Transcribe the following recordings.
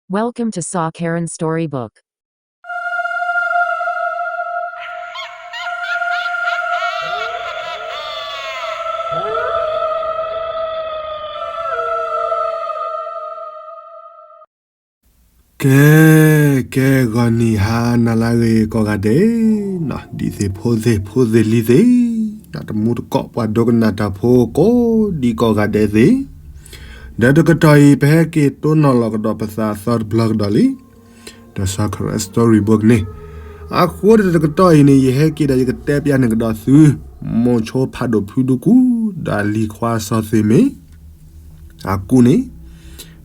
Welcome to Saw Karen Storybook. ကဲ, ကဲ ဂီၤနံၤဟါနၤလၢအဂ့ၤကိးဂၤဒဲး, ဒ်သ့ၣ်ဖိသ့ၣ်ဖိသ့ၣ်လံၤသ့ၣ်, တမူတကိးပှၤဒိကနၣ်တၢ်ဖိကိးဒံးကိးဂၤဒဲးသ့ၣ်, ဒီးတကတီၢ်အံၤ ပဟဲက့ၤတိၢ်နီၣ်လီၤကဒီးပသးအသီတဘျီကဒီးလံ, ဒီး Saw Karen Storybook န့ၣ်, အဃိဒီးတကတီၢ်အံၤန့ၣ် ယဟဲက့ၤဒီးယကတဲပျးန့ၢ်ကဒီးသု မိၤဆိဖးဒိၣ်ဖုဒူကူ ဒီးလံၤခွါစီၤသ့ၣ်မ့ၤ အကူးန့ၣ်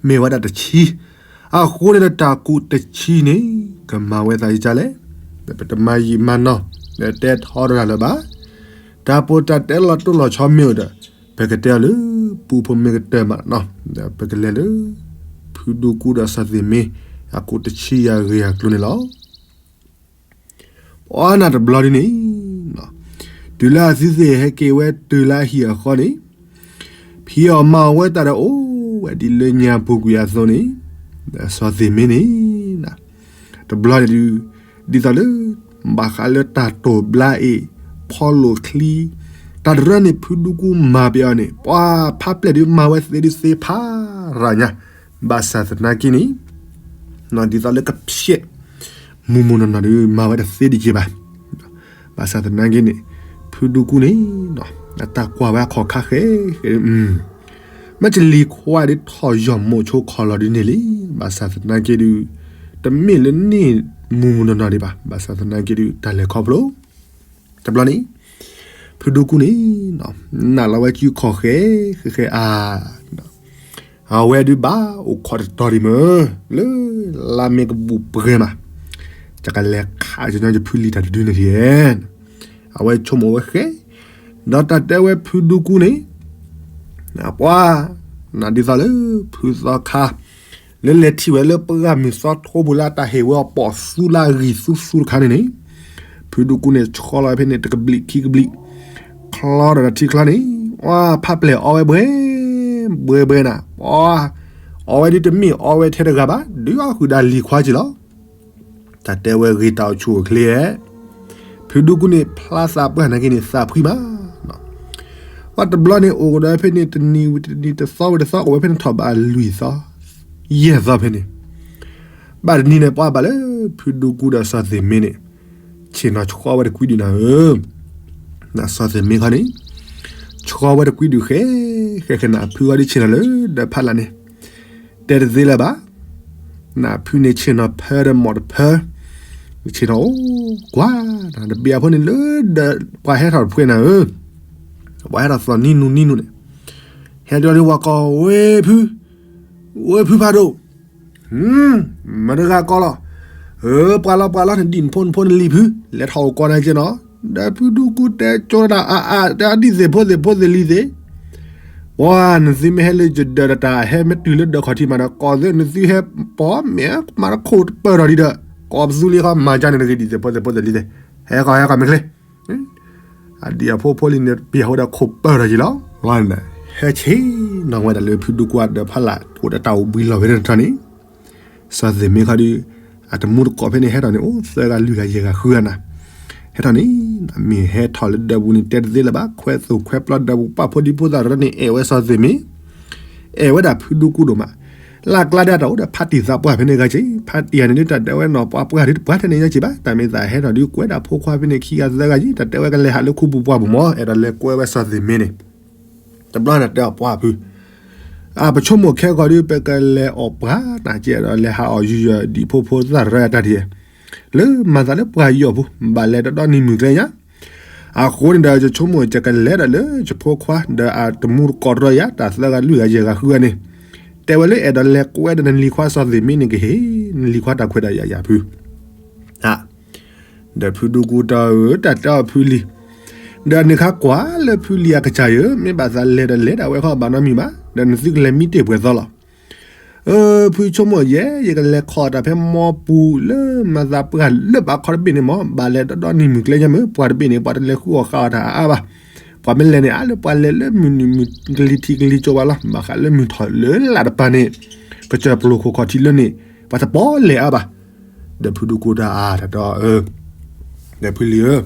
မ့ၢ်ဝဲဒၣ်တဆံ, အဃိန့ၣ်ဒီးတၢ်ကူးတဆံန့ၣ် ကမၤဝဲသးဒ်လဲၣ်, ဒီးပတမၤယံာ်မၤနီၢ် ဒီးတဲထီတၢ်လၢၤဘၣ်, တၢ်ပီးတၢ်တဲလီၤတိၢ်လီၤဆီမ့ၢ်အိၣ်ဒီး ပကတဲအီၤလၢ ပူဖိမ့ၢ်ကတၢၢ်မးနီၤ, ဒီးပကလဲၤလၢ ဖုဒူကူဒီးစီၤသ့ၣ်မ့ၤ အကူးတဆံယၤဂ့ၤအကျိၤန့ၣ်လီၤ. ပှၤနၢ်တဘျီဒ်န့ၣ်, တုၤလၢအသုသ့ၣ်ဟဲက့ၤဝဲတုၤလၢအဟံၣ်အဃီန့ၣ်, ဖံးအီၣ်မၤအီၣ်ဝဲတၢ်ဒီးအိၣ်ဝဲဒ်လၢညါပူၤကွံာ်အသိးန့ၣ်, စီၤသ့ၣ်မ့ၤန့ၣ်, တဘျီန့ၣ်ဒုး, ဒ်သိးလၢ ဘၣ်ဃးလၢတၢ်တိာ်ဘျါအ့ၣ်, ဖီလိာ်ချံ, တၢ်တရၢန့ၣ် ဖုဒူကူမၤပှဲၤအီၤန့ၣ် ပှၤဖးပျဲၢ်ဒုးမၤဝဲသ့ဒုးသ့ဖးရၤညါ, ဘၣ်ဆၣ်သနာ်က့န့ၣ် ဒ်သိးလၢကဖျဲး မုၢ်မုၢ်နီၢ်နီၢ်ဒုး မၤဝဲတသ့ဒံးက့ၤဘၣ်. ဘၣ်ဆၣ်သနာ်က့န့ၣ် ဖုဒူကူန့ၣ် အတၢ်ကွၢ်ဝဲအခီၣ်ခါဃဲ, မ့ၢ်တလံၤခွါဒုးထီၣ်ယီၢ်မိၤဆိခီၣ်လီၤဒ်န့ၣ်လံ. ဘၣ်ဆၣ်သနာ်က့ဒုး တမ့ၢ်လၢန့ၣ်မုၢ်မုၢ်နီၢ်နီၢ်ဒံးဘၣ်. ဘၣ်ဆၣ်သနာ်က့ဒုး တၢ်လဲၤခီဖျိ တဘျီန့ၣ် ဖုဒူကူန့ၣ် နာ်လီၤဝဲစုခီၣ်ဃဲ ဃဲဃဲအါ အဝဲဒုးဘၣ်အိၣ်ခိးတတီၤဒံးမ့ၢ် လၢလါမ့ၢ်ကဘူၣ်ပှဲၤမး ယကလဲၤခးကညီယဖုလံၤတၢ်တဒုန့ၣ်ဧါ. အဝဲဆိကမိၣ်ဝဲဃဲ ဒီးတၢ်တဲဝဲဖုဒူကူန့ၣ် ပှၤ နဒ်သိးလၢဖုသီခါ လၢလဲၤထံၣ်ဝဲလၢပှၢ်မုၢ်သီထိပူၤလၢတၢ်ဟ့ၣ်ဝဲအပိာ်သူလၢအဂံၢ်သူသူတခါန့ၣ်န့ၣ် ဖုဒူကူန့ၣ် ဆီလီၤဝဲဖဲန့ၣ် တကဘျံးခံကဘျံး ချီဒီးထံချီန့ၣ် ပှၤဖးပျဲၢ်အီဝဲဘှဲ ဘှဲဘှဲနၤ ပှၤ အီဝဲဒုးတမ့ၢ်အီဝဲထဲတဂၤဘၣ် ဒုးအီၣ်ဃုာ်ဒီးလံၤခွါက့ၤလီၤ. တၢ်တဲဝဲဂ့ၤတၢ်အိၣ်ဆူၣ်အိၣ်ချ့ဧါ. ဖုဒူကူန့ၣ် ဖျါသးပှၢ်နာ်က့န့ၣ် သးဖှံမး ပှၤတဘျီန့ၣ် အိၣ်ကဒီးဖဲန့ၣ် တနံၤဝံၤတနံၤ တသီဝံၤတသီ အိၣ်ဝဲဖဲန့ၣ်ထီၣ်ဘးလွံၢ်သီ ယဲၢ်သီဖဲန့ၣ် ဘၣ်တနံၤန့ၣ် ပှၤဘၣ်လၢဖုဒူကူဒီးစီၤသ့ၣ်မ့ၤန့ၣ် ဆ့ၣ်နီၤဆှီဝဲတကွံဒုးနၤဧၢ. စီၤသ့ၣ်မ့ၤခီန့ၣ် ဆှီဝဲတကွံဒုးဃဲ ဃဲဃဲနၤ ဖုဂီၢ်ဒုးဆ့ၣ်နီၤလၢဒီးဖးလၢ်န့ၣ် တဲတသ့လၢၤဘၣ်. နဖုန့ၣ်ဆ့ၣ်နီၤဖၢဒီးမိၢ်တဖၢ ဆ့ၣ်နီၤအိၣ်ကွၢ် တဘ့ၣ်အဖိန့ၣ်လၢဒီးပှၤဟဲထီၣ်တဖှဲနၤဧၢ. ပှၤဟဲထီၣ်သီၣ်နံၣ်နူနံၣ်နူန့ၣ် ဟဲဒီးဝဲကိးဝဲဖု ဝဲဖုဖးဒိၣ် မတၤတဂၤကိးလီၤ. အၢ ပှၤလီၤပှၤလီၤ နဒံၣ်နဖိနဖိနလံၤဖု လဲၤထီၣ်အိၣ်ကိးနၤက့နီၤ. ဒီးဖုဒူကူတဲကၠိတၢ်အါအါ တဲဒ်သ့ၣ်ဖိသ့ၣ်ဖိသ့ၣ်လံၤသ့ၣ် ပှၤနသုမ့ၢ်ဟဲလၢယဒၢးတၢ် ဟဲမ့ၢ်တုၤလၢဒၢးခီၣ်ထံးမးဒီး ကိးသုနသုဟဲပိာ်မ့ၢ်မၤတခိၣ်တပၢၢ်ထီၣ်ဒံးဒီး ကိးပသူလံဃီ မၤကၢန့ၣ်တဂ့ၤ ဒ်သ့ၣ်ဖိသ့ၣ်ဖိသ့ၣ်လံၤသ့ၣ် ဟဲကီးဟဲကီးမ့ၢ်ချ့ အဒံၣ်အဖိဖိလံၤန့ၣ် ပျဲဝဲဒီးခိၣ်ပၢၢ်ထီၣ်က့ၤလီၤ. ဟဲဆ့ၣ်နီၤဝဲဒၣ်လၢဖုဒူကူအဒၢးဖးလၢ် အိၣ်ဒီးတၢ်အိၣ်ဘှံးလီၤဝဲတထီၣ်န့ၣ် စီၤသ့ၣ်မ့ၤခီဒုး အတမူတကိးဖဲန့ၣ် ဟဲထီၣ်န့ၣ် အိၣ်သၢဂၤလွံၢ်ဂၤယဲၢ်ဂၤဃုဂၤနၤ ဟဲထီၣ်န့ၣ် မ့ၢ်ဟဲထီၣ်လၢဒၢးပူၤန့ၣ် တဲတသ့လၢၤဘၣ် ခွဲးသိၣ်ခွဲးပျီဒၢးပူၤ ပာ်ဖိဒံဖိသၣ်ရၢန့ၣ် အဲၣ်ဝဲစီၤသ့ၣ်မ့ၤ အဲၣ်ဝဲဒၣ်ဖုဒူကူဒိၣ်မး လၢ်ကျါဒၣ်တၢ်အိၣ်ဒီး ဖါတံၢ်သးပှၢ်ဖဲန့ၣ်ဂၤက့ၤ ဖါတံၢ်ယၤန့ၣ်ဒုး တၢ်တဲဝဲနီၤ ပှၤပှၢ်ဒုးတပှၢ်ထဲန့ၣ်ညါက့ၤဘၣ် တၢ်မ့ၢ်သးဟဲထီၣ်ဒုး ကွဲးဒၣ်ဖိခွါဖဲန့ၣ်ခံဂၤသၢဂၤက့ၤ တၢ်တဲဝဲကလဲၤဟးလၢခူပူၤပှၢ်ပူၤမး အဲၣ်ဒိးလဲၤကွဲဝဲစီၤသ့ၣ်မ့ၤန့ၣ် တဘျီန့ၣ်တဲအီၤပှၤဖု အပဆိကမိၣ်ခဲကီးဒုး ပကလဲၤအီၣ်ပှၤ နကဲဒီးလဲၤဟးအီၣ်ယူၤယီၤဒံၣ်ဖိဖိသၣ်ရၢတၢ်ဒ် လၢမၤသးလၢပှၤယီၤဖိ ဘၣ်လဲၤဒီဒီနံၤမုၢ်ကျဲညါ အဃိန့ၣ်ဒီး ယဆိကမိၣ်ယကလဲၤဒီးလၢယဖိခွါ ဒီးအတမူတကိးတရီယၤ တၢ်သၢဂၤလွံၢ်ဂၤယဲၢ်ဂၤဃုဂၤန့ၣ် တဲဝဲလၢအဲၣ်ဒိးလဲၤကွဲဒီးနလံၤခွါစီၤသ့ၣ်မ့ၤန့ၣ်ကဟ့ၣ် နလံၤခွါတၢ်ခွဲးတၢ်ယာ်ယၤဖု ဒီးဖုဒူကူတၢ်အၢ တၢ်တဲအီၤဖုလံၤ ဒီးနခါကွၢ်လၢဖုလံၤအကစၢ်ယၢ မ့ၢ်ဘၣ်သးလဲၤဒီးလဲၤဒၣ်ဝဲခီဘၣ်နီတမံၤဘၣ် ဒီးနသုကလဲၤမံတ့ၢ်ပှဲၤသီလီၤ. အၢ ဖုဆိကမိၣ်ယဲ ယကလဲၤခီၣ်တၢ်ဖဲမီပူၤလၢမၤသးပှၢ်လၢဘၣ်ခီတဘ့ၣ်န့ၣ်မး ဘၣ်လဲၤဒီဒီနံၤမုၢ်ကျဲညါမ့ၢ် ပှၤတဘ့ၣ်န့ၣ် ပှၤတလဲၤဃုအီၣ်ဃာ်အီၣ်တၢ်အါအါဘၣ်. ပှၤမ့ၢ်လဲၤန့ၣ် အါလၢပှၤလဲၤလၢမုၢ်နုာ်မုၢ်ကလံၤထံးကလံၤကၠိဘၣ်လီၤ. ဘၣ်ဃးလၢမုၢ်ထီၣ်လၢလာ်တပၤန့ၣ် ကစၢၢ်ပျိၢ်ခိၣ်ခီၣ်ထံးလၢန့ၣ် ပှၤတပီၣ်လဲၤအါဘၣ်. ဒီးဖုဒူကူတၢ်အါ တၢ်တဲအီၤ, ဒီးဖုလံၤဧၢ,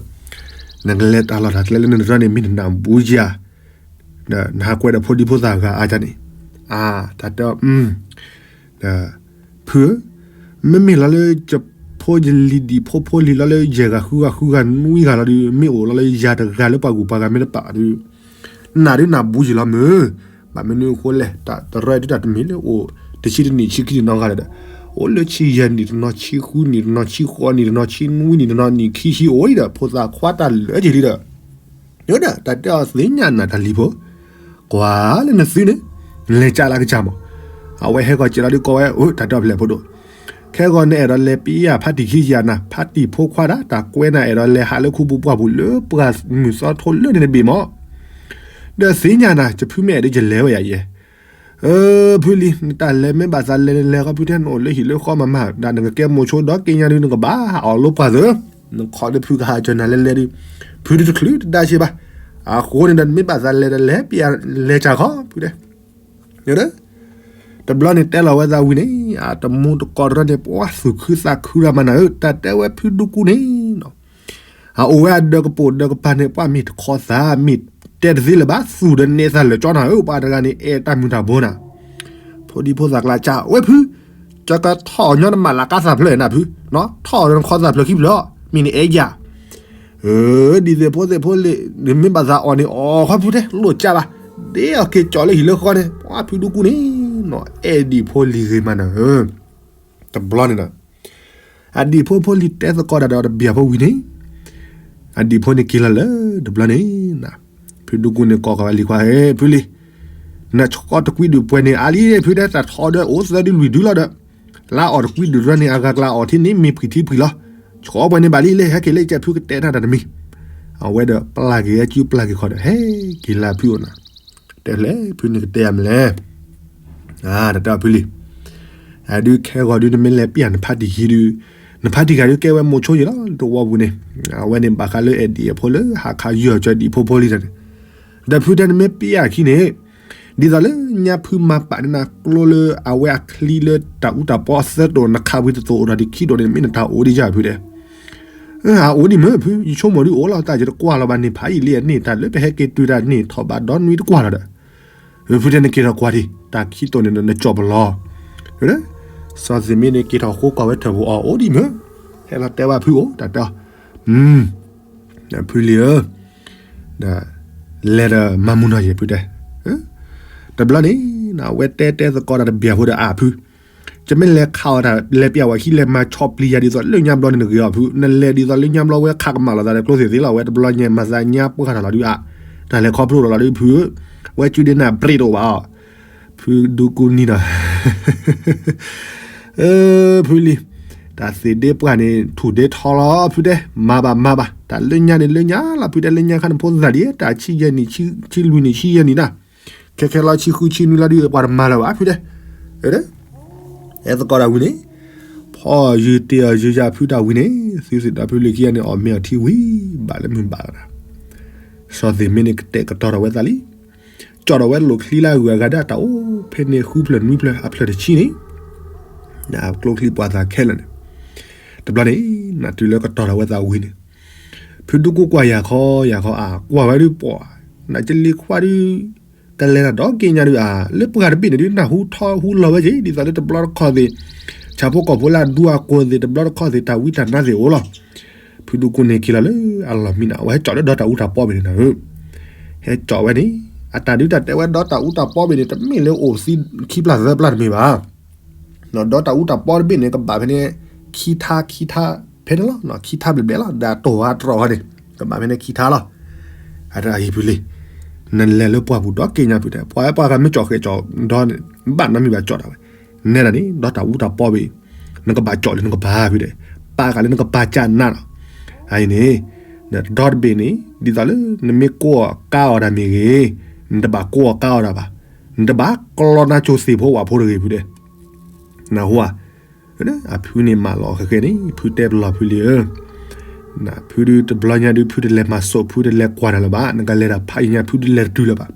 နကလဲၤတၢ်လီၢ်တၢ်ကျဲလၢနတရၢန့ၣ် မ့ၢ်နနၢ်ဘူးဧါ, ဒီးနဟးကွဲးဒီးဖိဒံဖိသၣ်ဂၤအါန့ၣ်, အါ, တၢ်တဲအီၤ, ဒီး ဖုဧၢ, မ့မ့ၢ်လီၤလၢယဖိယလံၤဒံၣ်ဖိဖိလံၤလီၤလၢယဲၢ်ဂၤဃုဂၤ ဃုဂၤနွံဂၤလီၤဒီး မ့ၢ်အိၣ်လီၤလၢယၤတဂၤလၢပှၤဂုၤပှၤဂၤမ့ၢ်တပာ်ဒီး နၤဒုးနၢ်ဘူးယံာ်လီၤမုၢ်, ဘၣ်မနုၤအဃိလဲၣ်, တၢ်တရၢဒုးတၢ်တမံၤလၢအိၣ် တဆံတနံၣ်ဆံခံနံၣ်နီတဂၤလၢၤဒီး အိၣ်လၢဆံယဲၢ်နံၣ်တနီၤ ဆံဃုနံၣ်တနီၤ ဆံဃိးနံၣ်တနီၤ ဆံနွံနံၣ်တနီၤ နံၣ်ခံဆံအိၣ်အံၤဒီး ဖိသၣ်ခွါတၢ်လၢာ်က့ၤလံဒီး ဒီးတၢ်တဲအီၤသ့ၣ်ညါနၤတၢ်လံၤဖိ, ကွၢ်လၢနသုန့ၣ်, နလဲၤကၢ်လၢကစၢ်မး, အဝဲဟဲဂီၤစဲးလီၤဒုးကိးဝဲ, အိၣ်တၢ်တဲအီၤဖျဲၣ်ဖိဒိၣ်, ခဲဂီၤနအဲၣ်ဒိးလဲၤပံယၤဖါတံၢ်ခံယၤနၤ, ဖါတံၢ်ဖိခွါဒၣ် တၢ်ကွဲနၤအဲၣ်ဒိးလဲၤဟးလၢခူပူၤပှၢ်ပူၤလၢပှၢ်မုၢ်သီထိလၢန့ၣ်တဘ့ၣ်မး, ဒီးသ့ၣ်ညါနၤ ယဖုမ့ၢ်အဲၣ်ဒိးယလဲၤဝဲယၤယဲ ဖုလံၤ နတၢ်လဲၤမ့ၢ်ဘၣ်သးလဲၤနလဲၤဃီဖုတဲ နအိၣ်လၢဟံၣ်လၢဃီမးမး ဒၣ်နကကဲမိၤဆိဒီက့ညါဒုး နကဘၣ်ဟးအီၣ်လိပှၢ်သၢ, နခီဒီးဖုကဟးစၢၤနၤလဲၤလဲၤဒုး, ဖုဒုးတချုးတဒါဆ့ဘၣ်, အဃိန့ၣ်ဒီး နမ့ၢ်ဘၣ်သးလဲၤတလဲၤပံလဲၤကၢ်ခီ ဖုတဲ တဘျီန့ၣ်တဲလီၤဝဲသးဝံၤန့ၣ် အတမူတကိးတရၢန့ၣ် ပှၤသူၣ်ခုသးခုရၢ်မးနၤဧၢ တၢ်တဲဝဲဖုဒူကူန့ၣ် အအိၣ်ဝဲအဒၢးကပိာ်ဒၢးကပၤန့ၣ် ပှၤမ့ၢ်တခီသး မ့ၢ်တဲတသ့လၢၤဘၣ် သူၣ်ဒီးန့ၢ်သးလၢာ်ကၠီနၤဧၢ ပှၤတဂၤန့ၣ် အဲၣ်တၢ်မုၢ်တၢ်ဘိနၤ, ဖိဒံဖိသၣ်ကျါစၢ်ဝဲဖု, ကကထီၣ်အီၤညီနမးလၢကါသၣ်ဖျၢၣ်နၤဖု, ထီၣ်အီၤဒီးနခီသၣ်ဖျၢၣ်ခံဖျၢၣ် မ့ၢ်နအဲၣ်ယၤ ဒ်သိးဖိသ့ၣ်ဖိလံၤ နမ့ၢ်ဘၣ်သးအီၣ်န့ၣ် အီၣ်ခီဖုတဲ လိၣ်ကၢ်ဘၣ်, ဒ်အီၤက့ၤကၠီလၢဟံၣ်လၢဃီန့ၣ် ပှၤဖုဒူကူန့ၣ် အဲၣ်ဒံၣ်ဖိလံၤဂ့ၤမးနၤဧၢ, တဘျီန့ၣ်ဒီး အဒံၣ်ဖိဖိလံၤတဲသကိးတၢ်ဒီးတဘျီဖိဝံၤန့ၣ်, အဒံၣ်ဖိန့ၣ်က့ၤလီၤလၢတဘျီန့ၣ်, ဖုဒူကူန့ၣ်ကိးကီးဝဲလံၤခွါ ဟဲဖုလံၤ, နဆှီတကွံဒုးပှဲၤန့ၣ်အါလံ ဖုတဲ တၢ်ထီၣ်ဒီးအိၣ်သၢဒုလွံၢ်ဒုလီၤဒီး, လၢအီၣ်တကွံဒုးရၢန့ၣ် အဂၤကျါအီၣ်ထံန့ၣ် မ့ၢ်ပှံၤထံပှံၤလီၤ, ဆှီပှဲၤန့ၣ်ဘၣ်လံလဲၣ် ဟဲက့ၤလၢကဲဖုကတဲတၢ်တၢ်တမံၤ, အဝဲဒီးပျၢ်က့ၤဟဲကၠူပျၢ်က့ၤခီဒီး ဟဲက့ၤလၢဖုအိၣ်နၤ, တဲဖျဲၣ်ဖုန့ၣ်ကတဲယၤမလဲၣ် တၢ်တဲအီၤဖုလံၤ, အဒုးခဲဂီၤဒုးနမ့ၢ်လဲၤပံယၤနဖါတံၢ်ခံဒုး, နဖါတံၢ်ဂၤဒုးကဲဝဲမိၤဆိယံၤလီၤ တဝီပူၤန့ၣ်, အဝဲန့ၣ်ဘၣ်ဃးလၢအဲၣ်ဒံၣ်အဖိလၢဟးခးယွၤကၠီဒံၣ်ဖိဖိလံၤတၢ်န့ၣ်, ဒီးဖုတဲနမ့ၢ်ပံယၤခံန့ၣ်, ဒ်သိးလၢညါဖုမၤပာ်န့ၢ်နကျိလၢအဝဲအချံလၢတၢ်အူတၢ်ပီအသၢတိာ် နခးဝံၤတတိာ်အိၣ်ဒီးခံတိာ်န့ၣ် မ့ၢ်နတၢ်အိၣ်ဒံးယၤဖုတဲ အအိၣ်ဒံးမ့ၢ်ဖု ယဆိကမိၣ်ဒုးအိၣ်လီၤ တၢ်ယတကွၢ်လီၤဘၣ်န့ၣ် ဖးယံာ်လံအန့ၢ် တၢ်လၢပဟဲက့ၤတုၤတၢ်န့ၣ် ထီၣ်ဘးဒီနွံတကွၢ်လီၤဒီး, ဖုတဲနက့ၤထီၣ်ကွၢ်ဒံး တၢ်ခံတိာ်န့ၣ် နကၠီၣ်ပလီၢ်, စီၤသ့ၣ်မ့ၢ်န့ၣ်က့ၤထီၣ်ဃိကွၢ်ဝဲထၢၣ်ပူၤအီၤ အိၣ်ဒံးမ့ၢ်, ဟဲလီၤတဲဘၣ်ဖုအိၣ် တၢ်တဲအီၤ, ဖုလံၤဧၢ ဒီးလဲၤဒီးမၤမူနီၢ်ယဲၢ်ဖုတဲ, တဘျီန့ၣ် အဝဲတဲတဲသကိးတၢ်တဘျီဖိဒီးအဖု, ယမ့ၢ်လဲၤခးအီၤတၢ်လဲၤပျးဝဲခံလဲၤမၤဆီၣ်ပျံၤယၤဒ်သိးလၢညါဘျီန့ၣ်နဂ့ၤအီၤဖု နလဲၤဒ်သိးလၢညါဘျီဝဲခးကမၣ်လိာ်သးဒီးကျိသ့ၣ်သ့လီၤ ဝဲတဘျီညါမၤသးညါပှၢ်တၢ်လီၤဒုးအါ, တၢ်လဲၤခီဖျိတၢ်လီၤဒုးဖုဧၢ, ဝဲစုဒ့နၢ်ပရ့တအိၣ်ဘၣ်အီၤ, ဖုဒူကူနံၤနီၤ ဖုလံၤ, တၢ်သ့ၣ်ဒ့ပှၢ်န့ၣ် ထူၣ်ဒ့ထီလီၤ ဖုတဲ, မၤဘၣ်မၤဘၣ် တၢ်လၢညါန့ၣ်လၢညါလီၤ ဖုတဲ လၢညါခါန့ၣ်ဖိသၣ်ဒ် တၢ်ဆံယဲၢ်နံၣ် ဆံလွံၢ်နံၣ် ဆံယဲၢ်နံၣ်တၢ်, ခဲခဲလီၤဆံဃုဆံနွံလီၤဒုး ပှၤတမၤလၢၤဘၣ် ဖုတဲ, အဲသကိးတၢ်ဝံၤန့ၣ်, ဖီၣ်ယုာ်တ့ၢ်အီၤယုာ်ယၤဖုတၢ်ဝံၤန့ၣ် သုသ့ၣ်ဒီးဖုလံၤခံဂၤန့ၣ် အီၣ်မ့ၤအီထံဝံၤ ဘၣ်လၢမုၢ်ဘၣ်လီၤဒီး, စီၤသ့ၣ်မ့ၢ်န့ၣ်ကတဲာ်ကတီၤထီၣ်ဝဲသးလံ ကၠီၣ်ထီၣ်ဝဲလိာ်ချံလၢအဂုၤအဂၤဒၣ်တၢ်အိၣ်ဖဲန့ၣ်ဃုဖျၢၣ်နွံဖျၢၣ်အဖျၢၣ်တဆံန့ၣ်, ကျိချံပှၤသးခဲလၢာ်န့ၣ်, တဘျီန့ၣ်, နတုၤလၢကတီၤထီၣ်ဝဲသးဝံၤန့ၣ်, ဖုဒူကူကွၢ်ယၤခီယၤခီအါ ကွၢ်ဝဲဒုးပှၤ, နကလံၤခွါဒုး ကလဲၤတၢ်ဒီးက့ညါဒုးအါ လၢပှၤတဘ့ၣ်န့ၣ်ဒုး နၢ်ဟူထီဟူလီၤဝဲက့ၤ ဒ်သိးလၢတဘျီတခီၣ်သ့ၣ်, ဆၣ်ဖိကီၢ်ဖိလၢအဒူအကိၢ်သ့ၣ် တဘျီတခီၣ်သ့ၣ် တၢ်ဝံတၢ်နါသ့ၣ်အိၣ်လီၤ ဖုဒူကူန့ၣ်က့ၤလီၤလၢအလီၢ်မံနၤ အဝဲဟဲကၠီၣ်လၢဒီတၢ်အူတၢ်ပီဘ့ၣ်န့ၣ်နၤဧၢ, ဟဲကၠီၣ်ဝဲန့ၣ်, အတၢ်ဒုးတၢ်တဲဝဲဒီတၢ်အူတၢ်ပီဘ့ၣ်န့ၣ် တမ့ၢ်လၢအိၣ်သံခံပျၢ်သၢပျၢ်တမ့ၢ်ဘၣ်, ဒီတၢ်အူတၢ်ပီတဘ့ၣ်န့ၣ် ကဘၣ်ဖဲန့ၣ်, ခံထါခံထါ, ဖဲန့ၣ်လီၤ ခံထါဘျဲၣ်ဘျဲၣ်လီၤ ဒီးတိၢ်ဝါတြီၢ်ဝဲန့ၣ်, ကဘၣ်ဖဲန့ၣ်ခံထါလီၤ, အတၢ်အံၤဖုလံၤ, နလဲၤလၢပှၢ်ပူၤဒီက့ညါဖုတဲ ပှၤပှၤဂၤမ့ၢ်ကၠီၣ်ဃဲကၠီၣ်ဒီန့ၣ်, ဘၣ်နီတမံၤဘၣ်ကၠီၣ်တၢ်ဝဲ, နဲဒၣ်န့ၣ် ဒီတၢ်အူတၢ်ပီဘ့ၣ်, နကဘၣ်ကၠီၣ်လၢနကပၤဖုတဲ, ပာ်ဃာ်လၢနကပၤကၢ်နးလီၤ, အအံၤန့ၣ်, ဒီတဘ့ၣ်န့ၣ် ဒ်သိးလၢ နမ့ၢ်ကိးအီၤကါအီၤတၢ်မ့ၢ်ဂ့ၤ, နတဘၣ်ကိးအီၤကါအီၤတၢ်ဘၣ်, နတဘၣ်ကျီနါကၠိသ့ၣ်ဖိဝၣ်ဖိတဂ့ၤဖုတဲ, နၢ်ဟူဧါ အဖုန့ၣ်မၢလီၤဃဲဃဲန့ၣ် ဖုတဲပလီၢ်ဖုလံၤဧၢ, ဖုဒုးတဘျီညါဒုး ဖုတလဲၤမၤစိး ဖုတလဲၤကွၢ်တၢ်လၢၤဘၣ် နကလဲၤတၢ်ဖးယံၤညါ ဖုတလဲၤတတုၤလၢၤဘၣ်,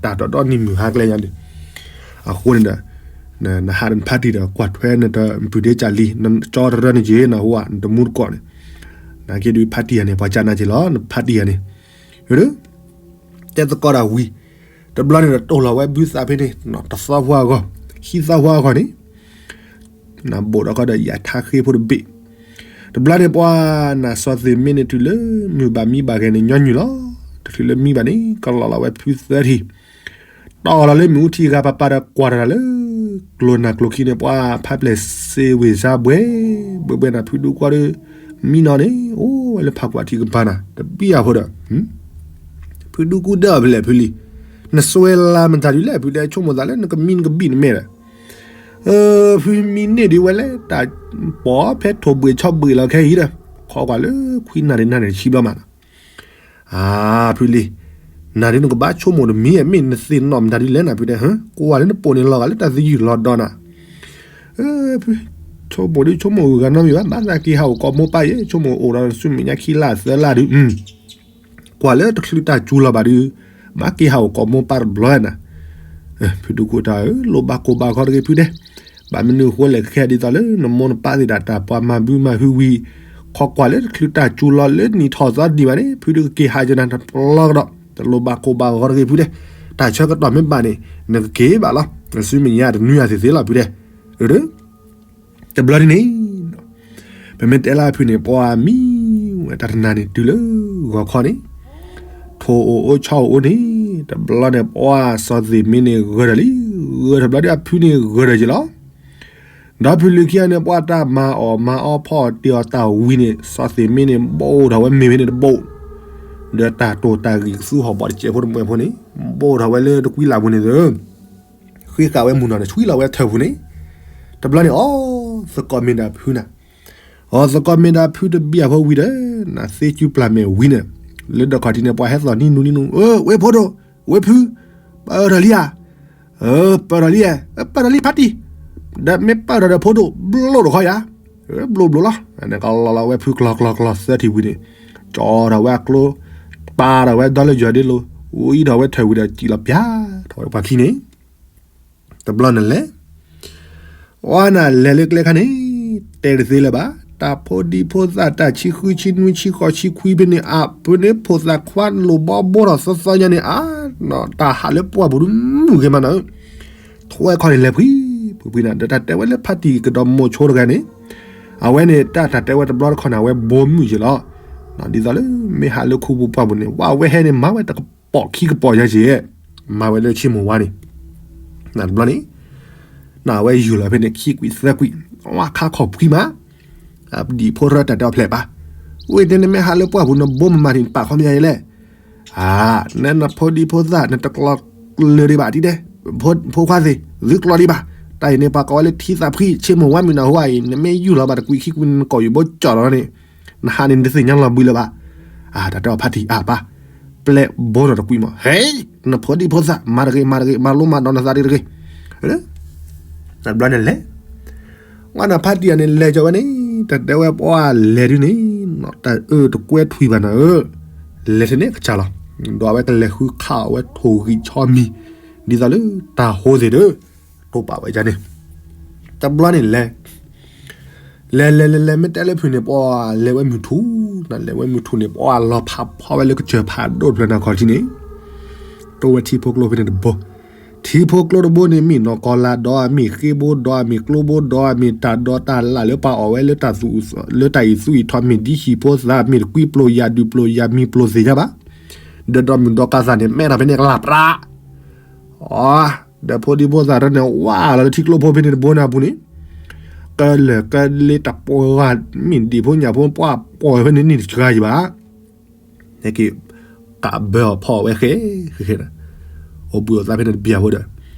တၢ်ဒီဒီနံၤမုၢ်ဟါကျဲညါဒုး, အဃိန့ၣ်ဒီး, နဟးဒီးနဖါတံၢ်ဒီး ကွၢ်ထွဲနတပုၢ်ဒ့ကၢ်လံ, နကၠီတရၢန့ၣ်က့ၤ နဟူဧါ နတမူတကိးန့ၣ်, နာ်က့ဒုးဖါတံၢ်ယၤန့ၣ် ပှၤကၢ်နၤက့ၤလီၤ နဖါတံၢ်ယၤန့ၣ်, တဲသကိးတၢ်ဝံၤ, တဘျီန့ၣ်ဒီးတိၢ်လီၤဝဲဘုသးဖဲန့ၣ် တသီဖိအဂီၢ်, ခံသီဖိအဂီၢ်န့ၣ် နဘိၣ်ဒီးခီဒီးယၤထါဃ့ဖိတဘ့ၣ်, တဘျီန့ၣ်ပှၤနၤစီၤသ့ၣ်မ့န့ၣ်တုၤလၢမုၢ်ဘၣ်မံဘၣ်ဂဲၤန့ၣ်ညီနုၢ်လီၤ, တချုးလၢမံဘၣ်န့ၣ် ကလီၤလီၤဝဲဖုသၢထံၣ်, တီၢ်လီၤလၢမ့ၣ်အူထံဂၤပၤပၤဒီးကွၢ်တၢ်လၢ ကျိၤနၤကျိၤခံန့ၣ် ပှၤဖးပျဲၢ်စ့ဝ့ၢ်စါဘှဲ, ဘှဲဘှဲနၤဖုဒူကွီဒီး မံနီၤန့ၣ် အိၣ်ဝဲလၢဖးကွၢ်ထံကပၤနၤ တဘံၣ်အဖိဒီး ဖုဒူကူဒၢအီၤဖဲလဲၣ်ဖုလံ, နစွဲလၢမတၤဒုလဲၣ်ဖုတဲ ဆိကမိၣ်သးလၢနကမံနကဘံၣ်နမဲာ်ဒီး ဖုမံန့ၢ်ဒံးဝဲလဲၣ် တၢ်ပိာ်ဖဲထိၣ်ဘှံးဆီဘှံးလီၤခဲအံၤဒီး ခီကွၢ်လၢခွံနၣ်ရံၣ်နၣ်ရံၣ်တဆံဘျီမးနီၤ, အါ ဖုလံ, နၤဒုးနကဘၣ်ဆိကမိၣ်တမံၤ မ့ၢ်နသ့ၣ်နီၣ်မတၤဒုလဲၣ်နၤဖုတဲ, ကွၢ်လၢနပိာ်န့ၣ်လီၤဂာ်လၢတၢ်သယုၢ်လီၤဒီးနၤ ဖု, ဆိကမိၣ်ဒုးဆိကမိၣ်ဂုၤဂၤနီတမံၤဘၣ်, ဘၣ်သးက့ၤဟးအိၣ်ကိးမိၢ်ပၢ်ယဲၢ် ဆိကမိၣ်အိၣ်ဒီးဆူမဲာ်ညါခံလါသၢလါဒုး ကွၢ်လၢတချုးတၢ်စူၤလီၤဘၣ်ဒုး ဘၣ်က့ၤဟးအိၣ်ကိးမိၢ်ပၢ်တဘျီနၤ, ဖုဒူကူတၢ်ဧၢ လိၣ်ဘၣ်ကိၢ်ဘၣ်ဂီၤတဂ့ၤဖုတဲ, ဘၣ်မနုၤဃိလဲၣ်ခဲဒ်သိးလၢနမိၢ်နပၢ်သ့ၣ်တၢ်တၢ်ပှၤမၤဘုမၤဟုဝံၤ, ခီကွၢ်လၢတချုးတၢ်စူၤလီၤလၢနံၣ်ထီၣ်သီဒံးဘၣ်န့ၣ် ဖုဒုးကက့ၤဟးကနၤတဘျီကဒီး တလိၣ်ဘၣ်ကိၢ်ဘၣ်ဂီၤတဂ့ၤဖုတဲ, တၢ်ဆၢကတီၢ်မ့ၢ်ဘၣ်န့ၣ် နကက့ၤဘၣ်လီၤ, နဆူမဲာ်ညါတနွံအသ့ၣ်သ့ၣ်လီၤဖုတဲ, တဘျီဒ်န့ၣ် ပမ့ၢ်တဲလၢအဖုန့ၣ် ပှၤမံဝဲတၢ်တနၤန့ၣ် တုၤလၢဂီၤခီန့ၣ် ထိၣ်အိၣ်အိၣ်ဆီအိၣ်အိၣ်န့ၣ် တဘျီန့ၣ် ပှၤစီၤသ့ၣ်မ့န့ၣ်ဂၢၢ်ဒီးလံ, ဂၢၢ်တဘျီဒီးအဖုန့ၣ်ဂၢၢ်ဒီးက့ၤလီၤ. ဒီးဖုလံၤခံဂၤန့ၣ် ပှၤတၢ်မၤအီၣ်မၤအီဖီအီၣ်တ့ၢ်အီၣ်တၢ်ဝံၤန့ၣ် စီၤသ့ၣ်မ့န့ၣ် ဘိၣ်ထီၣ်ဝဲမ့ၢ်ဖဲန့ၣ်တဘိၣ်, ဒီးတၢ်တိာ်တၢ်ဂံၢ်ကသူဟီၣ်ဘီၣ်တစဲးဖိတမှဲးဖိန့ၣ် ဘိၣ်ထီၣ်ဝဲလၢတကွံလးပူၤန့ၣ်သၢ ဃ့ဃာ်ဝဲမုၢ်နီၢ်န့ၣ် ဆွံလီၤဝဲထၢၣ်ပူၤန့ၣ်, တဘျီန့ၣ် အီၣ်သကိးမ့ၢ်ဒၣ်ဖုနၤ, အီၣ်သကိးမ့ၢ်ဒၣ်ဖုတဘံၣ်အဖိဝံၤဒီး နသ့စုပျၢ်မဲာ်ဝံၤန့ၣ်, လၢဒီးခီၣ်ထံးန့ၣ် ပှၤဟဲသီၣ်နံနူနံနူ, ဝဲဖိဒိၣ်, ဝဲဖု, ပၢၢ်ထီၣ်လံဧါ, ပၢၢ်ထီၣ်လံ, ပၢၢ်ထီၣ်လံဖါတံၢ်, ဒီးမ့ၢ်ပၢၢ်ထီၣ်ဒီးဖိဒိၣ် ဘျိၣ်တခီယၤ, ဘျိၣ်ဘျိၣ်လီၤ, ကလီၤလီၤဝဲဖုကျီကျီကျီသၢထံၣ်ဝံၤန့ၣ်, ကၠီထီၣ်ဝဲအကျိ, ပာ်ထီၣ်ဝဲဒီလၢယွၤဒ့လိၤ, ဝံထီၣ်ဝဲထၢၣ်ဝံၤဒီး စံၣ်လီၤပၠးထီၣ်ဝဲပှၤခံန့ၣ် တဘျီန့ၣ်လဲၣ်, ဝဲနၤလဲၤလၢကျဲခါန့ၣ်, တဲတသ့လၢၤဘၣ်, တၢ်ဖိဒံဖိသၣ်တၢ်ဆံဃုဆံနွံဆံဃိးဆံခွံဖဲန့ၣ် အဖဲန့ၣ် ဖိသၣ်ခွါလိၣ်ဘီဘိထီၣ်သီသီညါန့ၣ် အါ, တၢ်ဟးလၢပှၢ်ပူၤဒုးမုၢ်ဂ့ၤမးနီၤ, ထွဲခီန့ၣ်လဲၤဖှံ, ဖှံဖှံနၤ ဒီးတၢ်တဲဝဲလၢဖါတံၢ်ကဒီးမိၤဆိတဂၤန့ၣ်, အဝဲန့ၣ် တၢ်တၢ်တဲဝဲတဘျီတခီန့ၣ် အဝဲဘိမုၢ်က့ၤလီၤ, ဒ်သိးလၢ မ့ၢ်ဟးလၢခူပူၤပှၢ်ပူၤန့ၣ် ဝဲအဝဲဟဲန့ၣ် မၤဝဲတက ပိာ်ခံကပိာ်ယါက့ၤ, မၤဝဲလၢဆ့မိၢ်ဝါန့ၣ်, နတဘျီန့ၣ်, နအဝဲယူၢ်လီၤဖဲန့ၣ် ခံကွံာ်သၢကွံာ်, ဝဲခါခီၣ်ဖှံမး, ဒံၣ်ဖိရၢတၢ်တဲအီၤဖျဲးပၢ်, ဝဲတဲနမ့ၢ်ဟးလၢပှၢ်ပူၤ နဘိမၤမၤန့ၣ် နပာ်ခီပညီယဲလဲၣ်, အါ, နနဖိဒံဖိသၣ် နတကျီလၢၤဒံးဘၣ်ဒ်ဒဲး, ဖိခွါသ့ၣ် သုကျီဒံးဘၣ်, တၢ်အံၤန့ၣ် ပှၤကိးဝဲလၢထံသးဖှံ ဆ့မိၢ်ဝါမုၢ်နၢ်ဟူအံၤ နမ့ၢ်ယူၢ်လီၤဘၣ်တကွံာ်ခံကွံာ် နကိာ်ယူၢ်ဘိကၠီၣ်လီၤန့ၣ် နဟးန့ၣ် နတသ့ၣ်ညါလီၤဘှံးလၢၤဘၣ်, အါ, တၢ်တဲအီၤဖါတံၢ်အါပၢ်, ပျဲဘိနီၣ်တကွံာ်မး, ဟဲ, နဖိဒံဖိသၣ် မၤတဂ့ၤ မၤတဂ့ၤ မၤလိမၤဒိးနသးတဂ့ၤတဂ့ၤ, တဘျီန့ၣ်လဲၣ်, ဝဲနဖါတံၢ်အန့ၣ် လဲၤကီၤဝဲန့ၣ်, တၢ်တဲဝဲပှၤလဲၤဒုးန့ၣ်, တၢ်အၢတကွဲထွံၣ်ဘၣ်နၤဧၢ, လဲၤထဲန့ၣ်ကစၢ်လီၤ, ဒီးအဝဲကလဲၤဃုခးအီၣ်ဝဲထိၣ်ဂံၢ်ဆီမံၤ, ဒ်သိးလၢတၢ်ဟိသ့ၣ်ဒီး, တိာ်ပာ်ဝဲဒ်န့ၣ်, တဘျီန့ၣ်လဲၤ လဲၤလဲၤလဲၤလဲၤ မ့ၢ်တဲလၢဖုန့ၣ် ပှၤလဲၤဝဲမုၢ်ထူၣ်, နလဲၤဝဲမုၢ်ထူၣ်န့ၣ် ပှၤလီၤဖးဖီဝဲလၢကစၢၢ်ဖးဒိၣ်တဖျၢၣ်နၤခီၣ်ထံးန့ၣ်, တိဝဲထံဖိကျိဖဲန့ၣ်တဘိ, ထံဖိကျိတဘိန့ၣ် မ့ၢ်နီၢ်ကီၢ်လါဒီး မ့ၢ်ဃ့ဘိဒီး မ့ၢ်ကျိဘိဒီး မ့ၢ်တၢ်ဒီးတၢ်လၢ်လၢပှၤအီၣ်ဝဲလၢ လၢတၢ်အံၤသူအံၤထီၣ် မ့ၢ်ဒ်ဟံၣ်ဖိသၣ် မ့ၢ်တကွံပျိယၤဒုးပျိယၤမံၤပျိသ့ၣ်ညါဘၣ်, ဒီးဒီးမုၢ်ဒီးကါသၣ်န့ၣ် မဲထီၣ်ဖဲန့ၣ်ကလၢ်ပြး အီ, ဒီးဖိဒံဖိသၣ်တၢ်န့ၣ် ဝါလီၤလၢထံကျိဖိဖဲန့ၣ်တဘိန့ၣ်အပူၤန့ၣ်, ကလၢာ်ကလ့တၢ်ပှၤဂၤ မ့ၢ်ဒံးဖိညၣ်ဖိပှၤပှၤဖဲန့ၣ်န့ၣ်တဂၤယံၤဘၣ်, ဟဲက့ၤ ကးဘၢအီၤဖီၣ်ဝဲဃဲ, ဃဲဃဲ, အိၣ်ဘှံးအိၣ်သါဖဲန့ၣ်တဘျီဖိဒီး,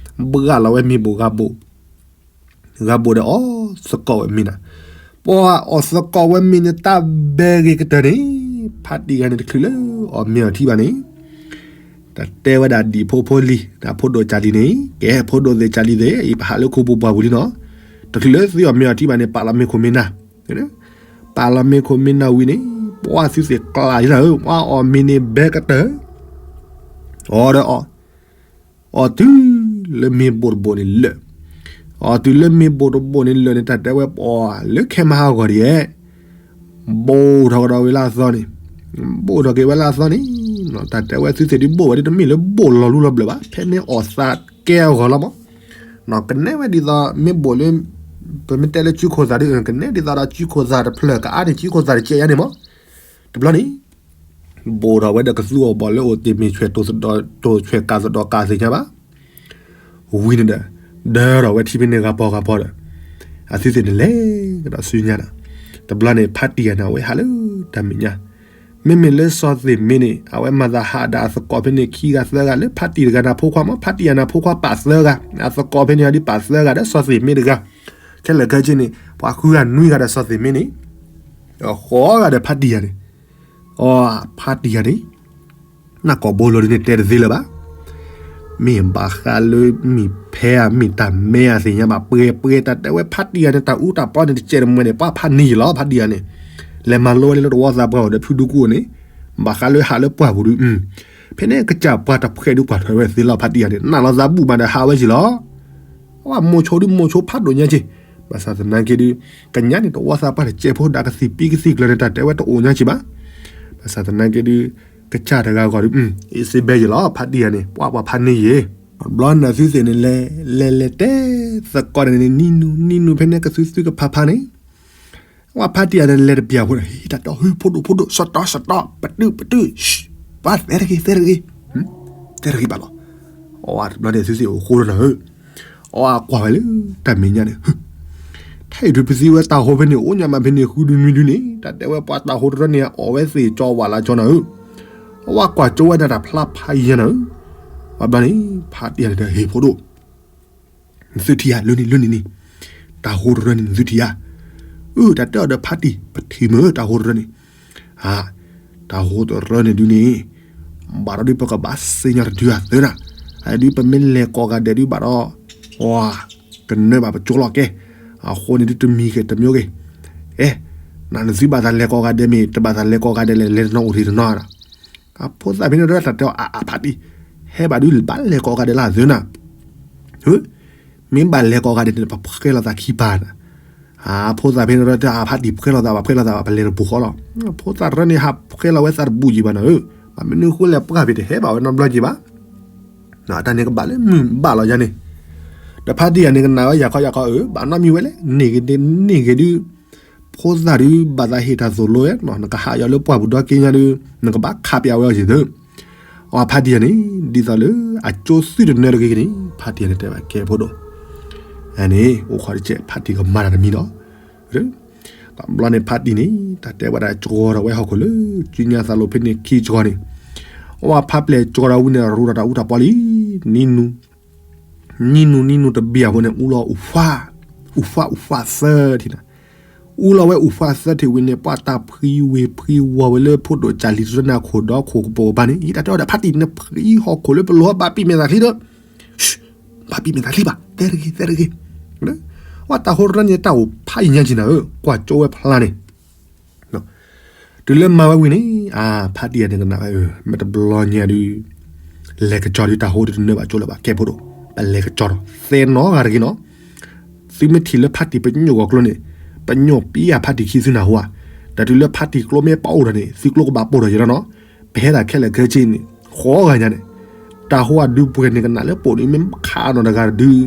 ဘှါလီၤဝဲမ့ၤဘိၣ်ဂၤဘိၣ် ဂၤဘိၣ်ဒီးအီၣ်သကိးဝဲမ့ၤနၤ, ပှၤအီၣ်သကိးဝဲမ့ၤန့ၣ် တၢ်ဘဲဂ့ၤကတၢၢ်န့ၣ်, ဖါတံၢ်ဂၤန့ၣ်တချုးလၢအီၣ်မ့ၤအီထံဘၣ်န့ၣ်, တၢ်တဲဝဲဒၣ်ဒံၣ်ဖိဖိလံၤ ဒၣ်ဖိဒိၣ်ကၢ်လံၤန့ၣ်, ကဲဖိဒိၣ်သ့ၣ်ကၢ်လံၤသ့ၣ် အံၤပဟးလၢခိပူၤပှၢ်ပူၤလံနီၤ, တချုးလၢသုအီၣ်မ့ၤအီထံဘၣ်န့ၣ် ပာ်လီၤမ့ၤခိၣ်မ့ၤနၤ, ပာ်လီၤမ့ၤခိၣ်မ့ၤနၤဝံၤန့ၣ်, ပှၤသုသ့ၣ်ကျၢ်လံလၢ, ပှၤအီၣ်မ့ၤန့ၣ်ဘဲကတၢၢ်, အီၣ်ဒီးအီၣ် အီၣ်တုၤလၢမ့ၤဘိၣ်တဘိၣ်န့ၣ်လၢာ်, အီၤတုၤလၢမ့ၢ်ဘိၣ်တဘိၣ်န့ၣ်လၢာ်န့ၣ် တၢ်တဲဝဲပှၤလၢခဲမဟါဂီၤဒ်အဲၣ် ဘိၣ်ထီၣ်ကဒီးဝံၤလၢအသီန့ၣ်, ဘိၣ်ထီၣ်က့ၤဝဲလၢအသီန့ၣ်, တၢ်တဲဝဲသုသ့ၣ်ဒုးဘိၣ်ဝဲဒ်တမ့ၢ်လၢဘိၣ်လီၤလူလီၤဘျၢၣ်ဘၣ်, ဖဲန့ၣ်အီၣ်သးကဲအဂီၢ်လီၤမး, ကနဲဝဲဒ်သိးမ့ၢ်ဘိၣ်လၢ ပမ့ၢ်တဲလၢစုခိၣ်သၣ်ဒ် ကနဲဒ်သိးဒီးစုခိၣ်သၣ်တဖျၢၣ် ကအါန့ၢ်စုခိၣ်သၣ်တကဲယါန့ၣ်မး, တဘျီန့ၣ် ဘိၣ်ထီၣ်ဝဲဒီးကသူအီၤဘီၣ်လၢအိၣ်တ့ၢ်မ့ၢ်ဆွဲၣ်တိၢ်သဒီး တိၢ်ဆွဲၣ်ကးသဒီးကးသ့ၣ်ညါဘၣ် ဝံၤန့ၣ်ဒီး ဒၢထီၣ်ဝဲထံဖဲန့ၣ်ဂၤပီၤဂၤပီၤဒီး အသုသ့ၣ်န့ၣ်လဲၤကဒီးဆူညါဒီး တဘျီန့ၣ် ဖါတံၢ်ယၤန့ၣ် အဝဲဟးလၢတၢ်မဲာ်ညါ, မ့မ့ၢ်လၢစီၤသ့ၣ်မ့န့ၣ် အဝဲမၤသးဟးဒီးအသကိးဖဲန့ၣ်ခံဂၤသၢဂၤလၢဖါတံၢ်တဂၤန့ၣ်အဖိခွါမး, ဖါတံၢ်ယၤန့ၣ်အဖိခွါပာ်သၢဂၤ, အသကိးဖဲန့ၣ်အဒုးပာ်သၢဂၤဒီးစီၤသ့ၣ်မ့တဂၤ, ခဲလၢာ်ခဲဆ့န့ၣ် ပှၤဃုဂၤနွံဂၤဒီးစီၤသ့ၣ်မ့န့ၣ် ဃိးဂၤဒီးဖါတံၢ်ယၤန့ၣ်, အီ ဖါတံၢ်ယၤန့ၣ် နၢ်ကိးဘိလီၤဒ်န့ၣ်တဲတသ့လၢၤဘၣ်. မ့ၢ်ဘၣ်ဃးလၢမ့ၢ်ဖဲဧါမ့ၢ်တၢ်မဲဧါသ့ၣ်ညါဘၣ် ပှဲၤပှဲၤ တၢ်တဲဝဲဖါတံၢ်ယၤန့ၣ် တၢ်အူတၢ်ပီန့ၣ် တစဲးတမှဲၤန့ၣ် ပှၤဖးန့ၢ်ယံာ်လီၤ ဖါတံၢ်ယၤန့ၣ်, လဲၤမၤလိဝဲလၢတဝီသးပှၢ်အီၤဒီးဖုဒူကိၣ်န့ၣ်, ဘၣ်ဃးလၢဟးလၢပှၢ်ပူၤဒုး, ဖဲန့ၣ်ကစၢ်ပှၤတဖှဲးဒုးကွၢ်ထွဲဝဲသ့လီၤ ဖါတံၢ်ယၤန့ၣ် နၢ်လီၤသးဘူၣ်မးဒီးဟးဝဲယံာ်လီၤ အဝဲမိၤဆိဒုးမိၤဆိဖးဒိၣ်ညါက့ၤ, ဘၣ်ဆၣ်သနာ်က့ဒုး ကညးန့ၣ်တဝီသးပှၢ်တစဲးဖိဒီးကသံၣ်ပံကသံၣ်ကျၢၤန့ၣ် တၢ်တဲဝဲတအိၣ်ညါက့ၤဘၣ်. ဘၣ်ဆၣ်သနာ်က့ဒုး ကစၢ်တဂၤဂီၢ်ဒုး အ့ၣ်စ့ဘဲယံာ်လီၤ ဖါတံၢ်ယၤန့ၣ် ပှၤပှၤဖးန့ၢ်ယံာ်, ဘျီန့ၣ်သုသ့ၣ်န့ၣ်လဲၤ လဲၤလဲၤတဲ သကိးန့ၣ်န့ၣ် နံၤနုၤနံၤနုၤ ဖဲန့ၣ်ကသုသုကဖးဖးန့ၣ် အဝဲဖါတံၢ်ယၤန့ၣ် လဲၤတပျၢ်ဖိဒီး ဟ့ၣ်တၢ်တီၢ် ဟ့ၣ်ဖိဒိၣ်ဖိဒိၣ် စီၤတီစီၤတီ ပတုာ်ပတုာ် ပှၤသဲတဂ့ၤ သဲတဂ့ၤ သဲတဂ့ၤဘၣ်လီၤ. အီ တဘျီန့ၣ်သုသ့ၣ်အိၣ်ဃိလီၤနၤဧၢ, အီ အကွၢ်ဝဲလၢတၢ်မဲာ်ညါန့ၣ် ထဲအံၤဒုးပသံဝဲတၢ်ဟိဖဲန့ၣ် အိၣ်ညါမးဖဲန့ၣ် ဃုဒုနွံဒုန့ၣ် တၢ်တဲဝဲပှၤတၢ်ဟိတရၢန့ၣ် အီၣ်ဝဲသ့ၣ်ကၠီဝးလၢကၠီနၤဧၢ, အဝဲကွၢ်ကၠိဝဲဒၣ်တၢ်ဖျါဖးယံၤနၤဧၢ, ဘျီန့ၣ် ဖါတံၢ်ယၤန့ၣ်ဒီး ဟ့ၣ်ဖိဒိၣ် နသုထံၣ်ဧါ လၢန့ၣ်လၢန့ၣ်န့ၣ်, တၢ်ဟိတရၢန့ၣ် နသုထံၣ်ဧါ, အၢ တၢ်တဲအီၤဒီးဖါတံၢ် ပထံၣ်မ့ၢ်တၢ်ဟိတရၢန့ၣ်, အၢ တၢ်ဟိတရၢန့ၣ်ဒုန့ၣ်, ဘၣ်ဒီးဒုးပကဘၣ်စံၣ်ညီၣ်တဒုအသၢနၤ, အဒုးပမ့ၢ်လဲၤကိးဂၤဒဲးဒုးဘၣ်ဒီး, ပှၤ ကနၢဘၣ်ပကၠိလီၤကဲ, အဃိန့ၣ်ဒုးတမံၤက့ၤတမံၤက့ၤ, အဲ နသုဘၣ်သးလဲၤကိးဂၤဒဲးမ့ၢ် တဘၣ်သးလဲၤကိးဂၤဒဲးလဲၣ် လဲၤတနီၤအိၣ်ထံးတနီၤဒီး, အဖိသၣ်ဖဲန့ၣ်ဒီးတၢ်တဲအီၤ အၢ အၢ ဖါတံၢ်, ဟဲဘၣ်ဒုးဘၣ်လဲၤကိးဂၤဒဲးလၢအသၢနၤ မ့ၢ်ဘၣ်လဲၤကိးဂၤဒဲးန့ၣ် ပဖှဲလီၤသးခံပၤနၤ, အဖိသၣ်ဖဲန့ၣ်ဒီး အၢ ဖါတံၢ် ဖှဲလီၤသး ပဖှဲလီၤသး ပလဲၤတပူၤဃီလီၤ, ဖိသၣ်တရၢန့ၣ် ဟးဖှဲလီၤဝဲသးတဘူၣ်ယံၤဘၣ်နၤဧၢ, ဘၣ်မနုၤဃိလဲၣ်ပှၢ်ဖဲတဟဲဘၣ်ဝဲနီတဘျီက့ၤဘၣ်, တၢ်န့ၣ်ကဘၣ်လၢမုၢ်ဘၣ်လီၤယါန့ၣ်, ဒီးဖါတံၢ်ယၤန့ၣ်ကနၣ်ဝဲယၤခီယၤခီအၢ ဘၣ်နီတမံၤဝဲလဲၣ် န့ၢ်ဂ့ၤဒုး ဖိသၣ်ဒုးဘၣ်သးဟ့ၣ်တၢ်သိၣ်လိဝဲ, နကဟးယီၤလၢပှၢ်ပူၤဒီက့ညါဒုး နကဘၣ်ခးပျးဝဲအီၤယံၤသၢ အဖါတံၢ်ယၤန့ၣ် ဒ်သိးလၢအကၠိသုတနၢတဂ့ၤကန့ၣ် ဖါတံၢ်ယၤန့ၣ်တဲဘၣ်ကဲဖိဒိၣ်, အန့ၣ် အိၣ်ခိးတကဲး ဖါတံၢ်ကမၤတၢ်တမံၤဒီး, တဘျီန့ၣ်ဖါတံၢ်န့ၣ် တၢ်တဲဝဲဒၣ်ကၠီထီၣ်ဝဲဟီၣ်ခိၣ်လၢ ကၠံညါသးလိၤဖဲန့ၣ်ခံကၠီန့ၣ်, အဝဲဖါပျဲၢ်ကၠီထီၣ်ဝံၤန့ၣ် ရူးထီၣ်တၢ်အူတၢ်ပီလံ, နံၤနုၤ နံၤနုၤတဘ့ၣ်အဃိန့ၣ် အူလီၤအူဖး, အူဖးအူဖးသၢထံၣ်နၤ, အူလီၤဝဲအူဖးသၢထံၣ်ဝံၤန့ၣ် ပှၤတၢ်ဖှံဝ့ၤဖှံဝီၤဝဲလၢဖိဒိၣ်ကၢ်လံၤတရၢန့ၣ်အခိၣ်ဒီးခိၣ်ကပိာ်ကပၤန့ၣ် ယတၢ်တဲအီၤဒီးဖါတံၢ်န့ၣ် ဖှံဟီၣ်ခိၣ်လၢပလိၤဘၣ်ပံာ်မဲာ်သးချံဒီး, ဘၣ်ပံာ်မဲာ်သးချံဘၣ် သဲတဂ့ၤသဲတဂ့ၤ, ဝဲတၢ်ဟိတရၢန့ၣ်တၢ်အိၣ်ဖးယံၤညါက့ၤနၤဧၢ ကွၢ်ကၠိဝဲဖျါန့ၣ် တုၤလၢမၤဝဲဝံၤန့ၣ် အါ ဖါတံၢ်ယၤန့ၣ်ကနၣ်ဝဲ မ့ၢ်တဘျီညါဒုး လဲၤကကၠီဒုး တၢ်ဟိဒုးတနၢဘၣ်ကၠိလၢၤဘၣ် ကဲဖိဒိၣ် ပလဲၤကကၠီဒီး သဲနီတဂၤတဂ့ၤနီၤ, သုမ့ၢ်ထံၣ်လၢဖါတံၢ်ပညိၣ်ဂီၤကျိၤန့ၣ် ပညိၣ်ပံယၤဖါတံၢ်ခံသုနၢ်ဟူဧါ, ဒီးတုၤလၢဖါတံၢ်ကျိမ့ၢ်ပအိၣ်ဒီးန့ၣ် သုကျိကဘၣ်ပိၢ်ထီၣ်ယဲၢ်နီၤနီၤ, ပဟဲဒၣ်ခဲလၢာ်ခဲဆ့န့ၣ် ဃိးဂၤညါန့ၣ် တၢ်ဟိအဒုးပှဲၤန့ၣ်ကနၣ်လၢပိာ်န့ၣ် မ့ၢ်ခးနီၤတဂၤတဒုး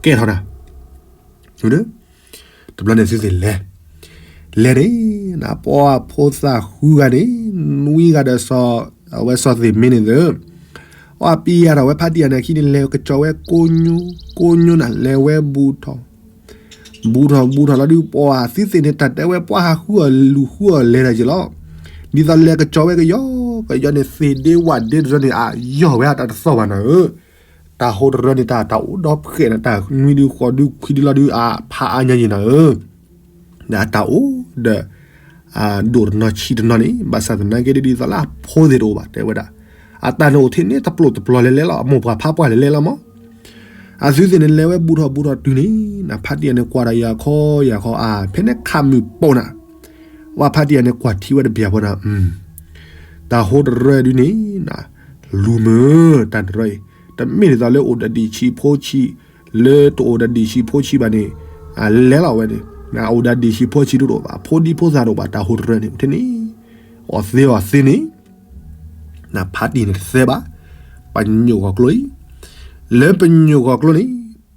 ကဲထီၣ်နၤ တဘျီန့ၣ်သုသ့ၣ်လဲၤ, လဲၤန့ၣ် နပှၤဖိသၣ်ဃုဂၤန့ၣ် နွံဂၤဒီးစီၤ အဝဲစီၤသ့ၣ်မ့န့ၣ်သၢ, အီပံယၤထီၣ်ဝဲဖါတံၢ်ယၤန့ၣ်အခံန့ၣ် လဲၤကကၠီဝဲကိးညိ ကိးညိနၤ လဲၤဝဲဘူးထီၣ်, ဘူးထီၣ်ဘူးထီၣ်လီၤဒုး ပှၤသုသ့ၣ်န့ၣ် တၢ်တဲဝဲပှၤဟးဃုအီၤလူၤဃုအီၤလဲၤတၢ်က့ၤလီၤ, ဒ်သိးလဲၤကကၠီဝဲကယီကယီန့ၣ် သ့ၣ်ဒ့ဝၣ်ဒ့တရၢန့ၣ် အယီၢ်ဝဲအတၢ်တသီၣ်ဘၣ်နၤဧၢ တၢ်ဟိတရၢန့ၣ် တၢ်တၢ်အိၣ်ဒီဖှဲးနၤ တၢ်နွံဒုဃိးဒုခွံဒုလီၤဒုး အဖးအါညါယံၤနၤဧၢ, ဒီးအတၢ်အိၣ်ဒီး ဒိၣ်တနီၤဆံးတနီၤန့ၣ် ဘၣ်ဆၣ်သနာ်က့ဒ်သိးလၢအဖိသ့ၣ်တအိၣ်ဘၣ် တဲဝဲဒၣ် အတၢ်န့ၣ်အိၣ်ထဲန့ၣ် တပျိၢ်တပျီၤလဲၤလဲၤလီၤ အမိၢ်ပှၢ်ဖးပှၢ်လဲၤလဲၤလီၤမး, အသုသ့ၣ်န့ၣ်လဲၤဝဲဘူးထီၣ်ဘူးထီၣ်တုၤန့ၣ် နဖါတံၢ်ယၤန့ၣ်ကွၢ်ဒီးယၤခီယၤခီ အါ ဖဲန့ၣ်ခးမုၢ်ပိာ်နၤ, ဝဲဖါတံၢ်ယၤန့ၣ်ကွၢ်ထံဝဲတဘျီဖိနၤ တၢ်ဟိတရၢဒုးန့ၣ် လူၤမုာ်တၢ်တရၢအံၤ တမ့ၢ်ဒ်သိးလၢအိၣ်ဒီးဒံၣ်ဆံးဖိဆံး လၢတအိၣ်ဒီးဒံၣ်ဆံးဖိဆံးဘၣ်န့ၣ်, လဲၤလီၤဝဲန့ၣ်, အိၣ်ဒီးဒံၣ်ဆံးဖိဆံးတအိၣ်ဘၣ်, ဖိဒံဖိသၣ်တအိၣ်ဘၣ်, တၢ်ဟူးတရၢန့ၣ် ထဲန့ၣ်, အီၣ်သ့အီၣ်သ့န့ၣ်, ဖါတံၢ်န့ၣ်တသဲဘၣ်, ပညိၣ်ဂီၤကျိအံၤ, လၢပညိၣ်ဂီၤကျိန့ၣ်,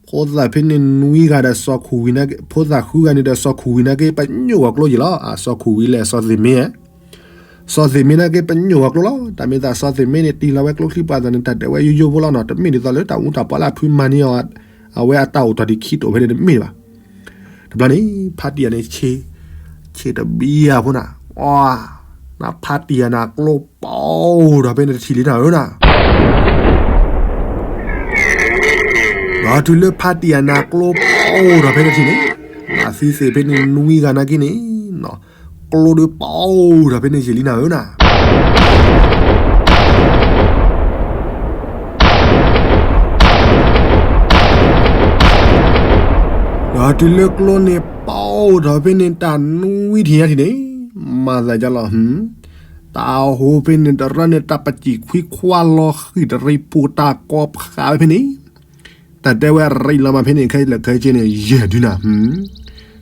ဖိသၣ်ဖဲန့ၣ်နွံဂၤဒီးစီၤခူၣ်ဝံၤနာ်က့, ဖိသၣ်ဃုဂၤန့ၣ်ဒီးစီၤခူၣ်ဝံၤနာ်က့ ပညိၣ်ဂီၤကျိယံၤလီၤ. အစီၤခူၣ်ဝံၤလဲၣ် စီၤသ့ၣ်မ့ၢ် စီၤသ့ၣ်မ့ၢ်နာ်က့ ပညိၣ်ဂီၤကျိလီၤ. တၢ်မ့ၢ်သးစီၤသ့ၣ်မ့ၢ်န့ၣ် တ့ၢ်လီၤဝဲကျိချံပှၤသးန့ၣ် တၢ်တဲဝဲယိယိဖိလီၤနီၤ, တမ့ၢ်ဒ်သိးလၢတၢ်အူတၢ်ပီလၢအဖုမၤန့ၢ်အီၤ, အဝဲအတၢ်အိၣ်တ့ၢ်ဒံးခံတိာ်ဖဲန့ၣ်တမ့ၢ်ဘၣ်. တဘျီန့ၣ် ဖါတံၢ်ယၤန့ၣ် ဆ့, ဆ့တဘံယၤဖိနၤ, အီ, နဖါတံၢ်ယၤန့ၣ် ကျိပအိၣ်ဒီးဖဲန့ၣ်တထံၣ်လံနၤဧၢနၤ ဒီးတုၤလၢဖါတံၢ်ယၤန့ၣ် ကျိပအိၣ်ဒီးဖဲန့ၣ်တထံၣ်န့ၣ်, အသုသ့ၣ်ဖဲန့ၣ်နွံဂၤနာ်က့န့ၣ်, ကျိဒုးပအိၣ်ဒီးဖဲန့ၣ်ယံာ်လံနၤဧၢနၤ. ဒီးတုၤလၢကျိန့ၣ်ပအိၣ်ဒီးဖဲန့ၣ်တၢ်နွံထံၣ်ညါထံၣ်န့ၣ်, မၤသးဒ်လီၤ, တၢ်ဟူးဖဲန့ၣ်တရၢန့ၣ် တၢ်ပစံၣ်ခွံခွါလီၤဃံၣ်တရံးပူၤတၢ်ကီဖးဝဲဖဲန့ၣ်, တၢ်တဲဝဲရံးလီၤမးဖဲန့ၣ် ခဲလၢာ်ခဲဆ့န့ၣ် ယဲၢ်ဒုနၤ,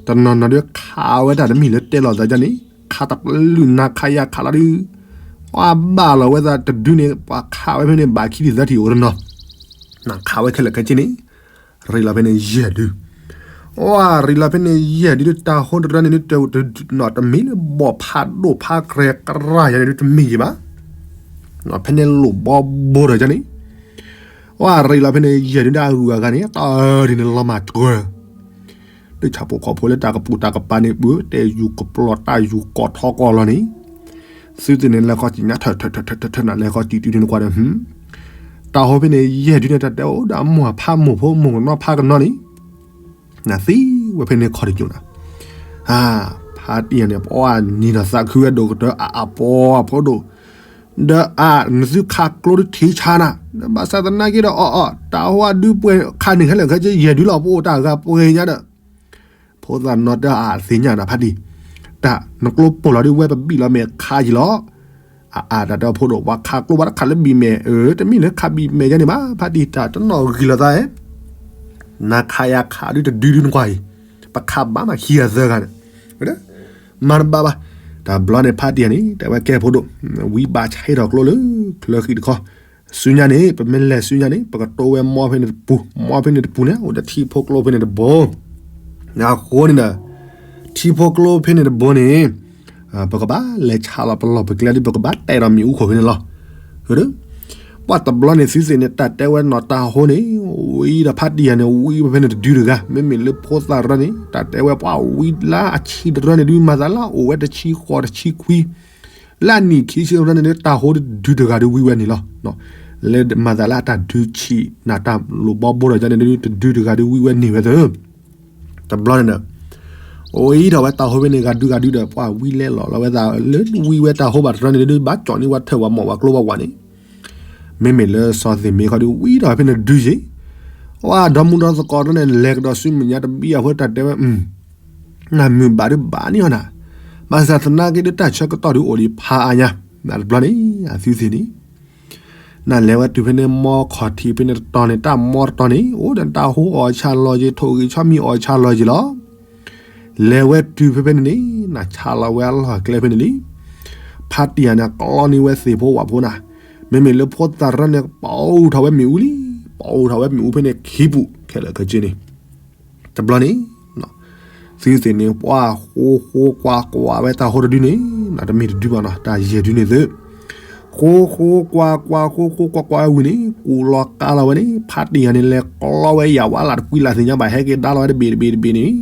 တနီၤနီၤဒုးခးဝဲတၢ်တမံၤလၢတဲလီၤသးဒ်န့ၣ်, ခးတပလုၢ်နၤခးယၤခးလီၤဒုး, ပှၤဘၣ်လီၤဝဲသးတဒုန့ၣ် ပှၤခးဝဲဖဲန့ၣ် ဘၣ်ခံထံၣ်သၢထံၣ်အိၣ်တနီၤ, နခးဝဲခဲလၢာ်ခဲဆ့န့ၣ်, ရံးလီၤဖဲန့ၣ်ယဲၢ်ဒု အရံးလီၤဖဲန့ၣ်ယဲၢ်ဒု တၢ်ဟူးတရၢန့ၣ်ဒုး, တမ့ၢ်လၢဘီၣ်ဖးဒိၣ်ဖးကြဲၤကြရၢ်ယၤန့ၣ်ဒုးတမ့ၢ်ယံၤဘၣ်, ဖဲန့ၣ်လိၣ်ဘီဘိဒီးယၤန့ၣ်, အရံးလီၤဖဲန့ၣ်ယဲၢ်ဒု ဒၣ်အဂုၤအဂၤန့ၣ် တၢ်ဒ်န့ၣ်လီၤမၢ်တြၢၤ ဒ်ဆၣ်ဖိကီၢ်ဖိလၢတၢ်ကပိာ်တၢ်ကပၤန့ၣ် ပတဲယူၤကပျီၤတၢ်ယူၤကိးထီၣ်ကိးလီၤန့ၣ်, သုသ့ၣ်န့ၣ်လဲၤဃီစံၣ်ညါထၢၣ်ထၢၣ်ထၢၣ်ထၢၣ်ထၢၣ်နၤ လဲၤဃီစံၣ်တုၤန့ၣ်နကွၢ်ဒီး, တၢ်ဟူးဖဲန့ၣ်ယဲၢ်ဒုန့ၣ် တၢ်တဲအိၣ်ဒီးအမိၢ်အဖးမိၢ်ဖိမိၢ်ကနီၣ်ဖးကနီၣ်န့ၣ်, နသံဝဲဖဲန့ၣ်ခီၣ်တကၠိၣ်နၤ, ဖါတံၢ်ယၤန့ၣ် ပှၤနံၤဒီးသးခုဝဲဒိၣ်ကတၢၢ်အအပီအဖိဒိၣ်, ဒီးအနသုခးကျိဒုးထံဆါနၤ, ဒီးဘၣ်ဆၣ်သနာ်က့ဒီးအီၤအီၤ တၢ်ဟူးအဒုပှဲၤခးန့ၢ်ခဲလၢာ်ခဲဆ့ယဲၢ်ဒုလီၤ ပအိၣ်တၢ်ဂၤပှဲၤညါဒီး ဖိသၣ်နီၢ်တၢ်အသ့ၣ်ညါနၤဖါတံၢ်, တၢ်နကျိပိာ်လီၤဒုးဝဲပဘံၣ်လီၤမဲာ်ခးယံာ်လီၤ, အအတၢ်တဲဖိဒိၣ် ပှၤခးကျိပှၤတခးလၢဘံၣ်မဲာ် တမ့ၢ်လၢခးဘံၣ်မဲာ်ယါန့ၣ်ဘၣ် ဖါတံၢ် တၢ်တနီၣ်ဂံၢ်လီၤသးဧၢ, နခးယၤခးဒုးတဒုဒုနကွၢ်အံၤ, ပခးဘၣ်မးခံဂၤသၢဂၤန့ၣ်, မၤတဘၣ်ဘၣ်, တဘျီန့ၣ်ဖါတံၢ်ယၤန့ၣ် တဲဝဲကဲဖိဒိၣ်, ဝံဘၣ်ဆဲးထီၣ်ကျိလၢချၢဃံတခီ, ဆူညါန့ၣ် ပမ့ၢ်လဲၤဆူညါန့ၣ် ပကတိဝဲမီဖဲန့ၣ်တပူၤ, မီဖဲန့ၣ်တပူၤန့ၣ် အိၣ်ဒီးထံဖိကျိဖဲန့ၣ်တဘိ, အဃိန့ၣ်ဒီး ထံဖိကျိဖဲန့ၣ်တဘိန့ၣ် ပကဘၣ်လဲၤဆါလီၤပလီၢ်ပကျဲဒ် ပကဘၣ်တဲဒီးမ့ၣ်အူခိၣ်ဖဲန့ၣ်လီၤ. ပှၤတဘျီန့ၣ်သုသ့ၣ်န့ၣ် တၢ်တဲဝဲနီၢ်တၢ်ဟိန့ၣ် ဝံဒီးဖါတံၢ်ယၤန့ၣ် ဝံဝဲဖဲန့ၣ်တဒုတဂၤ, မ့မ့ၢ်လၢဖိသၣ်တရၢန့ၣ် တၢ်တဲဝဲပှၤဝံလၢအဆံတရၢန့ၣ်ဒုး မၤသးလၢအအိၣ်ဝဲတဆံဃိးတဆံခွံ လၢအနံၣ်ခံဆံတရၢန့ၣ်ဒုး တၢ်ဟိဒုးတဂၤဒုးဝံဝဲန့ၣ်လီၤ. လၢမၤသးလၢအတၢ်ဒုးဆံးနၤတၢ်လိၣ်ဘီဘိဒီးယၤန့ၣ်ဒုး တဒုတဂၤဒုးဝံဝဲန့ၣ်ဝဲသၢ တဘျီန့ၣ်ဒီး အိၣ်အံၤထီၣ်ဝဲတၢ်ဟိဖဲန့ၣ် ဂၤဒုးဂၤဒုးဒီး ပှၤဝံလဲလီၤလီၤဝဲသးလၢဝံဝဲတၢ်ဟိဘၣ်တရၢန့ၣ်ဒုး ဘၣ်ကၠီၣ်န့ၢ်ဝဲထၢၣ်ဝဲမီၢ်ဝဲကျိဝဲဝးန့ၣ်, မ့မ့ၢ်လၢစီၤသ့ၣ်မ့ၢ်ခီဒုး ဝံထီၣ်ဖဲန့ၣ်တဒုယ့ၣ်, ပှၤဒီမူဒီသကိးတရၢန့ၣ် လဲၤကဒီးဆူမဲာ်ညါတဘံၣ်အဃိ တၢ်တဲဝဲ နမုၢ်ဘၣ်ဒုးဘၣ်န့ၢ်အီၤနၤ, ဘၣ်ဆၣ်သနာ်က့ဒုး တၢ်ဆၢကတီၢ်ဒုးအိၣ်ဒံးဖးအါညါ, တဘျီန့ၣ် အသုသ့ၣ်န့ၣ် နလဲၤဝဲတုၤဖဲန့ၣ် မီခီၣ်ထံးဖဲန့ၣ်တတီၤန့ၣ် တၢ်မီတတီၤန့ၣ် အိၣ်ဒီးတၢ်ဟိအီၣ်ဆၣ်လီၤယ့ၤ ထိၣ်ဂံၢ်ဆီမံၤအီၣ်ဆၣ်လီၤယ့ၤလီၤ. လဲၤဝဲတုၤဖဲဖဲန့ၣ်န့ၣ် နဆါလီၤဝဲအလီၢ်အကျဲဖဲန့ၣ်လံ. ဖါတံၢ်ယၤန့ၣ် ကျီန့ၢ်ဝဲသ့ၣ်ဖိဝၣ်ဖိနၤ, မ့မ့ၢ်လၢဖိသၣ်တရၢန့ၣ် ပအိၣ်ထီၣ်ဝဲမ့ၣ်အူလံ, ပအိၣ်ထီၣ်ဝဲမ့ၣ်အူဖဲန့ၣ်ခံပူၤ ခဲလၢာ်ခဲဆ့န့ၣ် တဘျီန့ၣ် သုသ့ၣ်န့ၣ် ပှၤဃိဃိကွၢ်ကွၢ်ဝဲတၢ်ဟိတဒုန့ၣ် တမ့ၢ်တဒုဘၣ်နီၤ တၢ်ယဲၢ်ဒုန့ၣ်သု ဃိဃိကွၢ်ကွၢ် ဃိဃိကွၢ်ကွၢ်ဝဲဝံၤန့ၣ် ကူၣ်လီၤကါလီၤဝဲန့ၣ် ဖါတံၢ်ယၤန့ၣ် လဲၤကျီဝဲယၣ်ဝါလၢ်တပှံၤလၢ်သ့ၣ်ညါဘၣ် ဟဲက့ၤဒါလီၤဝဲတဘ့ၣ်တဘ့ၣ်တဘ့ၣ်န့ၣ်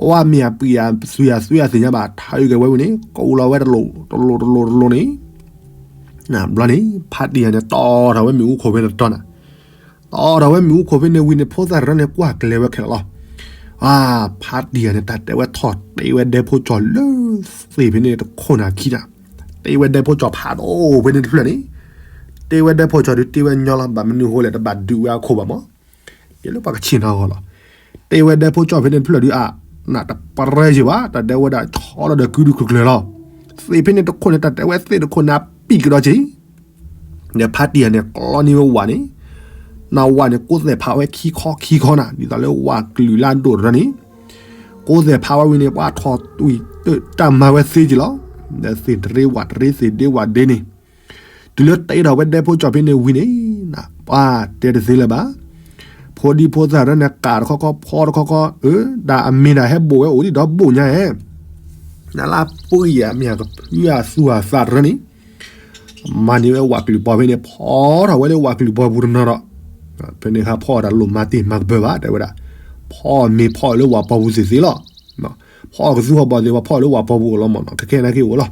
အဝဲမ့ၢ်အပှံၤအသွံၣ်အသွံၣ်အသ့ၣ်ညါဘၣ် ထးအုးက့ၤဝဲဝံၤန့ၣ် ကူၣ်လီၤဝဲတလိၣ်တလိၣ်တလိၣ်တလိၣ်န့ၣ် ဘျီန့ၣ် ဖါတံၢ်ယၤန့ၣ် တီၢ်ထီၣ်ဝဲမ့ၣ်အူခိၣ်ဖဲန့ၣ်တတီၤနၤ တီၢ်ထီၣ်ဝဲမ့ၣ်အူခိၣ်ဖဲန့ၣ်ဝံၤန့ၣ် ဖိသၣ်တရၢန့ၣ် ကွၢ်ကျဲၤဝဲခဲလၢာ်လီၤ. ဖါတံၢ်ယၤန့ၣ် တၢ်တဲဝဲထီၣ်တ့ဝဲဒဲဖိကၠီၤလၢသ့ၣ်ဖဲန့ၣ်တခိၣ်နၤခံနၤ တ့ဝဲဒဲဖိကၠီၤဖးဒိၣ်ဖဲန့ၣ်တဖျၢၣ်န့ၣ် တ့ဝဲဒဲဖိကၠီၤဒုးတ့ဝဲညီလီၤ ဘၣ်မနုၤအဃိလဲၣ် တဘၣ်ဒုးဝဲအခိၣ်ဘၣ်မး တ့လၢပှၤကဆ့ၣ်နီၤအဂီၢ်လီၤ. တ့ဝဲဒဲဖိကၠီၤဖဲန့ၣ်တဖျၢၣ်ဒုးအါ နတပရၢယ့ၣ်ဘၣ် တၢ်တဲဝဲဒၣ်ဆီလီၤဒီးကုဒုးကျၢၤကျၢၤလီၤ. သ့ၣ်ဖဲန့ၣ်တခိၣ်န့ၣ် တၢ်တဲဝဲသ့ၣ်တခိၣ်န့ၣ် အပံာ်ကဒီးက့ၤ ဒီးဖါတံၢ်ယၤန့ၣ် ကျီန့ၢ်ဝဲဝၣ်န့ၣ် နဝၤန့ၣ် ကိးသဲးဖးဝဲခံခီခံခီနၤ ဒ်သိးလၢဝၤကလုာ်လၢအဒိၣ်တရၢန့ၣ်, ကိးသဲးဖးဝဲဝံၤန့ၣ် ပှၤထီၣ်တွံၢ်တၢ်မၤဝဲသ့က့ၤလီၤ. သ့ၣ်တရ့ဝၤတရ့ သ့ၣ်ဒ့ဝၤဒ့န့ၣ်, တုၤလၢတ့ထီၣ်ဝဲဒဲဖိကၠီဖံန့ၣ်ဝံၤန့ၣ်, ပှၤတဲတသ့လၢၤဘၣ်. ဖိဒံဖိသၣ်တရၢန့ၣ် ကးတခီခီ ဖီတခီခီ, အၢ, ဒ်အမ့ၢ်ဒၣ်ဟဲဘိၣ်ဝဲအိၣ်ဒံးဒီးဘိၣ်ညါဧဲ, နလၢပှံၤအမ့ၢ်ကဖုအသူၣ်အသးတရၢန့ၣ် မၤန့ၢ်ဝဲဝၤကလုာ်ပီဖဲန့ၣ် ဖီထီၣ်ဝဲလၢဝၤကလုာ်ပီပူၤတနီၤဒီး, ဖဲန့ၣ်ဟးဖီၣ်တၢ်လိၣ်မၤတ့ၢ်မၤကပၢၤဘၣ် တဲဝဲဒၣ်, ဖီၣ်မ့ၤဖီၣ်လၢဝၤပီပူၤသ့ၣ်သ့လီၤ. ဖီၣ်ကသူဟီၣ်ဘီၣ်သ့ၣ် ပှၤဖီၣ်လၢဝၤပီပူၤအလီၤမၢ်နီၤ ခဲခဲနာ်က့အိၣ်လီၤ.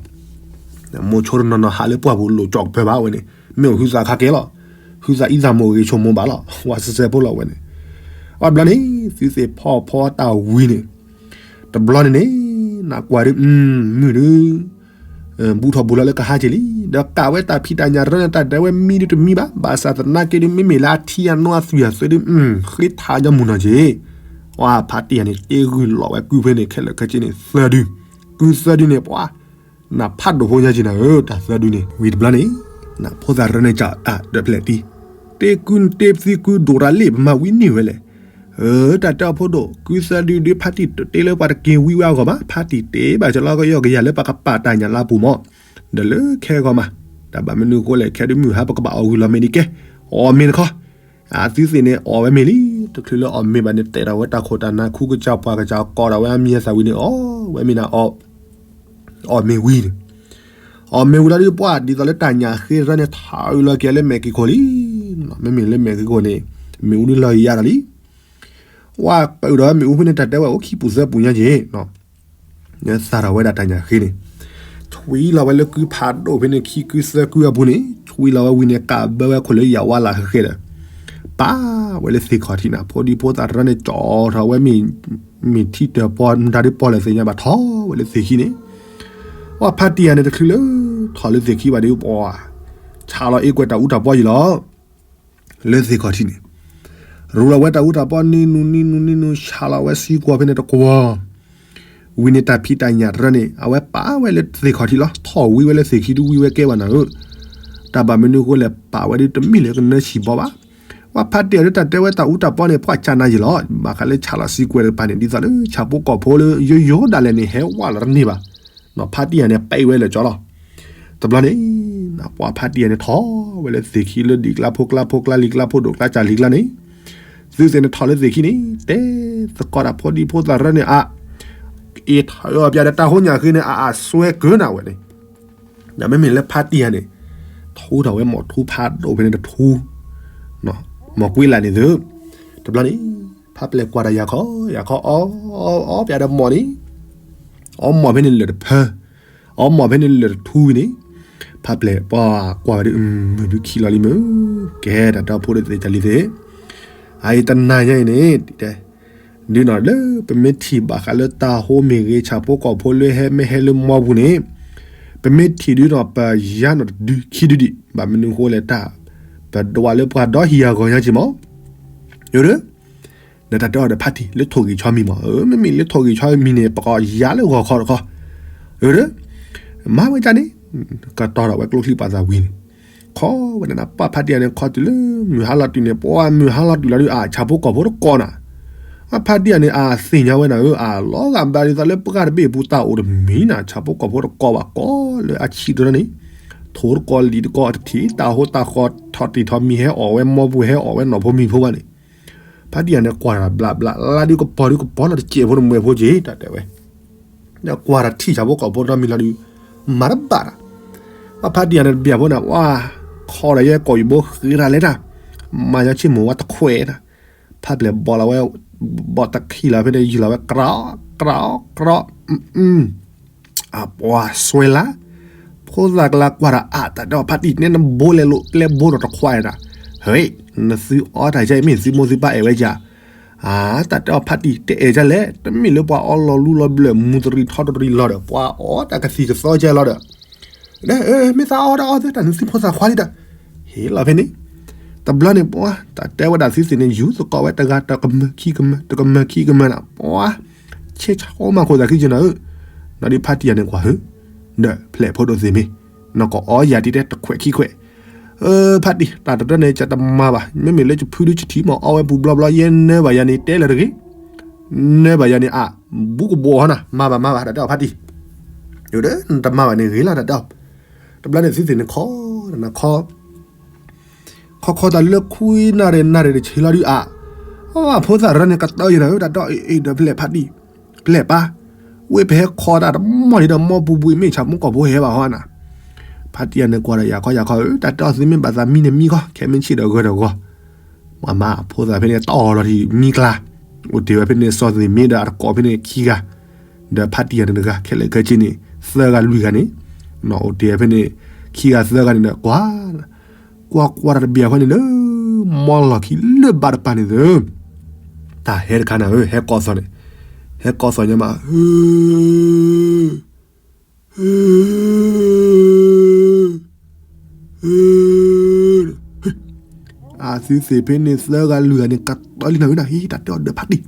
မိၤဆိတနီၤနီၤဟးလၢပှၢ်ပူၤလိၣ်ကၠီၣ်ကပၢၤဘၣ်ဝဲန့ၣ် မ့ၢ်အိၣ်ဟုသးခါကဲလီၤ. ဟုသးအံသးမိၢ်ဂ့ၤဆိကမိၣ်ဘၣ်လီၤ ဝၤစဲစဲဖိလီၤဝဲန့ၣ်. အဘျီန့ၣ် သုသ့ၣ်ဖီၣ်ဖီတၢ်ဝံၤန့ၣ်, တဘျီန့ၣ်န့ၣ်, နကွၢ်ဒုး, မုၢ်ဒုး ဘူးထီၣ်ဘူးလီၤလၢကဟါက့ၤလံ, ဒီးကးဝဲတၢ်ဖံးတၢ်ညၣ်တရၢန့ၣ် တၢ်ဒဲဝဲမံဒုးတမံဘၣ်, ဘၣ်ဆၣ်သနာ်က့ဒုး မ့မ့ၢ်လၢအထံအနိအသွံၣ်အသုးဒုး, ဃ့ထးညီမုၢ်နီၢ်က့ၤ, ပှၤဖါတံၢ်ယၤန့ၣ် တ့ဂုၢ်လီၤဝဲကုဖဲန့ၣ် ခဲလၢာ်ခဲဆ့န့ၣ် သၢဒု, ကုသၢဒုန့ၣ် ပှၤ နဖးဒိၣ်ဖိညါက့ၤနၤဧၢ တၢ်သၢဒုန့ၣ် ဝံၤတဘျီန့ၣ်, နဖိသၣ်တရၢန့ၣ် ကးတၢ်ဒၢးဖျဲၣ်တံၢ်, တ့ကုတ့သံကုဒိၣ်တၢ်လ့ၣ် ပမၤဝံၤန့ၢ်ဝဲလဲၣ် အၢ တၢ်တဲအီၤဖိဒိၣ် ကုသၢဒုဒုးဖါတံၢ်တတ့လၢပှၤတက့ၤဝံဝဲအဂီၢ်ဘၣ်, ဖါတံၢ်တ့ဘၣ်ကလီကယီၢ်ကယၤလၢပှၤကပာ်တၢ်ညၣ်လၢအပူၤမၢ်, ဒီးလၢခဲဂီၤမး, တၢ်ဘၣ်မနုၤဃိလဲၣ် ခဲဒုးမုၢ်ဟါပကဘၣ်အီၣ်ဂုၢ်လီၤမ့ၢ်ဒ်ကဲ, အီၣ်မ့ၤတခီ, အသုသ့ၣ်န့ၣ် အီၣ်ဝဲမ့ၤလံ, တချုးလၢအီၣ်မ့ၤဘၣ်န့ၣ် တဲထီၣ်ဝဲတၢ်ခိၣ်တၢ်နၢ် ခူကစၢ်ပှၤကစၢ် ကိးထီၣ်ဝဲအမံၤအသၣ်ဝံၤန့ၣ် အီၣ်ဝဲမ့ၤနၤ အီၣ်မ့ၤဝံၤန့ၣ်, အီၣ်မ့ၤဝံၤလီၤဒုးပှၢ် ဒ်သိးလၢတၢ်ညၣ်ဃ့တရၢန့ၣ် ထးအုးလီၤက့ၤလၢမဲာ်က့ၤခိၣ်လံ, မ့မ့ၢ်လၢမဲာ်က့ၤခိၣ်န့ၣ် မ့ၣ်အူဒုးလီၤယံၤယံၤလံ, ဝဲပာ်အုးဒီးမ့ၣ်အူဖဲန့ၣ် တၢ်တဲဝဲအိၣ်ခံပူၤသၢပူၤညါက့ၤ သၣ်ထီၣ်ဝဲဒၣ်တၢ်ညၣ်ဃ့န့ၣ်, ဆွံလီၤဝဲလၢကုဖးဒိၣ်ဖဲန့ၣ် ခံကုသၢကုအပူၤန့ၣ် ဆွံလီၤဝဲဝံၤန့ၣ် ကးဘၢဝဲခိၣ်လၢယၤဝါလၢဃဲဃဲဒီး, ပာ်ဝဲလၢသ့ၣ်ခီၣ်ထံးနၤ ဖိဒံဖိသၣ်တရၢန့ၣ် ကၠီထီၣ်ဝဲ မ့ၢ်ထံတၢၢ်ပီမတၤဒုးပီလဲၣ်သ့ၣ်ညါဘၣ် ထီၣ်ဝဲလၢသ့ၣ်ခံန့ၣ်, ပှၤဖါတံၢ်ယၤန့ၣ် တချုးလၢ ထီၣ်လၢသ့ၣ်ခံဘၣ်ဒုးပှၤ, ဆးလီၤအ့ၣ်ကွဲးတၢ်အူတၢ်ပီယံၤလီၤ လၢသ့ၣ်ခီၣ်ထံးန့ၣ်, ရူလီၤဝဲတၢ်အူတၢ်ပီ နံၤနုၤနံၤနုၤနံၤနုၤ ဆးလီၤဝဲသံကွီၢ်ဖဲန့ၣ်တကွီၢ်, ဝံၤန့ၣ်တၢ်ဖံးတၢ်ညၣ်တရၢန့ၣ် အဝဲပာ်ဝဲလၢသ့ၣ်ခီၣ်ထံးလီၤ ထီၣ်ဝံဝဲလၢသ့ၣ်ခံဒုးဝံဝဲကဲဘၣ်နၤဧၢ, တၢ်ဘၣ်မနုၤအဃိလဲၣ် ပာ်ဝဲဒုးတမ့ၢ်လၢကနၢဆံးဘီဘၣ်, ပှၤဖါတံၢ်အီၤလၢတၢ်တဲဝဲတၢ်အူတၢ်ပီန့ၣ် ပှၤကၢ်နါယံၤလီၤ ဘၣ်ဃးလၢဆးလီၤသံကွီၢ်တကပၤန့ၣ် ဒ်သိးလၢဆၣ်ဖိကီၢ်ဖိလၢယိယိဒၣ်လဲာ်န့ၣ် ဟဲဝးလီၤတန့ၢ်ဘၣ် ဖါတံၢ်ယၤန့ၣ် ပာ်ဝဲလၢာ်ကၠီလီၤ. တဘျီန့ၣ် ပှၤဖါတံၢ်ယၤန့ၣ်ထီၣ်ဝဲလၢသ့ၣ်ခံလၢဒံၣ်ကျါဖိကျါ ဖိကျါလံၤကျါ ဖိဒိၣ်ကျါစၢ်လံၤကျါန့ၣ်, သုသ့ၣ်န့ၣ်ထီၣ်လၢသ့ၣ်ခံန့ၣ် တဲသကိးတၢ်ဖိဒံဖိသၣ်တရၢန့ၣ် အအ့ၣ်ထီၣ်အီၤပၠးဒီးတၢ်ဟိညၣ်ဃ့န့ၣ် အအ့ၣ်စွဲကၢနၤဝဲန့ၣ်, ဒီးမ့မ့ၢ်လၢဖါတံၢ်ယၤန့ၣ် ထူထီၣ်ဝဲမိၢ်ထူဖးဒိၣ်ဖဲန့ၣ်တထူ မိၢ်ကွ့လးန့ၣ်သု, တဘျီန့ၣ် ဖါပျဲၢ်ကွၢ်ဒီးယၤခီ ယၤခီ အီၣ် အီၣ်ပၠးဒီးမိၢ်န့ၣ်, အီၣ်မိၢ်ဖဲန့ၣ်လၢာ်တဖၢ, အီၣ်မိၢ်ဖဲန့ၣ်လၢာ်တထူဝံၤန့ၣ်, ဖါပျဲၢ်ပှၤကွၢ်ဝဲဒုး မုၢ်ဒုးခံလီၤလံမုၢ်, ကဲတၢ်တီဖိဒုးသ့ၣ်တၢ်လံသ့ၣ်, အအံၤတနၤညါအံၤန့ၣ် တဲ ဒုးနီၢ်လၢပမ့ၢ်ထံၣ်ဘၣ်ဃးလၢတၢ်ဟိမ့ၢ်ဂ့ၤ ဆၣ်ဖိကီၢ်ဖိလၢဟဲမ့ၢ်ဟဲလၢမီပူၤန့ၣ်, ပမ့ၢ်ထံၣ်ဒုးနီၢ် ပယါနီၢ်တဒုခံဒုဒံး ဘၣ်မနုၤဃိလဲၣ်တၢ်, ပဒွးလၢပှၤဒီဟံၣ်အဂီၢ်ညါက့ၤမး, ဒီးတၢ်တဲအီၤဒီးဖါတံၢ်လၢထိၣ်ဂံၢ်ဆီမံၤမး, မ့မ့ၢ်လၢထိၣ်ဂံၢ်ဆီမံၤန့ၣ် ပကယါလၢဂီၤခီတခီ, ဒီး မၤဝဲဒ်န့ၣ်, ကတီၤထီၣ်ဝဲကျိချံပာ်သးဝံၤန့ၣ်, ခီဝဲဒၣ်နၤ ပှၤဖါတံၢ်ယၤန့ၣ် ခီတုၤလၢမုၢ်ဟါလီၤတုၤန့ၣ် ပှၤမုၢ်ဟါလီၤတုၤလီၤဒုး အဆၣ်ဖိကီၢ်ဖိတကိးနၤ, အဖါတံၢ်ယၤန့ၣ် အသ့ၣ်ညါဝဲနၤဧၢ အလီၤဂာ်ဘၣ်ဒ်သိးလၢပှၢ်တဘ့ၣ်အပူၤတၢ်အိၣ်တမံၤနၤ ဆၣ်ဖိကီၢ်ဖိတကိးဘၣ်ကိးလၢအဆံးတရၢန့ၣ်, ထိၣ်တကိးလံၤတကိးတထံၣ် တၢ်ဟိတၢ်ဃီထီၣ်တံၢ်ထီၣ်မံၤဟဲအီၣ်ဝဲ မီပူၤဟဲအီၣ်ဝဲနီၢ်ဖိမံၤဖိဘၣ်န့ၣ်, ဖါတံၢ်ယၤန့ၣ် ကွၢ်တၢ်ဘျးဘျးလါဒုးကပီၤဒုးကပီၤနီၢ်တစဲးဖိတမှဲးဖိက့ၤ တၢ်တဲဝဲ ဒီးကွၢ်တၢ်ထံၣ်ဆၣ်ဖိကီၢ်ဖိဒီမံၤလီၤဒုး, မၤတဘၣ်တၢ်, အဖါတံၢ်ယၤန့ၣ်တဘျီဖိန့ၣ် ဝါ, ခီဒီးယဲကိာ်ယဘိဃ့တၢ်လဲၤတၢ်, မၤညီဆ့ၣ်မိၢ်ဝါတခွဲးတၢ်, ဖါပျဲၢ်ဘီလီၤဝဲ, ဘီတခံလီၤဖဲန့ၣ် ယံာ်လီၤဝဲ ကြီ, ကြီ, ကြီ, အပှၤစွဲလၢ်, ဖိသၣ်ကလၤကွၢ်တၢ်အါ တၢ်တဲအီၤဖါတံၢ်န့ၣ် နဘိလဲၤလိာ်ပျဲဘိဒီးတခွါတၢ်, ဟဲ, နသုအီတၢ်ယါအံၤ မ့ၢ်သုမိၢ်သုပၢ်အဲၣ်ဝဲယၤ, အါ, တၢ်တဲအီၤဖါတံၢ်တအဲၣ်ယၤလဲၣ်, တမ့ၢ်လၢပှၤအီလီၤလူလီၤဘျၢၣ် မူတရံးထီတရံးလီၤဒီး ပှၤအီတၢ်ကသံၣ်ကသီယၤလီၤဒီး မ့ၢ်သးအီတၢ်အီသ့တၢ် နသုဖိသၣ်ခွါလံတၢ်, ဟ့ၣ်လီၤဖဲန့ၣ်, တဘျီန့ၣ် ပှၤ တၢ်တဲဝဲဒၣ်သုသ့ၣ်န့ၣ် ယူၤသကိးဝဲတဂၤတကမၢခံကမၢ တကမၢခံကမၢနၤ ပှၤ ဆဲးဆါအိၣ်မၤခိၣ်သးခံကနၤဧၢ, နီၢ်ဒုးဖါတံၢ်ယၤန့ၣ်ကွၢ်ဧၢ, ဒီးဖျဲၣ်ဖိဒိၣ်သ့ၣ်မ့ၢ် နီၢ်ကအီယၤတံၤတဲတခွဲးခံခွဲး, ဖါတံၢ် တၢ်တတၢန့ၣ် ကတမၤဘၣ်, မ့မ့ၢ်လၢယဖုဒုးယထံၣ်မ့ၢ်အီဝဲပူၤဘျီဘျီ ယဲနၢဘၣ်ယၤန့ၣ် တဲလၢတဂ့ၤ, နၢဘၣ်ယၤန့ၣ် အါ, ဘူးကဘိးဟီနၤ, မၤဘၣ်မၤဘၣ် တၢ်တဲအီၤဖါတံၢ်, နတမၤဘၣ်န့ၣ်ဂ့ၤလီၤ တၢ်တဲအီၤ, တဘျီန့ၣ်သုသ့ၣ်န့ၣ်ခီ, ခီခီတၢ်လၢခွံနၣ်ရံၣ်နၣ်ရံၣ်တဆံလီၤဒုးအါ, အဖိသၣ်ရၢန့ၣ်ကတၢၢ်ယၤနၤဧၢ တၢ်တဲအီၤ အ့ၣ်ဒီးဖဲလဲၣ်ဖါတံၢ်, ဖဲလဲၣ်ပၢ်, ဝ့ၢ်ပဟဲခီတၢ်တမီၢ်လံဒီး မီၢ်ပူၤပူၤအံၤ မ့ၢ်ဆၣ်မူကီၢ်ဖိဟဲဘၣ်ဟီနၤ, ဖါတံၢ်ယၤန့ၣ်ကွၢ်ဒီးယၤခီယၤခီဧၢ တၢ်တဲအီၤသုမ့ၢ်ဘၣ်သးမံန့ၣ်မံခီ ခဲမ့ၢ်ဆ့ၣ်ဒီးဂၢၢ်ဒီးဂီၤ, မ့ၢ်မးအဖိသၣ်ဖဲန့ၣ်တီၢ်လီၤထံၣ်မံကျါ, အိၣ်တ့ၢ်ဝဲဖဲန့ၣ်စီၤသ့ၣ်မ့ၢ်ဒီးအတကိးဖဲန့ၣ်ခံဂၤ, ဒီးဖါတံၢ်ယၤန့ၣ်တဂၤ ခဲလၢာ်ခဲဆ့န့ၣ် သၢဂၤလွံၢ်ဂၤန့ၣ်, အိၣ်တ့ၢ်ဝဲဖဲန့ၣ် ခံဂၤသၢဂၤန့ၣ်ဒီးကွၢ် ကွၢ်ကွၢ်တၢ်တဘ့ၣ်အဃိန့ၣ်ဒီး မီၢ်လီၢ်ခံလၢဘၣ်တပၤန့ၣ်သၢ, တၢ်ဟဲတခါနၤဧၢ ဟဲကိးသီၣ်န့ၣ်, ဟဲကိးသီၣ်ညါမး, အသုသ့ၣ်ဖဲန့ၣ်သၢဂၤလွံၢ်ဂၤန့ၣ် ကတီၤလံနၤဧၢနၤ ဟံးတၢ်တဲအီၤဒီးဖါတံၢ်,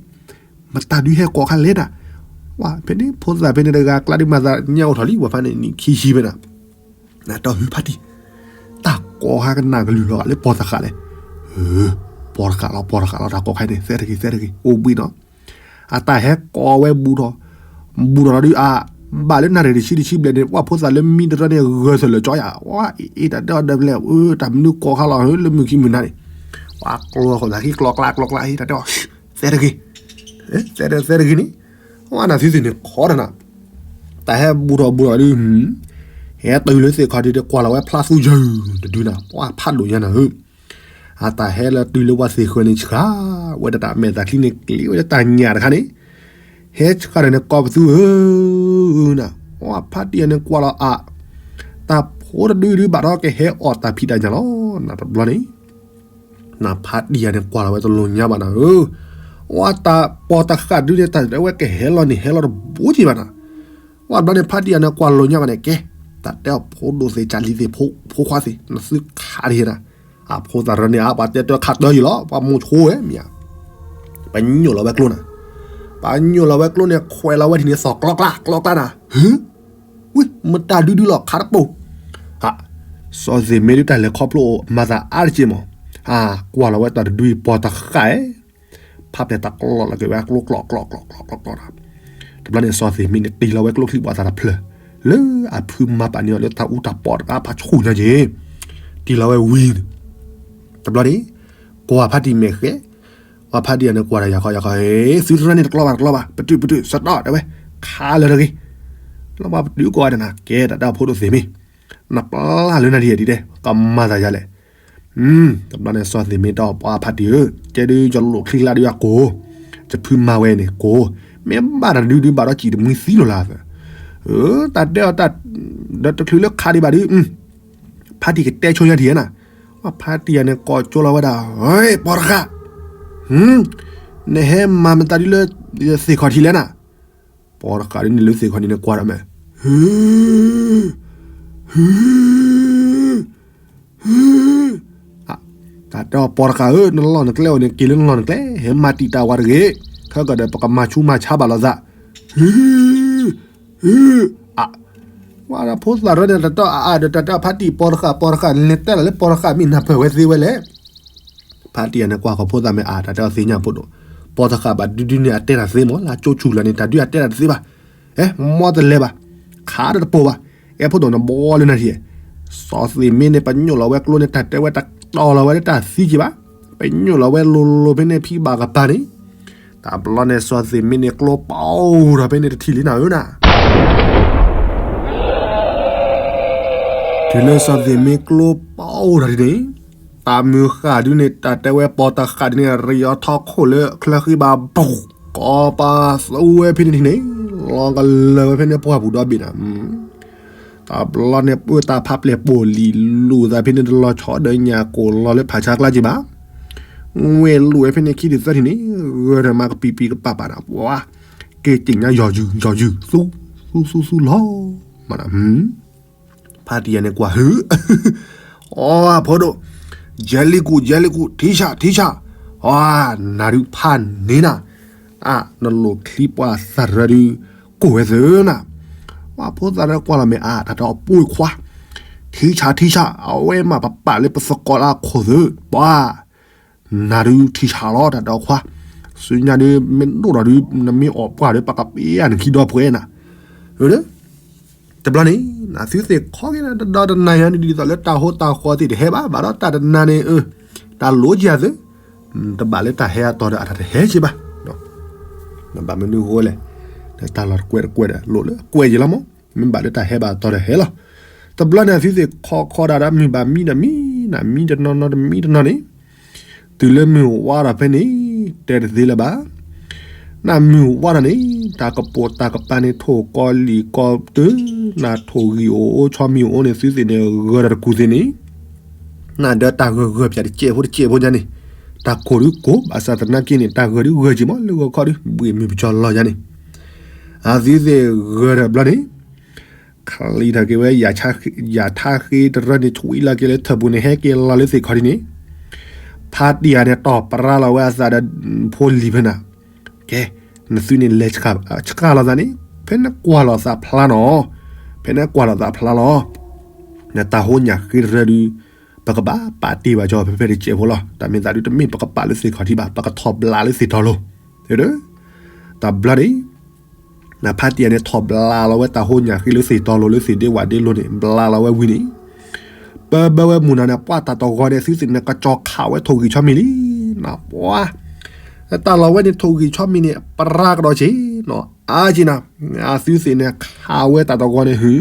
မတၤဒုးဟဲကိးခါလဲၣ်နၤ, ဝဲဖဲန့ၣ် ဖိသၣ်ဖဲန့ၣ်တဂၤကျါဒုးမၤသးညၣ်အိၣ်ထီၣ်လံ ဝဲဖဲန့ၣ်နံၣ်ခံဆံဖဲနၤ နတီၢ်ဟုဖါတံၢ်, တၢ်ကိးခါကနၣ်ကလုၢ်လီၤဂာ်လၢပီၤတဃာ်လဲၣ်, ပီၤတဃာ်လီၤ ပီၤတဃာ်လီၤ တၢ်ကိးခါန့ၣ် သဲတဂ့ၤ သဲတဂ့ၤ အိၣ်ဘှံးနီၤ, အတၢ်ဟဲကိးဝဲဘူးထီၣ်, ဘူးထီၣ်လီၤဒုးအါ, ဘၣ်လၢနၣ်ရံၣ်တဆံတဆံဘျဲၣ်န့ၣ် ပှၤဖိသၣ်လၢမံတရၢန့ၣ် ဂၢၢ်သၢၣ်လၢာ်ကၠီယၤ, ဝဲအ့ၣ်အ့ၣ် တၢ်တဲအီၤဒီးဖဲလဲၣ်, တၢ်မနုၤကိးခါလီၤ လၢမုၢ်ခံမုၢ်နၤန့ၣ်, ပှၤကျိဃိသးခံကျိကျါကျိကျါ ဟံးတၢ်တဲအီၤ, သဲတဂ့ၤ, သဲတဂ့ၤ သဲတဂ့ၤန့ၣ်, ဝဲနၤသုသ့ၣ်န့ၣ်ခီတနၤ တၢ်ဟဲဘူးထီၣ်ဘူးထီၣ်ဒုး, ဟဲတုၤလၢသ့ၣ်ခီၣ်ထံးဒီးကွၢ်လီၤဝဲဖျါသူယၢၢ်တဒုနၤ ပှၤဖးဒိၣ်ညါနၤဧၢ, အတၢ်ဟဲလၢတုၤလၢပှၤသ့ၣ်ဃၢၤန့ၣ်ဆှး, ဝဲဒၣ်တၢ်မဲာ်သးချံန့ၣ်ကျ့ဝဲလၢတၢ်ညၣ်တခါန့ၣ်, ဟဲဆှးဒီးန့ၣ်ကိးပသူဧၢ, နၤ, ပှၤဖါတံၢ်ယၤန့ၣ်ကွၢ်လီၤအါ, တၢ်ဖိတဒုဒုးဘၣ်ဒီးကဟဲအီၣ်တၢ်ဖံးတၢ်ညၣ်လီၤ, နၤတဘျီန့ၣ် နဖါတံၢ်ယၤန့ၣ်ကွၢ်လီၤဝဲတလိၤညါဘၣ်နၤဧၢ, ဝဲတၢ်ပီၤတဃာ်ဒုန့ၣ် တၢ်ဝဲကဟဲလီၤန့ၣ် ဟဲလီၤတဘူးက့ဘၣ်နၤ, ဝဲဘျီန့ၣ်ဖါတံၢ်ယၤန့ၣ်ကွၢ်လိၤညါဘၣ်န့ၣ် ကဲ, တၢ်တဲအီၤဖိဒိၣ်သ့ၣ် ကၢ်လံၤသ့ၣ် ဖိခွါသ့ၣ် နသုခးတယဲနၤ, အဖိသၣ်ရၢန့ၣ် အပှၤတဲတၢ်ခးတၢ်ယံၤလီၤ ပှၤမိၢ်ဆိဝဲမ့ၢ်ဧါ, ပညိၣ်လီၤဝဲကျိနၤ, ပညိၣ်လီၤဝဲကျိန့ၣ် ခွဲးလီၤဝဲထံၣ်န့ၣ် သီၣ်ကျီကျါကျီကျါနၤ, ဟု ဝံ မတၤဒုဒုလီၤခးတပိၤ, စီၤသ့ၣ်မ့ၢ်ဒုတၢ်လဲၤခီဖျိမၤသးအါတက့ၢ်မး, ကွၢ်လီၤဝဲတၢ်တဒုအံၤပီၤတဃာ်, ဖးပျဲၢ်တၢ်ကျီလီၤက့ၤဝဲကျိကျီကျီကျီကျီကျီနၤ, တဘျီန့ၣ်စီၤသ့ၣ်မ့ၢ်န့ၣ် တ့ၢ်လီၤဝဲကျိချံပှၤသးတဖျၢၣ်, လၢအဖုမၤပာ်န့ၢ်အီၤလၢတၢ်အူတၢ်ပီတခါဖးဆူၣ်ညါက့ၤ, တ့ၢ်လီၤဝဲဝံၤန့ၣ်, တဘျီန့ၣ်, ကွၢ်ဖါတံၢ်မဲာ်ဃဲ, ပှၤဖါတံၢ်ယၤန့ၣ်ကွၢ်ဒီးယၤခီယၤခီ, သုတရၢန့ၣ်တကျီဘၣ်တကျီဘၣ် ပတုာ်ပတုာ် စတီၣ်တဲဝဲ, ခးလၢတဂ့ၤ, လီၤပှၤပတုာ်ကိးဂၤဒဲးနၤ ကဲတၢ်တဲအီၤဖိဒိၣ်သ့ၣ်မ့ၢ်, နပျၢ်လၢနၤဒ်ယဲဒ်တဲ ကမၤသးယၤလဲၣ် တဘျီန့ၣ်စီၤသ့ၣ်မ့ၢ်တဲအီၤ ပှၤဖါတံၢ်ဧၢ, ကဲဒုးယလိာ်ချံကျါဒုးအကိၢ်, ယဖုမၤဝဲန့ၣ်ကိၢ်, မ့ၢ်ဘၣ်တၢ်တဒုဒုးဘၣ်ဒီးစံၣ်တမှံသံလီၤလၢသၢ, တၢ်တဲအီၤတၢ်, ဒီးတချုးလၢခးဒံးဘၣ်ဒုး, ဖါတံၢ်ကတဲဆိညါထံၣ်နၤ, ပှၤဖါတံၢ်ယၤန့ၣ်ကိးကၠိလီၤဝဲဒၣ်, ပီၤတဃာ်, နဟဲမၤမတၤဒုလၢ, သ့ၣ်ခီၣ်ထံးလဲၣ်နၤ, ပီၤတဃာ်ဒုန့ၣ်လၢသ့ၣ်ခီၣ်ထံးန့ၣ်ကွၢ်ဒီးမဲာ်, တၢ်တဲအီၤပီၤတဃာ်ဧၢ, နလီၢ်နကျဲအိၣ်န့ၣ် က့ၤလၢနလီၢ်နကျဲ, ဟဲမၤတံာ်တာ်ဝဲတဂ့ၤ, ခဲကဒီးပကမၤဆူးမၤဆါဘၣ်လိာ်သး, ဝဲဒၣ်ဖိသၣ်ရၢန့ၣ် တၢ်တဲအီၤအါအါဒီး တၢ်တဲအီၤဖါတံၢ်ပီၤတဃာ် ပီၤတဃာ် နတဲလီၤလၢပီၤတဃာ်မ့ၢ်နၢ်ပၢၢ်ဝဲသ့ဝဲလဲၣ်, ဖါတံၢ်ယၤန့ၣ်ကွၢ်ဃီၤဖိသၣ်မ့ၢ်အါ တၢ်တဲအီၤသ့ၣ်ညါဖိဒိၣ်, ပီၤတဃာ်ဘၣ်ဒုဒုန့ၣ် အတဲတၢ်သ့မး လၢကၠိဆူၣ်လၢန့ၣ် တၢ်ဒုအတဲတၢ်တသ့ဘၣ်, အဲ မီတလဲၤဘၣ်, ခးတၢ်တပိၤဘၣ်, အဲ ဖိဒိၣ်နဘီလၢနၤထံၣ်, စီၤသ့ၣ်မ့ၢ်န့ၣ် ပညိၣ်လီၤဝဲကျိန့ၣ် တၢ်တဲဝဲတၢ်တီၢ်လီၤဝဲလၢတၢ်သံက့ဘၣ်, ပညိၣ်လီၤဝဲလိၤလိၤဖဲန့ၣ်ဖံဘၣ်ကပၤန့ၣ်, တဘျီန့ၣ်စီၤသ့ၣ်မ့ၢ်န့ၣ်ကျိပအိၣ်ထီၣ်ဖဲန့ၣ်တထံၣ်လံနၤဧၢနၤ တုၤလၢစီၤသ့ၣ်မ့ၢ်ကျိပအိၣ်ထီၣ်ဒ်န့ၣ်, တၢ်မုၢ်ဃၢ်ဒုန့ၣ် တၢ်တဲဝဲပီၤတဃာ်ဒ်န့ၣ် ရံးအီထီခိၣ်လၢချၢဃံဘၣ်ပူၤ, ကိးပသူဝဲဖဲန့ၣ်ထံၣ်န့ၣ်, လီၤကလၢာ်ဝဲဖဲန့ၣ်ပှၢ်ပူၤဒီဘ့ၣ်နၤ, တဘျီန့ၣ်ပၢတၢ်ဖးပျဲၢ်ပိာ်လံၤလူၤသးဖဲန့ၣ် တလီၤဆီဒီးညၣ်ကိၢ်လီၤလၢဖးဆါကျါက့ဘၣ်, ဝဲလူၤဝဲဖဲန့ၣ်ခံထံၣ်သၢထံၣ်န့ၣ်, ဂၢၢ်ဒီးမၤကပံာ်ပံာ်ကပာ်ပာ်နၤ, ပှၤ, က့ၤတ့ၢ်ညါယီၤယုာ်ယီၤယုာ်, သူ, သူသူသူလီၤ, မန ဖါတံၢ်ယၤန့ၣ်ကွၢ်ဟု, အီ ဖိဒိၣ်, ယဲလံကူၣ် ယဲလံကူၣ် ထံဆၣ် ထံဆၣ်, အီ နၤဒုးဖးန့ၢ်နၤ, အါ နလိၣ်ချံပှၤသးရၢဒုး, ကိၢ်ဝဲသၢနၤ, ပှၤဖိသၣ်ရၢကွၢ်လီၤမ့ၢ်အါ တၢ်တဲအီၤပိာ်ခွါ, ထံဆးထံဆး အဝဲမးပပာ်လၢပသကိးလၢအခိၣ်သၢ ပှၤ နၤဒုးထံဆးလီၤ တၢ်ဒီးခွါ, ဆူညါဒုး မ့ၢ်ဒိၣ်ဒီးဒုး နမ့ၢ်အီၣ်ပှၢ်ဒီး ပကပ့ၤယၤနခံဒီပှဲၤနၤ, တဘျီန့ၣ် နသုသ့ၣ်ခီက့ၤနၤ တဒီတနၤညါန့ၣ် ဒ်သိးလၢတၢ်ဟိတၢ်ဃီသ့ၣ်တဟဲဘၣ် ဘၣ်ဒီးတၢ်တနၤန့ၣ် တၢ်လိက့ၤအသု, တဘၣ်လၢတၢ်ဟဲအတီၤဒီး အတၢ်တဟဲက့ၤဘၣ်, ဘၣ်မနုၤအဃိလဲၣ်, တၢ်လီၢ်တကွဲးတကွဲးဒီး လိၣ်လၢအကွဲးက့ၤလီၤမး, မ့ၢ်ဘၣ်လၢတၢ်ဟဲဘၣ်အတီၤဒီးဟဲလီၤ. တဘျီန့ၣ် အသုသ့ၣ်ခီခီဒၣ်ဒီး မုၢ်ဘၣ်မံဒီးမံ, နမံတနီၤနီၤတမံတနီၤန့ၣ်, တုၤလၢမုၢ်ဝါထီၣ်ဖဲန့ၣ် တဲတသ့လၢၤဘၣ် နမုၢ်ဝါထီၣ်န့ၣ် တၢ်ကပိာ်တၢ်ကပၤန့ၣ် ထိၣ်ကီလံာ်ကီတၢၢ်, နထိၣ်ဂံၢ်အိၣ်အိၣ် ဆီမံၤအိၣ်အိၣ်န့ၣ် သုသ့ၣ်န့ၣ် ဂၢၤဒီးတကူၣ်သ့ၣ်န့ၣ်, နဒီးတၢ်ဂၢၤဂၢၤပၠးတစဲးဖိတစဲးဖိညါန့ၣ်, တၢ်ကိၢ်ဒုးကိၢ် ဘၣ်ဆၣ်သနာ်က့န့ၣ် တၢ်ဂၢၤဒုးဂၢၤက့ၤမး လၢဂီၤခီဒုး ဘှ့ၣ်မုၢ်ပကၠီၤလီၤညါန့ၣ်, အသုသ့ၣ်ဂၢၤဒီးဘျီန့ၣ် ချံးထီၣ်က့ၤဝဲ ယၤထါဃ့တရၢန့ၣ် ဆွံလီၤက့ၤလၢထၢၣ်ပူၤန့ၣ် ဟဲက့ၤလီၤလၢသ့ၣ်ခီၣ်ထံးန့ၣ်, ဖါတံၢ်ယၤန့ၣ် တီၢ်ပြါလီၤဝဲအသးဒီး ဖိလံၤဖဲနၤ, ကဲ, နသုန့ၣ်လဲၤဆှၢ, ဆှၢလီၤသးန့ၣ် ဖဲနကွၢ်လိာ်သးဖျါနီၤ, ဖဲနကွၢ်လိာ်သးဖျါလီၤ, နတၢ်ဟိညၣ်ဃ့တရၢဒုး ပကဘၣ်ပာ်တ့ၢ်ဘၣ်ကီ ဖဲဖဲတစဲးဖိလီၤ, တၢ်မ့ၢ်သးဒုး တမ့ၢ်ပကပာ်လၢသ့ၣ်ခီၣ်ထံးဘၣ် ပကထီၣ်ဘျးလၢသ့ၣ်တီၤလိၤ, တဘျီန့ၣ် နဖါတံၢ်ယၤန့ၣ် ထီၣ်ဘျးလီၤဝဲတၢ်ဟိညၣ်ဃ့လၢသ့ၣ်တီၤလိၤ လၢသ့ၣ်ဒ့ဝၣ်ဒ့လိၤန့ၣ် ဘျးလီၤဝဲဝံၤန့ၣ်, ပၢဘၢဝဲမုၢ်နၤန့ၣ် ပှၤတၢ်တဂီၤန့ၣ် သုသ့ၣ်န့ၣ် ကစီၤခးဝဲထိၣ်ဂံၢ်ဆီမံၤလံ, နပှၤ, တၢ်လီၢ်ဝဲန့ၣ် ထိၣ်ဂံၢ်ဆီမံၤန့ၣ် ပြါကဒီးက့ၤ, အါက့ၤနၤ, အသုသ့ၣ်န့ၣ် ခးဝဲတၢ်တဂီၤန့ၣ် ဟု,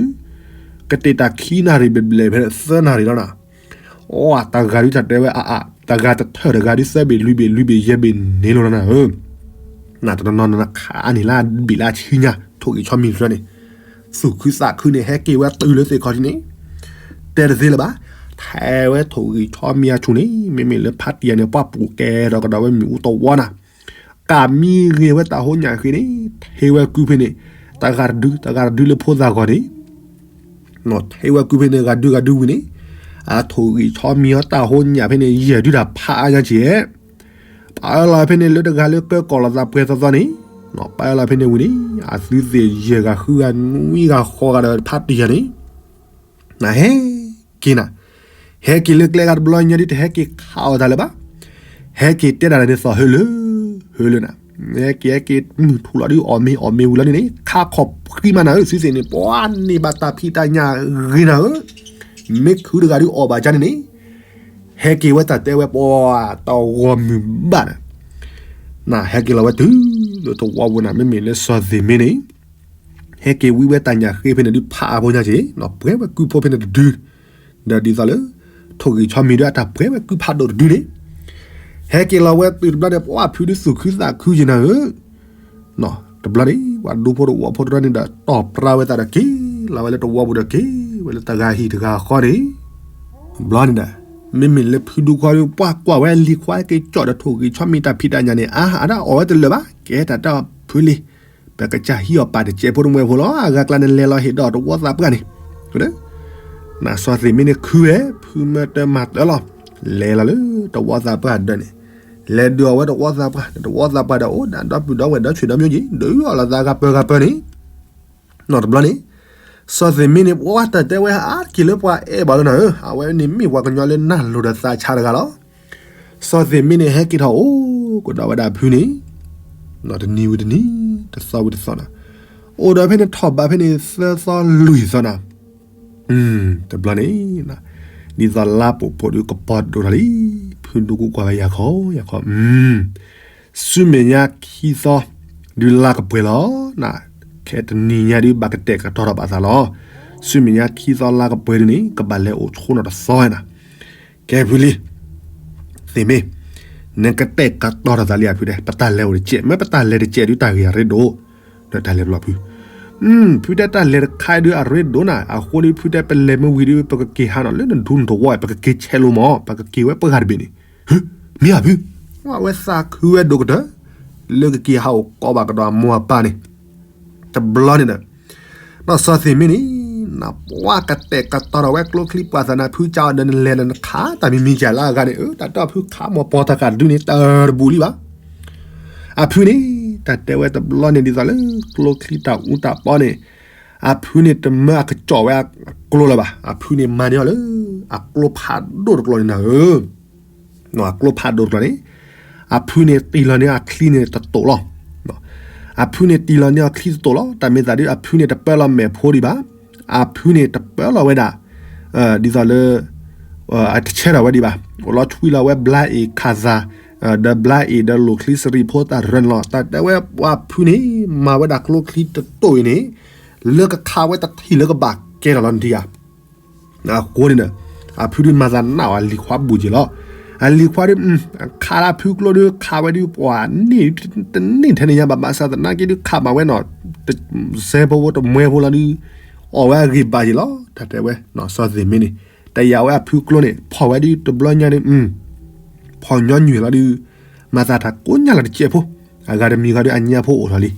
ကတ့ၢ်တၢ်ခံနၣ်ရံၣ်ဘျဲၣ်ဘျဲၣ်ဖဲသၢနၣ်ရံၣ်လီၤနၤ အိ တဂၤဒုးတၢ်တဲဝဲအါအါ, တဂၤတထၢၣ်တဂၤဒုးသၢဘ့ၣ်လွံၢ်ဘ့ၣ်လွံၢ်ဘ့ၣ်ယဲၢ်ဘ့ၣ်န့ၣ်လီၤနၤဧၢ, နတနီၤနီၤနခးန့ၣ်လၢဘ့ၣ်လၢဆံညါ ထိၣ်ဂံၢ်ဆီမံၤတရၢန့ၣ်, သူၣ်ခုသးခုန့ၣ် ဟဲက့ၤဝဲတုၤလၢသ့ၣ်ခီၣ်ထံးန့ၣ်, တဲတသ့လၢၤဘၣ်, ထဲဝဲထိၣ်ဂံၢ်ဆီမံၤအဆူၣ်န့ၣ် မ့မ့ၢ်လၢဖါတံၢ်ယၤန့ၣ် ပှၤပူၤကဲထီၣ်ကဒီးဝဲမ့ၣ်အူတဝီနၤ ကးမံဂ့ၤဝဲတၢ်ဟိညၣ်ဃ့န့ၣ်, ထဲဝဲကုဖဲန့ၣ်, တဂၤတဒု တဂၤတဒုလၢဖိသၣ်ဂီၢ်န့ၣ်, ထဲဝဲကုဖဲန့ၣ် ဂၤဒုဂၤဒုဝံၤန့ၣ်, အထိၣ်ဂံၢ်ဆီမံၤအီၤတၢ်ဟိညၣ်ဖဲန့ၣ် ယဲၢ်ဒုတၢ်ဖးအါညါက့ၤ, ပာ်အၢလီၤဖဲန့ၣ်လၢတဂၤလၢကၢကီၢ်လိာ်သးပှဲၤသီသီန့ၣ်, ပာ်အၢလီၤဖဲန့ၣ်ဝံၤန့ၣ်, အသုသ့ၣ်ယဲၢ်ဂၤဃုဂၤနွံဂၤဃိးဂၤဒီးဖါတံၢ်ယၤန့ၣ် နဟဲက့ၤနၤ, ဟဲက့ၤလၢကျဲဂၤတဘျီညါဒ်တဟဲက့ၤခးအီၣ်တၢ်လၢၤဘၣ်, ဟဲက့ၤတဲဒၣ်န့ၣ်သီၣ်ဟၢလၢ, ဟၢလၢနၤ, ဟဲက့ၤဟဲက့ၤမုၢ်ထူၣ်လီၤဒ် အီၣ်မ့ၤအီၣ်မ့ၤဝံၤလီၤန့ၣ်န့ၣ် ခးခီၣ်ဃံမးနၤဧၢ, သုသ့ၣ်န့ၣ် ပှၤန့ၢ်ဘၣ်တၢ်ဖံးတၢ်ညၣ်ဂ့ၤနၤဧၢ, မ့ၢ်ခုတဂၤဒ်အီၣ်ဘၣ်ကါန့ၣ်န့ၣ်, ဟဲက့ၤဝဲတၢ်တဲဝဲပှၤ, တၢ်ဂီၤမုၢ်ဘၣ်နၤ, နဟဲက့ၤလီၤဝဲတုၤလၢတဝီပူၤနၤ မ့မ့ၢ်လၢစီၤသ့ၣ်မ့ၢ်န့ၣ် ဟဲက့ၤဝံဝဲတၢ်ညၣ်ဃ့ဖဲန့ၣ်ဒုးဖးအါဖိညါက့ၤ, ပှဲၤဝဲကုဖိဖဲန့ၣ်တဒု, ဒီးဒ်သိးလၢ, ထိၣ်ဂံၢ်ဆီမံၤဒုးအတၢ်ပှဲၤဝဲကုဖးဒိၣ်တဒုန့ၣ်, ဟဲက့ၤလီၤဝဲတုၤတဘျီန့ၣ် ပှၤဖုဒုးသူၣ်ခုသးခုက့ၤနၤဧၢ, တဘျီန့ၣ် ပှၤဒူဖိတဝီဖိတရၢန့ၣ်ဒီး တီၢ်ပြါဝဲသးဒီးက့ၤလီၤဝဲလၢတဝီပူၤဒီးက့ၤဝဲလၢတဂၤဟံၣ်တဂၤဃီန့ၣ်, တဘျီန့ၣ်ဒီး, မ့မ့ၢ်လၢဖုဒူခွါဒုး ပှၤကွၢ်ဝဲလံၤခွါက့ၤကၠီၣ်ဒီးထိၣ်ဂံၢ်ဆီမံၤတၢ်ဖံးတၢ်ညၣ်န့ၣ် အါအါဒၣ်အီၣ်ဝဲတလၢာ်ဘၣ် ကဲတၢ်တၢ်ဖုလံ ပကစၢ်ဟံးအီၣ်ပာ်တစဲးဖိတမှဲဖိလီၤ အဂၤကျါန့ၣ်လဲၤလီၤဟ့ၣ်ဒီးတဝီသးပှၢ်န့ၣ်, နစီၤသ့ၣ်မ့ၢ်န့ၣ်ခုဝဲ ဖုမၢတၢ်မၤတၢ်လီၤ, လဲၤလီၤလၢတဝီသးပှၢ်ဒၢးန့ၣ်, လဲၤဒုးအီၣ်ဝဲတဝီသးပှၢ် တဝီသးပှၢ်ဒီးအိၣ်ဒၣ်ဒီပုၢ်ဒီဝဲၢ်ဒီဆွေဒီမျိုးကြီး ဒုးအီၣ်လီၤသးဂၤပၢၤဂၤပၢၤန့ၣ် နီၢ်တဘျီန့ၣ်, စီၤသ့ၣ်မ့ၢ်န့ၣ် ပှၤတၢ်တဲဝဲအါတက့ၢ်လၢပှၤအဲၣ်ဘၣ်လီၤနၤဧၢ, အဝဲန့ၣ်မ့ၢ်ပှၤကညီလၢနၢ်လိၤဒီးသးဆါတဂၤလီၤ. စီၤသ့ၣ်မ့ၢ်န့ၣ် ဟဲက့ၤထီၣ်အိၣ်ကဒီးဝဲဒၣ်ဖုန့ၣ်, တနံၤဝံၤတနံၤ, တသီဝံၤတသီနၤ, အိၣ်ဒီးဖဲန့ၣ်ထီၣ်ဘးဖဲန့ၣ်သၢသီလွံၢ်သီနၤ, တဘျီန့ၣ်, ဒ်သိးလါပိာ်ဖိးဒုးကပီၤဒိၣ်ထီၣ်လံ, ဖုဒူကူကွၢ်ဝဲယၤခီ, ယၤခီ ဆူမဲာ်ညါခံသီ, ဒုးလါကပှဲၤလီၤ, ခဲတနံၤညါဒုးဘၣ်ကတဲာ်ကတီၤထီၣ်ဘၣ်သးလီၤ. ဆူမဲာ်ညါခံသီလါကပှဲၤဒုးန့ၣ် ကဘၣ်လဲၤအိၣ်ဆိးနီၢ်တသီဝဲနၤ. ကဲဖုလံ, သ့ၣ်မ့ၢ်, နကတဲာ်ကတီၤထီၣ်သးလံအဖုတဲ, ပတၢ်လဲၤအိၣ်တစဲး, မ့ၢ်ပတၢ်လဲၤတစဲးဒုးတၢ်ဂ့ၢ်အရ့ဒိၣ်, ဒီးတၢ်လဲၤဘျီဖု ဖုတဲတၢ်လဲၤတခါဒုးအရ့ဒိၣ်နၤ, အဃိဒုး ဖုတဲပလဲၤမ့ၢ်ဝံၤဒုး ပကက့ၤဟးနီၤလၢနဒူနတဝီ, ပကက့ၤဆဲးလိမၤ, ပကက့ၤဝဲပှၤဂၤတဘ့ၣ်န့ၣ်, မ့ၢ်ဧါဖု, အဝဲသးခုဝဲဒိၣ်ကတၢၢ်, လၢကက့ၤဟးအိၣ်ကီးဘၣ်ကဒီးအမိၢ်အပၢ်န့ၣ်, တဘျီန့ၣ်ဒီး, နီၢ်စီၤသ့ၣ်မ့ၢ်န့ၣ်, နပှၤကတဲာ်ကတီၤထီၣ်ဝဲကျိချံပှၤသးနၤ ဖုကၢအီၤဒီးနလဲၤဒီးနခးတၢ်မံၤမံၤကၢ်လၢအဂၤန့ၣ်, အၢ တၢ်တီၢ်ဖုခးမီၤပီၤတၢ်ကးတဒုန့ၣ် တၢ်တဘူးလံဘၣ် အဖုန့ၣ်, တၢ်တဲဝဲတဘျီန့ၣ်ဒ်သိးလၢကျိချံတၢ်အူတၢ်ပီန့ၣ်, အဖုန့ၣ်တမၢအကစီၣ်ဝဲအကျိလၢၤဘၣ်. အဖုန့ၣ်မၤန့ၢ်အီၤလၢ အကျိဖးဒိၣ်တကျိန့ၣ်နၤဧၢ, အကျိဖးဒိၣ်တကျိန့ၣ်, အဖုန့ၣ်တံၢ်လီၤန့ၢ်အချံန့ၣ်တတိာ်လီၤ. အဖုန့ၣ်တံၢ်လီၤန့ၢ်အချံတတိာ်လီၤ. တၢ်မ့ၢ်သးဒုး အဖုန့ၣ်တပၢလီၤမဲာ်ဖိဒံးဘၣ်. အဖုန့ၣ်တပၢလီၤဝဲဒၣ် ဒ်သိးလၢ အတဆဲထီၣ်ဝဲဒံးဘၣ်. အိၣ်လီၤဆွံလီၤဝဲဘျါအ့ၣ်ခးသး ဒီးဘျါအ့ၣ်ဒီးလိၣ်ချံစရံးဖိတၢ်ရၢန့ၣ်လီၤ. တၢ်တဲဝဲပှၤဖုန့ၣ် မၤဝဲဒၣ်ကျိချံတတိာ်အံၤန့ၣ် လၢကခးဝဲတထံၣ်လၢကဘၣ်ကဲထီၣ်လီၤနထံၣ်ဧါ. အဃိန့ၣ်ဒီး အဖုဒုးမၤသးနးအီၤအလံၤခွါဘူးက့ၤလီၤ. အလံၤခွါဒုး ခးလၢအဖုကျိဒုး ခးဝဲဒုးပှၤန့ၢ်တန့ၢ်ထဲန့ၣ်ညါဘၣ်. ဘၣ်ဆၣ်သနာ်က့ဒုး ခးမၤဝဲနီၤ စဲဖိတမှဲဖိလီၤဒုး အီၣ်ဝဲအဂံၢ်ဘါက့ၤလီၤ. တၢ်တဲဝဲ စီၤသ့ၣ်မ့န့ၣ် တယာ်ဝဲအဖုကျိန့ၣ် ဖီၣ်ဝဲဒုးတဘျီညါဒုး ဖီၣ်ညီနုၢ်လီၤဒုး မၤသးတၢ်ကိးညါလီၤတစဲးဖိ, အဂၤတမံၤဂၤဒုးအညၣ်ဖိအိၣ်ထီၣ်လံ.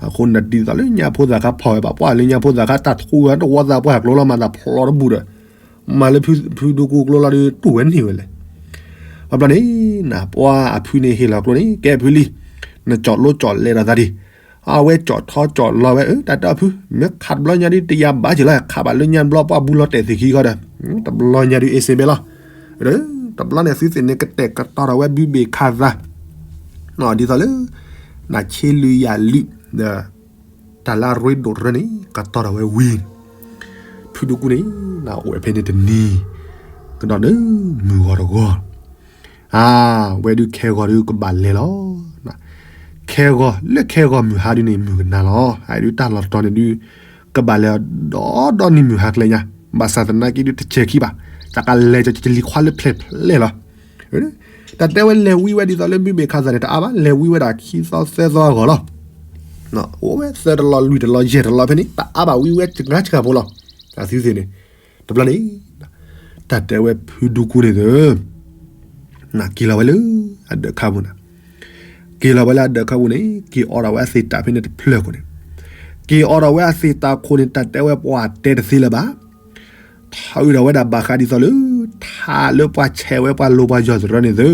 အဃိန့ၣ်ဒ်သိးလၢညၣ်ဖိသၣ်ခါဖီၣ်ဝဲဘၣ် ပှၢ်လၢညၣ်ဖိသၣ်ခါတၢ်ထူဝဲတဝီသးပှၢ်ကျိလီၤ မၤသးဖျိတဘူၣ်ဒီး မၤလၢဖုဒူကူကျိလီၤဒုး တူၢ်ဝဲန့ၢ်ဝဲလဲၣ်. ဘၣ်ဘျီန့ၣ် နပှၤအဖုန့ၣ်ဟ့ၣ်လီၤကျိန့ၣ် ကဲဖုလံ, နကၠီၣ်လိကၠီၣ်လဲၤဒီးသးဒံး အဝဲကၠီၣ်ထီကၠီၣ်လီၤဝဲ အၢ တၢ်တဲအဖု မ့ၢ်ခးတဘျီညါဒုး တယာ်ဘၣ်က့ၤလီၤ ခးဘၣ်လၢညါဘျီ ပှၢ်ဘူးလီၤတဲာ်သ့ၣ်ခံဃီဒီး တဘျီညါဒုးအ့စ့ဘဲလီၤ. တဘျီန့ၣ် သုသ့ၣ်န့ၣ် ကတဲာ်ကတီၤထီၣ်ဝဲဘုဘ့ၣ်ခးသး ဒ်သိးလၢ နၤဆ့လုၢ်ယၤလုၢ် ဒီး တၢ်လၢအရ့ဒိၣ်တရၢန့ၣ် ကတီၤထီၣ်ဝဲဝံၤ ဖုဒူကူန့ၣ် နအိၣ်ဝဲဖဲန့ၣ်တနံၤ ကဒီးနၢမုၢ်ဂီၤတဂီၤ အဝဲဒုးခဲဂီၤဒုးကဘၣ်လဲၤလီၤ. ခဲဂီၤလၢခဲဂီၤမုၢ်ဟါဒုးန့ၣ် မုၢ်ကနၤလီၤ. အဒုးတၢ်လီၢ်တတီၤန့ၣ်ဒုး ကဘၣ်လဲၤဒီဒီနံၤမုၢ်ဟါကျဲညါ ဘၣ်ဆၣ်သနာ်က့ဒုးတစဲၤခံဘၣ်. တၢ်ကလဲၤကလံၤခွါလၢဖျဲၣ်ဖျဲၣ်လီၤ. တၢ်တဲဝဲလဲၤဝံဝဲဒ်သိးလၢဘုဘ့ၣ်ခးသးန့ၣ် တအါဘၣ် လဲၤဝံဝဲဒၣ်ခံသီသၢသီအဂီၢ်လီၤ. အိၣ်ဝဲသၢတလီၢ်လွံၢ်တလီၢ်ယဲၢ်တလီၢ်ဖဲန့ၣ် တအါဘၣ်ဝံဝဲစှၤစှၤဖိလီၤ. အသုသ့ၣ်န့ၣ် တဘျီန့ၣ် တၢ်တဲဝဲဖုဒူကူန့ၣ်သၢ နက့ၤလီၤဝဲလၢ အဒၢးခါပူၤန့ၣ် က့ၤလီၤဝဲလၢအဒၢးခါပူၤန့ၣ် က့ၤအိးထီၣ်ဝဲအသ့ၣ်တၢ်ဖဲန့ၣ်တဖျၢၣ်ခိၣ်န့ၣ် က့ၤအိးထီၣ်ဝဲအသ့ၣ်တၢ်ခိၣ်န့ၣ် တၢ်တဲဝဲပှၤတဲတသ့လၢၤဘၣ်. ထုးထီၣ်ဝဲဒၣ်ဘၣ်ဃးဒ်သိးလၢ ထးလၢပှၤဆဲးဝဲပှၤလိၤပှၤယီၤတရၢန့ၣ်သၢ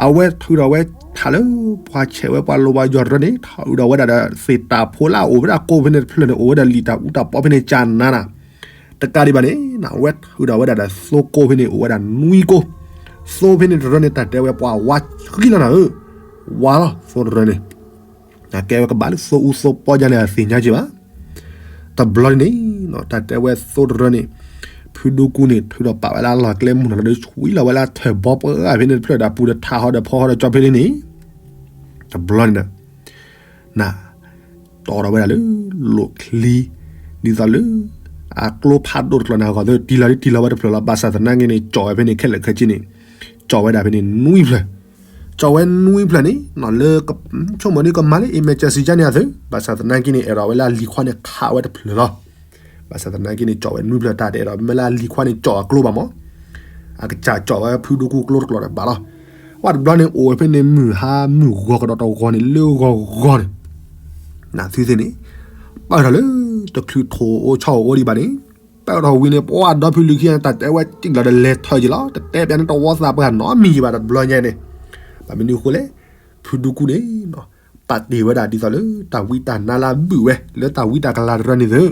အဝဲထုးထီၣ်ဝဲထးလၢ ပှၤဆဲးဝဲပှၤလိၤပှၤယီၤတရၢန့ၣ် ထုးထီၣ်ဝဲဒၣ်ဒီးသ့ၣ်တၢ်ဖိလၢအအိၣ်ဝဲဒၣ်ကိးဖဲန့ၣ်တဖျၢၣ်န့ၣ် အိၣ်ဝဲဒၣ်လံာ်တၢ်အူတၢ်ပီဖဲန့ၣ်ကနၤနၤ တကးဒံးဘၣ်န့ၣ် အဝဲထုးထီၣ်ဝဲဒၣ်ဒီးသိကိးဖဲန့ၣ် အိၣ်ဝဲဒၣ်နွံကိး, သိဖဲန့ၣ်တရၢန့ၣ် တၢ်တဲဝဲပှၤဝါဆှံလီၤနၤဧၢ, ဝါလီၤသိတရၢန့ၣ်, အကဲဝဲကဘၣ်လၢသိအူသိပီညါန့ၣ် အသ့ၣ်ညါက့ၤဘၣ်. တဘျီန့ၣ် တၢ်တဲဝဲသိတရၢန့ၣ် ဖုဒူကူန့ၣ် ထုးထီၣ်ပာ်ဝဲလၢအလီၢ်ကျဲမုၢ်နီၤလီၤဒီး ဆွံလီၤဝဲလၢအထၢၣ်ဘီပှၢ်ဖဲန့ၣ်တဖျၢၣ်ဒီး ပူၤဒီးထးဟီဒီးဖီဟီဒီးကၠီဖဲန့ၣ်န့ၣ်, တဘျီန့ၣ်ဒီး န တီၢ်ထီၣ်ဝဲဒၣ်လၢ လိၣ်ချံ ဒ်သိးလၢ အကျိဖးဒိၣ်တကျိၤန့ၣ်အဂီၢ် တံၢ်လီၤဒ်တံၢ်လီၤဝဲတဖျၢၣ်လီၤ. ဘၣ်ဆၣ်သနာ်က့န့ၣ် ကၠီၣ်ဝဲဖဲန့ၣ်ခဲလၢာ်ခဲဆ့န့ၣ် ကၠီၣ်ဝဲဒၣ်ဖဲန့ၣ်နွံဖျၢၣ်, ကၠီၣ်ဝဲနွံဖျၢၣ်န့ၣ် လၢ ဆိကမိၣ်ဒ်ကမၤလၢ emergency ကန့ၣ်အသိး ဘၣ်ဆၣ်သနာ်က့န့ၣ် အဲၣ်ဒိးဝဲလၢအလံၤခွါန့ၣ်ခးဝဲတဖျၢၣ်လီၤ. ဘၣ်ဆၣ်သနာ်က့န့ၣ် ကၠီၣ်ဝဲနွံဖျၢၣ် တၢ်တအဲၣ်ဒိးမ့ၢ်လၢအလံၤခွါန့ၣ် ကၠီၣ်အကျိဘၣ်မး, အကစၢ်ကၠီၣ်ဝဲဖုဒူကူကျိတကျိၤန့ၣ်ဘၣ်လီၤ. ဝဲတဘျီန့ၣ် အိၣ်ဝဲဖဲန့ၣ်မုၢ်ဟါမုၢ်ဂီၤကဒီးတဂီၤန့ၣ် လၢဂီၤဂီၤန့ၣ် နသုသ့ၣ်န့ၣ် ပာ်ထီၣ်လၢ တချုးထိၣ်အိၣ်ဆီအိၣ်ဒံးဘၣ်န့ၣ် ပာ်ထီၣ်ဝံၤန့ၣ် ပှၤဒီဖုလံၤခံဂၤန့ၣ် တၢ်တဲဝဲစံၣ်လီၤဒီးလဲၤထၢၣ်က့ၤလီၤ. တတဲပျးန့ၣ်တဝီသးပှၢ်နီတမံၤဘၣ် တဘျီညါန့ၣ်, ဘၣ်မနုၤအဃိလဲၣ်, ဖုဒူကူန့ၣ် ပာ်တ့ၢ်ဝဲဒၣ်ဒ်သိးလၢ တၢ်ဝံတၢ်နါလၢအဘုၣ်ဝဲ လၢတၢ်ဝံတၢ်ကလၤတရၢန့ၣ်သ့,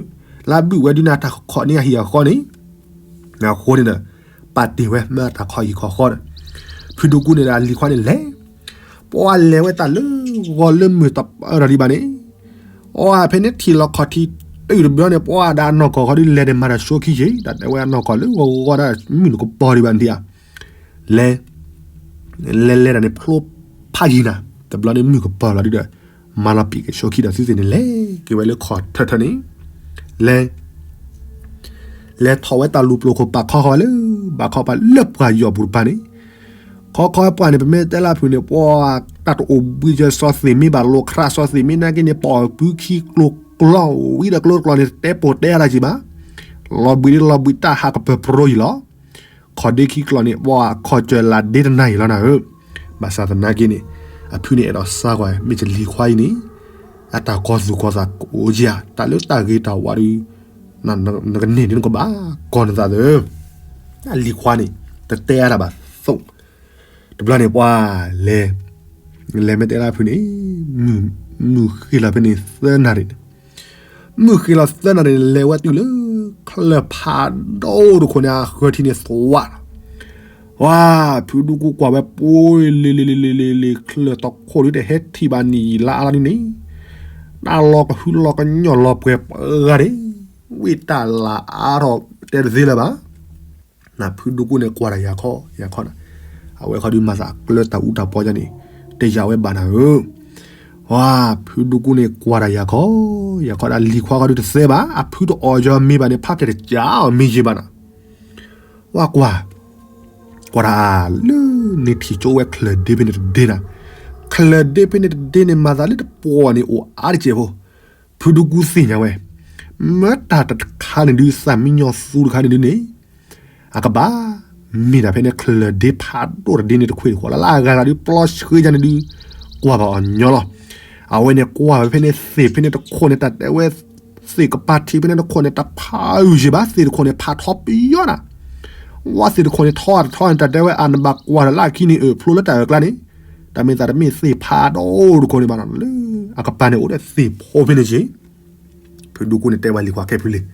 လၢအဘုၣ်ဝဲဒုးန့ၣ် တၢ်ခီၣ်န့ၢ်အဟံၣ်အဃီန့ၣ်, အဃိန့ၣ်ဒီး ပာ်တ့ၢ်ဝဲမ့ၢ်တၢ်ခီၣ်ဟံၣ်ခီၣ်ဃီဒီး ဖုဒူကူန့ၣ်ဒီးအလံၤခွါန့ၣ်လဲၤ, ပှၤလဲၤဝဲတၢ်လၢဂီၤလၢမုၢ်တပၢၢ်ဒီးဒံးဘၣ်န့ၣ် အဝဲဖဲန့ၣ်ထံၣ်လီၤခီၣ်ထံးတုၤတဘျီန့ၣ် ပှၤဒၣ်အနီၢ်ကီၢ်ဃီဒုးလဲၤန့ၣ် မၤတၢ်ဆိခံက့ၤ တၢ်တဲဝဲအနီၢ်ကီၢ်လၢဂီၤဂီၤဒၣ်မုၢ်နကပီၤဒံးဘၣ်န့ၣ်ဧါ, လဲၤ လဲၤလဲၤဒၣ်န့ၣ် ဖျိဖးယံၤနၤ, တဘျီန့ၣ်မုၢ်ကပၢၤလီၤဒုးဒီး မၤလီၤပံာ်က့ၤဆိခံဒီးသုသ့ၣ်န့ၣ် လဲၤက့ၤဝဲလၢခီၣ်ထၢၣ်ထၢၣ်န့ၣ်, လဲၤ လဲၤထီၣ်ဝဲတၢ်လူၤပျိၤခိၣ်ပာ်ခီဃီဝဲလၢ ဘၣ်ခီပာ်လၢပှၤယီၢ်ပူၤတပၤန့ၣ်, ခီခီပှၤန့ၣ် ပမ့ၢ်တဲလၢဖုၣ်န့ၣ် ပှၤတၢ်တအိၣ်ဘှံးစၢၤစီၤသ့ၣ်မ့ၢ်ဘၣ်လိာ်ခရၣ်စီၤသ့ၣ်မ့ၢ်နာ်က့န့ၣ် ပှၤအီၣ်ဘုခံကျိၤကျီဝံၤဒီးကျိၤကျီန့ၣ် တတဲပိာ်တဲအါတၢ်က့ၤဘၣ်, လီၤဘှံးဒ်လီၤဘှံးတၢ်ဟးကပၢၤပြိယံၤလီၤ. ခီၣ်ဒ့ခံကျိၤန့ၣ် ပှၤခီၣ်စၢၤလၢ်ဒ့တနၤအံၤလီၤနၤဧၢ, ဘၣ်ဆၣ်သနာ်က့န့ၣ် အဖုန့ၣ်အဲၣ်ဒိးစါကွၢ် မ့ၢ်ကလံၤခွါအံၤန့ၣ် အတၢ်ကီသူၣ်ကီသးကအိၣ်ကဧါ, တၢ်လၢတၢ်ဂ့ၤတၢ်ဝါဒီး နကန့ၢ်ဒ်နကဘၣ်ကီၢ်နသးသၢ, အလံၤခွါန့ၣ် တတဲအါတၢ်ဘၣ်သိး, တဘျီန့ၣ်ပှၤလဲၤ, လဲၤမ့ၢ်တဲလၢဖုၣ်န့ၣ် မုၢ်ဃ့ၢ်လီၤဖဲန့ၣ်သၢနၣ်ရံၣ်န့ၣ်, မုၢ်ဃ့လီၤသၢနၣ်ရံၣ်န့ၣ် လဲၤဝဲတုၤလၢ ချၢၣ်ဖးဒိၣ်တခိၣ်န့ၣ် အဃၢၤထံးန့ၣ်သွးလီၤ. ဝါ, ဖုဒူကူကွၢ်ဝဲပူၤလံၤလံၤလံၤလံၤလံၤလံၤ ချၢၣ်တခိၣ်ဒုးတဟဲထံၣ်ဘၣ်နံၣ်ယံာ်လါအါလီၤဒုန့ၣ်, တၢ်လီၤကဟုလီၤကညီၣ်လီၤပှဲၤပှဲၤဂၤန့ၣ်, ဝံၣ်တၢ်လၤအါထီၣ်တဲတသ့လၢၤဘၣ်. နဖုဒူကူန့ၣ်ကွၢ်တၢ်ယၤခီယၤခီနၤ, အဝဲခီဒုးမၤသးအကျၢၤတၢ်အူတၢ်ပီယါန့ၣ်, တယာ်ဝဲဘၣ်နၤဧၢ. ဝါ, ဖုဒူကူန့ၣ်ကွၢ်တၢ်ယၤခီ, ယၤခီဒၣ်လံၤခွါခီဒုးတသဲဘၣ်, အဖုတအီၣ်ယီၤမ့ၤဘၣ်န့ၣ် ဖးဖျဲၣ်တကးအီၤမ့ၢ်ယံာ်ဘၣ်နၤ. ဝါကွၢ်, ကွၢ်တၢ်လၢန့ၣ်ထံၣ်ကၠိဝဲချၢၣ်ဒ့ဖဲန့ၣ်တဒ့နၤ, ချၢၣ်ဒ့ဖဲန့ၣ်တဒ့န့ၣ် မၤသးလၢတပှီၢ်န့ၣ်အိၣ်အါတစဲးဖိ, ဖုဒူကူသ့ၣ်ညါဝဲ, မ့ၢ်တၢ်တခါန့ၣ်ဒုး သၣ်မံညီၤသူတခါန့ၣ်ဒုးန့ၣ် အကဘၣ်မ့ၢ်တၢ်ဖဲန့ၣ် ချၢၣ်ဒ့ဖးဒိၣ်တဒ့န့ၣ်တခွ့ၣ်တဃီလၢ်လၢ်အဂၤဂၤဒုး ပျီဆှၢယါန့ၣ်ဒုး ကွၢ်ဘၣ်အီၤညီလီၤ. အဝဲန့ၣ်ကွၢ်ဝဲဖဲန့ၣ်သ့ၣ်ဖဲန့ၣ်တခိၣ်န့ၣ် တၢ်တဲဝဲ သ့ၣ်ကပၤထံးဖဲန့ၣ်တခိၣ်န့ၣ် တဖးအုၣ်ယံာ်ဘၣ်, သ့ၣ်တခိၣ်န့ၣ် ဖးထီပယီၤနၤ. ဝါသ့ၣ်တခိၣ်န့ၣ် ထီအတထီန့ၣ် တၢ်တဲဝဲအနဘၣ်ကွၢ်တၢ်လၢအခံန့ၣ် အၢၣ်ဖျိလၢတၢ်အၢၣ်ကျါန့ၣ်, တၢ်မ့ၢ်သးတမ့ၢ်သ့ၣ်ဖးဒိၣ်တခိၣ်န့ၣ်ဘၣ်နီၤ လၢအကပၤန့ၣ်အိၣ်ဒီးသ့ၣ်ဖိဖဲန့ၣ်က့ ဖုဒူကူန့ၣ်တဲဝဲလံၤခွါခဲဖုလံၤ,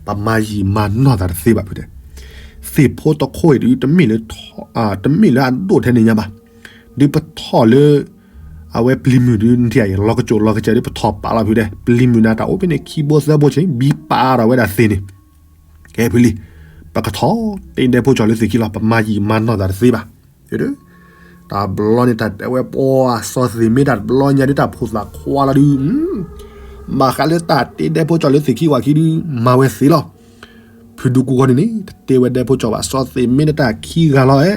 ပမၤယံာ်မၤနီၢ်သးတသ့ဘၣ်ဖုတဲ, သ့ၣ်ဖိတခိၣ်အံၤဒုး တမ့ၢ်လၢ တမ့ၢ်လၢအဒိၣ်ထဲန့ၣ်ညါဘၣ်, ဒုးပထီၣ်လၢ အဝဲပျံၤမုၢ်ဒုး နထံၣ်အံၤ လီၤကစိာ်လီၤကစၢၤဒုး ပထီၣ်ပာ်လီၤဖုတဲ, ပျံၤမုၢ်န့ၣ်တၢ်အိၣ်ဖဲန့ၣ် ခံဘိသၢဘိဆ့ ဘံပာ်ထီၣ်ဝဲဒၣ်သ့ၣ်န့ၣ်, ခဲဖုလံၤ, ပကထီၣ်တ့ဒဲဖိကၠီၤလၢသ့ၣ်ခံလီၤ, ပမၤယံာ်မၤနီၢ်သးတသ့ဘၣ်. တဘျီန့ၣ် တၢ်တဲဝဲပှၤစီၤသ့ၣ်မ့ၢ်တၢ်တဘျီညါဒုး တၢ်ဖိသၣ်ခွါလီၤဒုး, ဘၣ်ဃးလၢတၢ်တ့ဒဲဖိကၠီၤလၢသ့ၣ်ခံဝၣ်ခံဒုး မၤဝဲသ့လီၤ. ဖုဒူကူဃီန့ၣ်န့ၣ် တတ့ဝဲဒဲဖိကၠီၤဘၣ်, စီၤသ့ၣ်မ့ၢ်န့ၣ်တၢ်ခံဂၤလီၤဧဲ,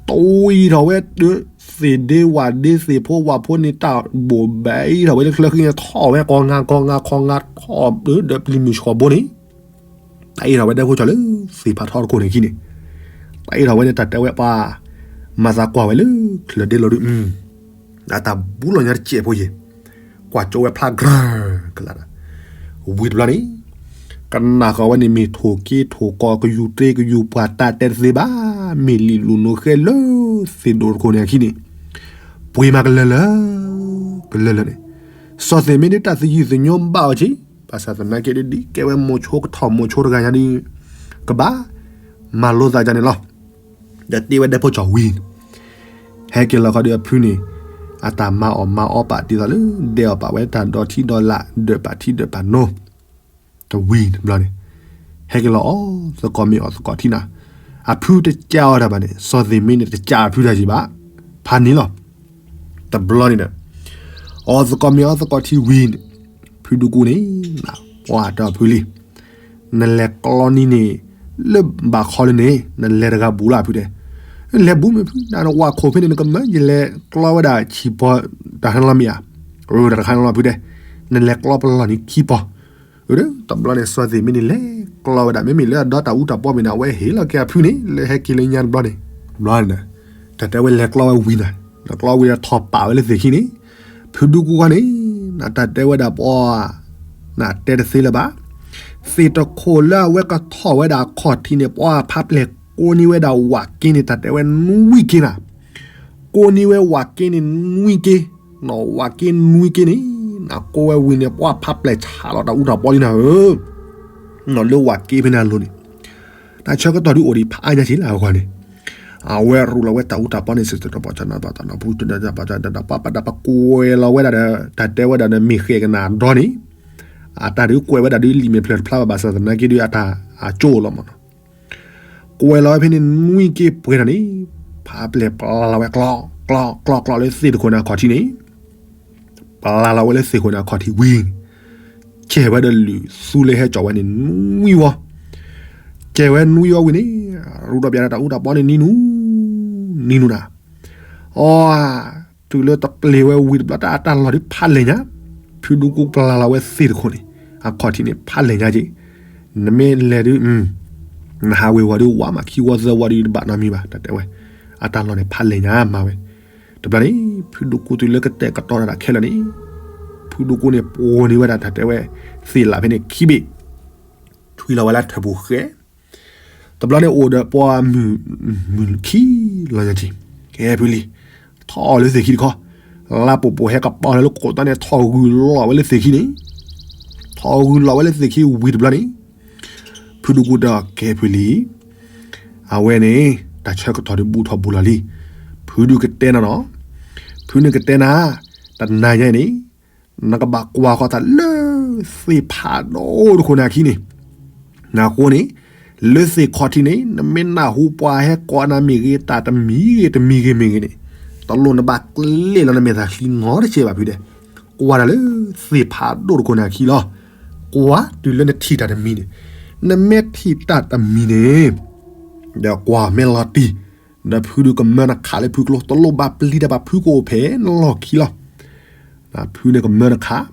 တအံးထီၣ်ဝဲ သ့ၣ်ဒ့ဝၣ်ဒ့သ့ၣ်ဖိဝၣ်ဖိန့ၣ် တၢ်ဘိၣ်ဘဲအံးထီၣ်ဝဲလၢချၢဃံန့ၣ် ထီၣ်ဝဲကီၢ်ငါကီၢ်ငါခီၣ်ငါထီၣ်ဒီးပျံၤမုၢ်ဆှီဘိန့ၣ် တၢ်အ့ၣ်ထီၣ်ဝဲဒဲဖိကၠီၤလၢသ့ၣ်ဖးထီတခိၣ်န့ၣ်ခံန့ၣ်, တၢ်အ့ၣ်ထီၣ်ဝဲန့ၣ် တၢ်တဲဝဲပှၤ မၤသးကွၢ်ဝဲလၢချၢၣ်ဒ့လီၤဒုး, အတၢ်ဘူးလီၤညါတစဲးဖိယဲၢ်, ကွၢ်ကၠိဝဲဖျါကြၢးကလာ်ဒီး, ဝံၤတဘျီန့ၣ် ကနၣ်ဃီၤဝဲန့ၣ် မ့ၢ်ထိၣ်က့ထိၣ်ကီၢ် ကယူၤတ့ကယူၤပှၤ တၢ်တဲတသ့ဘၣ်, မ့ၢ်လံာ်လူၤနိဃဲလၢသ့ၣ်ဒိၣ်တခိၣ်န့ၣ်အခံန့ၣ်, ပှ့ၤမးကလၢာ်လၢာ် ကလၢာ်လၢာ်န့ၣ်, စီၤသ့ၣ်မ့ၢ်ဒုးတၢ်သယုၢ်သညိဘၣ်အီၤက့ၤ, ဘၣ်ဆၣ်သနာ်က့ဒုး ဒ်ကဲဝဲမိၤဆိကထီၣ်မိၤဆိတဂၤညါဒုး ကဘၣ်မၤလိသးဒ်န့ၣ်လီၤ. ဒီးတ့ဝဲဒဲဖိကၠီၤဝံၤန့ၣ်, ဟဲက့ၤလီၤခီဒုးအဖုန့ၣ်, အတၢ်မၤအီၣ်မၤအီပာ်ဒ်သိးလၢ ဒဲးအီၣ်ပာ်ဝဲတၢ်ဒီထံဒီလာ် ဒၢးပာ်ထံဒၢးပာ်နိ, တဝံၤတဘျီန့ၣ်, ဟဲက့ၤလီၤအီၣ်သကိးမ့ၤအီၣ်သကိး ထံနၤ, အဖုတကးအီၤတၢ်ဘၣ်န့ၣ် စီၤသ့ၣ်မ့ၢ်န့ၣ် တကးအဖုတၢ်ယံၤဘၣ်, ဖးန့ၣ်လီၤ. တဘျီန့ၣ်ဒီး အီၣ်သကိးမ့ၤအီၣ်သကိးထံဝံၤန့ၣ်, ဖုဒူကူန့ၣ်, ပှၤတဲအီၤဖုလံၤ, နလဲၤကျီနံၤန့ၣ် လၢဘၣ်ခီလၢန့ၣ် နလဲၤတဂၤဘူးလၢဖုတဲ, လဲၤဘူးမ့ၢ်ဖု, နဝၣ်ခိၣ်ဖဲန့ၣ် နကမၢ ယလဲၤကျီဝဲဒၣ်ဆံးပီၤတၢ်ဟဲလီၤမ့ၢ်ဧါ, တၢ်တခါန့ၣ်လီၤဖုတဲ, နလဲၤကျီပလီၢ်န့ၣ်ခံပီၤ တဘျီန့ၣ် စီၤသ့ၣ်မ့ၢ်န့ၣ်လဲၤကျီဝဲဒၣ် မ့မ့ၢ်လၢအဒီတၢ်အူတၢ်ပီမ့ၢ်န့ၣ် အဝဲဟ့ၣ်လီၤက့ၤအဖုန့ၣ် လၢဟဲက့ၤလၢညါတဘျီန့ၣ်, တဘျီန့ၣ်, တၢ်တဲဝဲလဲၤကျီဝဲဝံၤနၤ, လဲၤကျီဝံၤဒီးထီၣ်ပာ်ဝဲလၢသ့ၣ်ခံန့ၣ်, ဖုဒူကူဃီန့ၣ်, နတၢ်တဲဝဲဒၣ်ပှၤ, နတဲတသ့လၢၤဘၣ်, သ့ၣ်တခိၣ်လၢအဝဲကထီၣ်ဝဲဒၣ်အခီၣ်ထံးန့ၣ် ပှၤဖးပျဲၢ်ကိးန့ၢ်ဝဲဒၣ်ဝးက့န့ၣ် တၢ်တဲဝဲနွံက့နၤ ကိးန့ၢ်ဝဲဝးက့န့ၣ်နွံက့, နီၢ်ဝးက့နွံက့န့ၣ်, နကိးဝဲဝံၤန့ၣ် ပှၤဖးပျဲၢ်ဆးလီၤတၢ်အူတၢ်ပီလံနၤဧၢ, နီၢ်လၢဝးက့ဖဲန့ၣ်အလိၤန့ၣ်, တၢ်ဆၢကတီၢ်ဒုးအိၣ်ဒံးဖးအါညါက့လၢအဂီၢ်န့ၣ်, အဝဲရူးလီၤဝဲတၢ်အူတၢ်ပီန့ၣ် စ့ၢ်တပီၢ်ပပှၤဒၣ်ပကွဲးလီၤဝဲဒၣ်ဒီး မ့ၢ်ဃဲၣ်ကနၤဒီးန့ၣ်, အတၢ်ဒုးကွဲးဝဲဒၣ်ဒုးလံာ်မဲာ်ဖျၢၣ်တဖျါဘၣ် ဘၣ်ဆၣ်သနာ်က့ဒုးအတၢ်အကၠိလီၤမးနီၤ ကွဲးလီၤဝဲဖဲန့ၣ်နွံက့ပှဲၤထီၣ်န့ၣ်, ဖးပျဲၢ်ပျၢ်လီၤဝဲကျီ, ကျီ, ကျီကျီလၢသ့ၣ်တခိၣ်န့ၣ်အခီၣ်ထံးန့ၣ်, ပျၢ်လီၤဝဲလၢသ့ၣ်ခိၣ်န့ၣ်အခီၣ်ထံးဝံၤ, ကဲဝဲဒီးလုၢ်သူလၢဟဲကၠီဝဲန့ၣ်နွံဝီ, ကဲဝဲနွံဝီဝံၤန့ၣ်, ရူးဒီးပျၢ်ဒီးတၢ်အူတၢ်ပီန့ၣ်နံၤနူ, နံၤနူနၤ, အီ, တုၤလၢတပျ့ၤဝဲဝံၤတဘျီတၢ်အတၢ်လီၢ်ဒုးဖးလဲၢ်ညါ, ဖုဒူကူပျၢ်လီၤဝဲသ့ၣ်တခိၣ်န့ၣ်, အခီၣ်ထံးန့ၣ်ဖးလဲၢ်ညါက့, နမ့ၢ်လဲၤဒုး, နဟးဝ့ၤဝီၤဒုးဝးမးခံဝီသၢဝီဒုးတဘၣ်နီတမံၤဘၣ် တၢ်တဲဝဲ, အတၢ်လီၢ်န့ၣ်ဖးလဲၢ်ညါမးဝဲ, တဘျီန့ၣ်, ဖုဒူကူတုၤလၢကတဲာ်ကတီၤတၢ်ခဲလၢာ်န့ၣ်, ဖုဒူကူန့ၣ်ပှိၤန့ၢ်ဝဲဒၣ်တၢ်တဲဝဲ, သ့ၣ်လးဖဲန့ၣ်ခံဘ့ၣ်, ထွံလီၤဝဲလၢထၢၣ်ပူၤဃဲ တဘျီန့ၣ်အိၣ်ဒီးပှၤမုၢ်, မုၢ်ခံလီၤညါက့, ကဲဖုလံၤ, ထီၣ်လၢသ့ၣ်ခံတခီ, လါပိာ်ပိာ်ဟဲကပီၤလၢကိးတီန့ၣ်ထီၣ်ဂုာ်လီၤဝဲလၢသ့ၣ်ခံန့ၣ်, ထီၣ်ဂုာ်လီၤဝဲလၢသ့ၣ်ခံဝံၤတဘျီန့ၣ်, ဖုဒူကူၣ်တဲအီၤ ကဲဖုလံ, အဝဲန့ၣ် တၢ်ဆၢကတီၢ်ဒုးဘူးထီၣ်ဘူးလီၤလံ. ဖုဒူကတဲနၤနီၤ, ဖုန့ၣ်ကတဲနၤ, တနၤညါအံၤန့ၣ် နကဘၣ်ကွၢ်ဃီၤတၢ်လၢသ့ၣ်ဖးဒိၣ်တခိၣ်န့ၣ်အခံန့ၣ်, နဃိန့ၣ် လၢသ့ၣ်ခီၣ်ထံးန့ၣ် နမ့ၢ်နၢ်ဟူပှၤဟဲကိးနၤမ့ၢ်ဂ့ၤ တၢ်တမံၤဂ့ၤတမံၤဂ့ၤမ့ၢ်ဂ့ၤန့ၣ်, တလိၣ်နဘၣ်ကျဲလီၤနမဲာ်သၣ်ချံနီတစဲးဘၣ်ဖုတဲ. ကွၢ်တၢ်လၢသ့ၣ်ဖးဒိၣ်တခိၣ်န့ၣ်အခံလီၤ. ကွၢ်တုၤလၢနထံၣ်တၢ်တမံၤန့ၣ်, နမ့ၢ်ထံၣ်တၢ်တမံၤန့ၣ် ဒီးကွၢ်မဲာ်လီၤတံၢ်, ဒီးဖုဒူကမၢနခးလၢဖုကျိ တလိၣ်ဘၣ်ပျံၤတၢ်ဘၣ် ဖုကအိၣ်ဖဲနလီၢ်ခံလီၤ. ဖုန့ၣ်ကမၢနခး,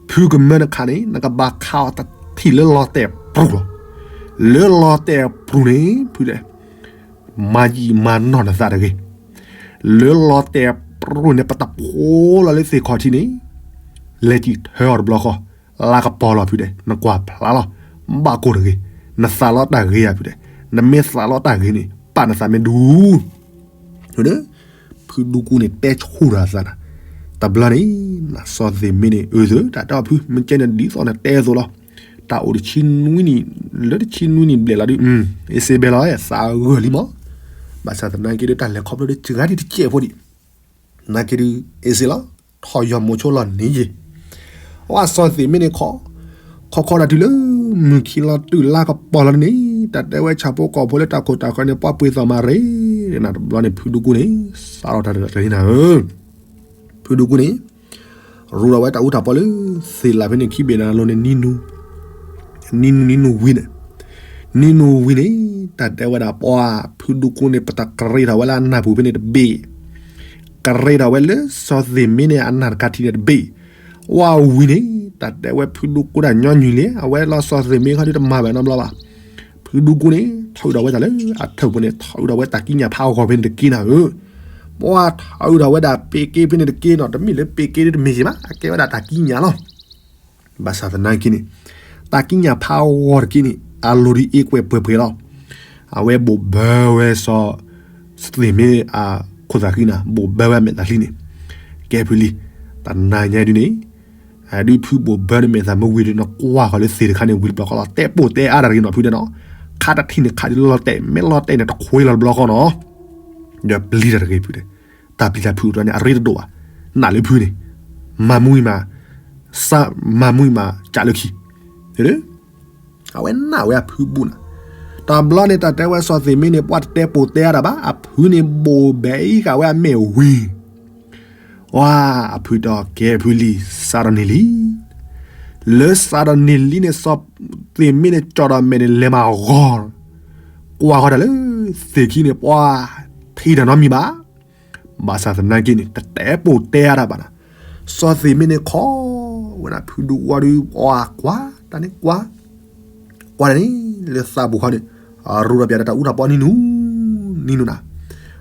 ဖုကမၢနခးန့ၣ် နကဘၣ်ခးအီၤတထံၣ်လၢလီၤတဲာ်ပြူၤလီၤ. လၢလီၤတဲာ်ပြူၤန့ၣ် ဖုတဲ မၤယံာ်မၤနီၢ်နသးတဂ့ၤ. လၢလီၤတဲာ်ပြူၤန့ၣ် ပတဖိလီၤလၢသ့ၣ်ခီၣ်ထံးန့ၣ်, လဲၤစံၣ်ထၢအီၤတဘျီဃီ, လါကပီၤလီၤဖုတဲ, နကွၢ်ဖျါလီၤ, ဘၣ်ကိၢ်တဂ့ၤ, နသးလီတၢ်ဂ့ၤဧါဖုတဲ, နမ့ၢ်သးလီတၢ်ဂ့ၤန့ၣ် ပာ်နသးမ့ၢ်ဒူ ဖုဒူကူန့ၣ်တဲဆူၣ်ဒီးအသးနၤ, တဘျီန့ၣ် စီၤသ့ၣ်မ့ၢ်န့ၣ် အၢ သၢ တၢ်တဲအီၤဖု မ့ၢ်ကဲန့ၣ်ဒ်သိးနတဲအသိးလီၤ. တၢ်အိၣ်တဆံနွံနံၣ်, လၢတဆံနွံနံၣ်ဘျဲၣ်လီၤဒုး, အ့စ့ဘဲလီၤ သးဂၢၢ်လံမး, ဘၣ်ဆၣ်သနာ်က့ဒုး တၢ်လဲၤခီဖျိဒုး စှၤဒံးတစဲးဖိဒံး, နာ်က့ဒုး အ့စ့လီၤ, ထီၣ်ယီၤမိၤဆိလီၤန့ၣ်ယ့ၢ် အဝဲစီၤသ့ၣ်မ့ၢ်န့ၣ်ခီ, ခီခီဒၣ်တုၤလၢ မုၢ်ခံလီၤတုၤလါကပီၤလီၤန့ၣ်, တၢ်တဲဝဲဆၣ်ဖိကီၢ်ဖိလၢတၢ်ခိၣ်တၢ်ဃၢၤန့ၣ် ပှၤပှ့ၤသီၣ်မၤရ့, နတဘျီန့ၣ် ဖုဒူကူန့ၣ် စးထီၣ်တၢ်တၢ်တၢ်လံနၤဧၢ, ဖုဒူကူန့ၣ် ရူဒီးဝဲတၢ်အူတၢ်ပီလၢ သ့ၣ်လၣ်ဖဲန့ၣ်ခံဘ့ၣ်နၤလိၤန့ၣ် နံၤနူၤ, နံၤနူၤ နံၤနူၤဝံၤန့ၣ်, နံၤနူၤဝံၤန့ၣ် တၢ်တဲဝဲဒၣ်ပှၤ ဖုဒူကူန့ၣ် ပတၢ်ကရ့ထီၣ်ဝဲလၢအနၢ်ပူၤဖဲန့ၣ်တဘ့ၣ်, ကရ့ထီၣ်ဝဲလၢစီၤသ့ၣ်မ့ၢ်န့ၣ် အနၢ်တခါထံးန့ၣ်တဘ့ၣ်, ဝံၤန့ၣ် တၢ်တဲဝဲဖုဒူကူဒၣ်ညီနုၢ်လံ, အဝဲလီၤစီၤသ့ၣ်မ့ၢ်ခီဒုးတမၤဘၣ်နီတဘျီဘၣ်. ဖုဒူကူန့ၣ် ထုးဒီးဝဲတၢ်လၢအထၢၣ်ပူၤန့ၣ် ထုးဒီးဝဲတၢ်ကံးညာ်ဖးဂီၤဖဲန့ၣ်တက့ၢ်နၤဧၢ, ပှၤထုးဒီးဝဲဒၣ်ပ့းက့ဖဲန့ၣ်တက့ၢ်နီၤ, တမ့ၢ်လၢပ့းက့ဒ်တမ့ၢ်က့ၤဘၣ်, အကဲဝဲဒၣ်တၢ်ကံးညာ်လီၤ. ဘၣ်ဆၣ်သနာ်က့န့ၣ် တၢ်ကံးညာ်ဖးဂီၤတက့ၢ်န့ၣ် အလိၤဒ်အ့ကွဲးပှဲၤပှဲၤလီၤ. အဝဲဘိးဘၢဝဲစီၤသ့ၣ်မ့ၢ်အခိၣ်သးဃံနၤ, ဘိးဘၢဝဲအမဲာ်သးချံန့ၣ်, ကဲဖုလံ, တနၤညါဒုးန့ၣ် ဒုးဖုဘိးဘၢနမဲာ်သးမ့ၢ်ဝံၤဒီး နကွၢ်ဃီၤလၢသ့ၣ်တခါန့ၣ် ဝံၤတဘျီဃီလီၤ, တဲပိာ်တဲအါတၢ်တဂ့ၤနီၤဖုတဲနီၤ, ခးတထံၣ်န့ၣ်ခးဒ်လီၤတဲာ်, မ့ၢ်လီၤတဲာ်န့ၣ် တခွ့လီၤတဘျီဃီနီၤ, ဒီးပျံၤတၢ်တဂ့ၤဖုတဲ, တၢ်ပျံၤတၢ်ဖုးအီၤန့ၣ် အရ့တဒိၣ်ဘၣ်, နာ်လၢဖုန့ၣ်, မၤမုာ်မး, စးမၤမုာ်မး ကးလၢခံ, အဝဲနာ်ဝဲအဖုဘူၣ်နၤ, တဘျီန့ၣ် တၢ်တဲဝဲစီၤသ့ၣ်မ့ၢ်န့ၣ် ပှၤတတဲပိာ်တဲအါတၢ်ဘၣ်, အဖုန့ၣ်ဘိးဘၢအံၤဃာ်ဝဲအမဲာ်ဝံၤ ဝါ, အဖုတဲအီၤ ကဲဖုလံ, စးထီၣ်န့ၢ်လံ, လၢစးထီၣ်န့ၢ်လံန့ၣ် စီၤသ့ၣ်မ့ၢ်န့ၣ် ကၠီၣ်ဒီးမဲာ်န့ၣ် လဲၤမၤဂီၤ, ကွၢ်ဃီၤတၢ်လၢသ့ၣ်ခံန့ၣ် ပှၤထံၣ်တၢ်နီတမံၤဘၣ်, ဘၣ်ဆၣ်သနာ်က့န့ၣ် တတဲပိာ်တဲအါတၢ်ဘၣ်နၤ, စီၤသ့ၣ်မ့ၢ်န့ၣ်ခီဝဲဒၣ်ဖုဒူဝါဒုး ပှၤကွၢ်တၢ်န့ၣ်ကွၢ် ကွၢ်တၢ်န့ၣ် လၢသးပူၤခီန့ၣ် ရူဒီးပၠးဒီးတၢ်အူတၢ်ပီနံၤနူၤ, နံၤနူၤနၤ,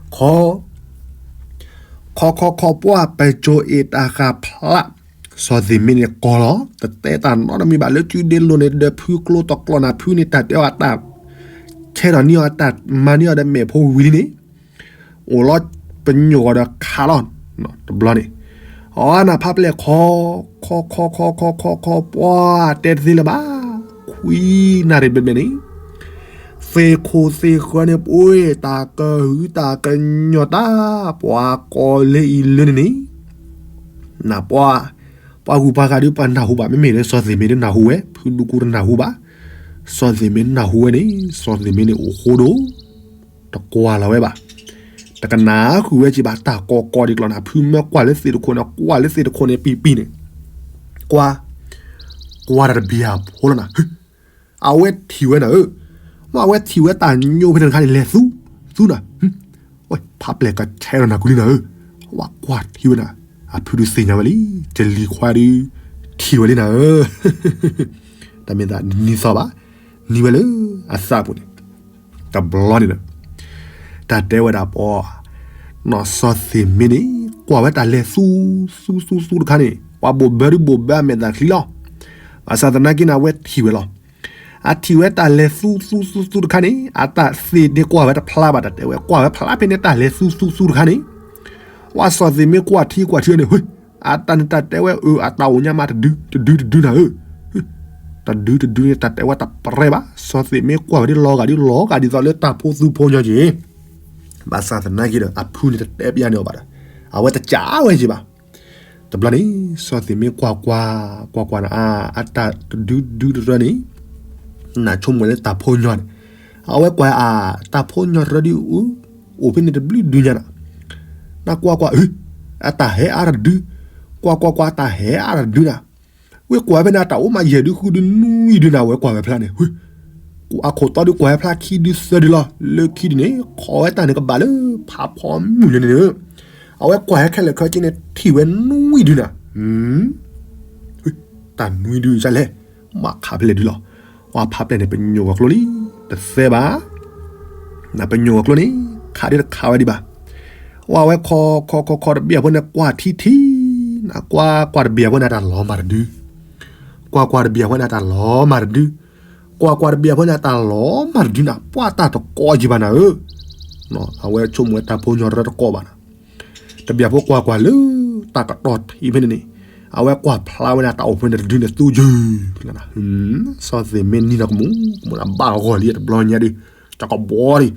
ခီ, ခီခီခီပှၢ် ပစိၤအ့ၣ်တၢ်ဃာ်ဖျါ, စီၤသ့ၣ်မ့ၢ်န့ၣ်ကီလီၤ, တတဲတၢ်နီတမံၤဘၣ်လၢကုဒ့လိၤန့ၣ် ဒီးဖုကျိတကျီနၤ ဖုန့ၣ်တၢ်တဲအီၤတၢ် ဆဲထီၣ်န့ၢ်အီၤတၢ်မၤန့ၢ်အီၤဒီးမဲာ်ဖိဝံၤလံန့ၣ် အိၣ်လီၤပညိၣ်ဂီၤဒီးခးလီၤ, တဘျီန့ၣ်, အီနၢ်ဖးပျဲၢ်ခီ, ခီခီခီခီခီခီ ပှၤတဲတသ့လၢၤဘၣ်, ခွံနၣ်ရံၣ်ဘျဲၣ်ဘျဲၣ်န့ၣ်, သ့ၣ်ခိၣ်သ့ၣ်ဃၢၤန့ၣ် ပှ့ၤတၢ်ကဟုတၢ်ကညီၤတၢ်, ပှၤကိးလၢအံၤလၢန့ၣ်န့ၣ်, နပှၤ, ပှၤဂုၤပှၤဂၤဒုးပှၤနၢ်ဟူဘၣ်, မ့မ့ၢ်လၢစီၤသ့ၣ်မ့ၢ်တနၢ်ဟူဝဲ, ဖုဒူကူတနၢ်ဟူဘၣ်, စီၤသ့ၣ်မ့ၢ်နၢ်ဟူဝဲန့ၣ် စီၤသ့ၣ်မ့ၢ်န့ၣ်အိၣ်ဃိဒိၣ် တကွၢ်လီၤဝဲဘၣ်, တကနၣ်ဃုာ်ဝဲက့ၤဘၣ်, တၢ်ကိးကိးဒံးကျီနၤ, ဖုမၢကွၢ်လၢသ့ၣ်တခိၣ်န့ၣ် ကွၢ်လၢသ့ၣ်တခိၣ်န့ၣ် ပံၤပံၤန့ၣ်, ကွၢ်, ကွၢ်တၢ်တဘျီဖိလီၤနၤ, အဝဲထံၣ်ဝဲနၤဧၢ, မ့ၢ်အဝဲထံၣ်ဝဲတၢ်ညိဖဲန့ၣ်တခါန့ၣ် လဲၤသူ, သူနၤ, ဖးပျဲၢ်ကဆဲးလီၤနၤကွံာ်လံနၤဧၢ, ဝဲကွၢ်ထံၣ်ဝဲနၤ, အဖုဒုးသ့ၣ်ညါဝဲလံ, ကလံၤခွါဒုး ထံၣ်ဝဲလံနၤဧၢ, တၢ်မ့ၢ်သးနံၤသီဘၣ်, နံၤဝဲလၢအသးပူၤန့ၣ် တဘျီန့ၣ်ဒီး တၢ်တဲဝဲဒၣ်ပှၤ, နီၢ်စီၤသ့ၣ်မ့ၢ်န့ၣ် ကွၢ်ဝဲတၢ်လဲၤသူ, သူသူသူတခါန့ၣ် ပှၤဘိးဘၢဒုးဘိးဘၢအမဲာ်သၣ်ချံလီၤ, ဘၣ်ဆၣ်သနာ်က့န့ၣ် အဝဲထံၣ်ဝဲလီၤ, အထံၣ်ဝဲတၢ်လဲၤသူသူသူသူတခါန့ၣ် အတၢ်သ့ၣ်ဒ့ကွၢ်ဝဲတဖျါဘၣ်, တၢ်တဲဝဲကွၢ်ဝဲဖျါဖဲန့ၣ် တၢ်လဲၤသူသူသူတခါန့ၣ်, ပှၤစီၤသ့ၣ်မ့ၢ်ကွၢ်ထံကွၢ်ထံန့ၣ် အတၢ်န့ၣ်တၢ်တဲဝဲအၢ အတၢ်အိၣ်ညါမးတဒုတဒုတဒုနၤဧၢ, တဒုတဒုန့ၣ် တၢ်တဲဝဲတပြဲဘၣ်. စီၤသ့ၣ်မ့ၢ်ကွၢ်ဝဲဒ်လီၤဂာ်ဒ်လီၤဂာ်ဒ်သိးလၢတၢ်ဖိသူဖိညီက့ၤ ဘၣ်ဆၣ်သနာ်က့ဒီး အဖုန့ၣ်တတဲပျးန့ၢ်အီၤဘၣ်ဒီး အဝဲတကးဝဲက့ၤဘၣ်. တဘျီန့ၣ် စီၤသ့ၣ်မ့ၢ်ကွၢ်ကွၢ် ကွၢ်ကွၢ်န့ၣ် အတၢ်တဒုဒုတရၢန့ၣ် နဆိကမိၣ်လၢတၢ်ဖိညီန့ၣ် အဝဲကွၢ်အ တၢ်ဖိညီတရၢဒ်အူ အိၣ်ဖဲန့ၣ်တဘျုးဒုညါနၤ, နကွၢ်ကွၢ် အတၢ်ဟဲအါတဒု, ကွၢ်ကွၢ်ကွၢ် အတၢ်ဟဲအါတဒုနၤ, ဝဲကွၢ်ဖဲန့ၣ် အတၢ်အိၣ်မးယဲၢ်ဒုဃုဒုနွံဒုနၤ ဝဲကွၢ်ဝဲဖျါန့ၣ် အခိၣ်တီဒုကွၢ်ဟဲဖျါခံဒုသၢဒုလီၤ. လၢခံဒုန့ၣ် ခိးဝဲတၢ်န့ၣ်ကဘၣ်လၢဖးဖီမုၢ်လၢန့ၣ်န့ၣ် အဝဲကွၢ်ဟဲခဲလၢာ်ခဲဆ့န့ၣ် ထံၣ်ဝဲနွံဒုနၤ, တၢ်နွံဒုန့ၣ်လဲၣ်, မ့ၢ်ခးဖဲလဲၣ်ဒုလီၤ. ဝဲဖးပျဲၢ်န့ၣ် ပညိၣ်ဂီၤကျိလံ, တသဲဘၣ်, နပညိၣ်ဂီၤကျိန့ၣ် ခးဒ်တခးဝဲဒံးဘၣ်. ဝဲဝဲခီခီခီခီတဘ့ၣ်အဖိန့ၣ် ကွၢ်ထံထံ, နကွၢ်ကွၢ်တဘ့ၣ်အဖိန့ၣ် အတၢ်လီၤမၢ်တဒု, ကွၢ်ကွၢ်တဘ့ၣ်အဖိန့ၣ် အတၢ်လီၤမၢ်တဒု, ကွၢ်ကွၢ်တဘ့ၣ်အဖိန့ၣ် အတၢ်လီၤမၢ်တဒုနၤ, ပှၢ်တၢ်တကိးကံဘၣ်နၤဧၢ, အဝဲဆိကမိၣ်ဝဲတၢ်ဖိညီတရၢတကိးဘၣ်နၤ တဘ့ၣ်ဖိကွၢ်ကွၢ်လၢ တၢ်ကတီၢ်ထံးဖဲန့ၣ်န့ၣ်, အဝဲကွၢ်ဖျါဝဲန့ၣ် တၢ်အိၣ်ဖဲန့ၣ်တဒုန့ၣ် သူယုၢ်ဖဲန့ၣ်, စီၤသ့ၣ်မ့ၢ်နံၤနီၢ်ကမူၣ်ကမူၣ်န့ၣ် ဘၣ်ဂီၢ်လံတဘျီညါဒု, တၢ်ကဘီဒံး,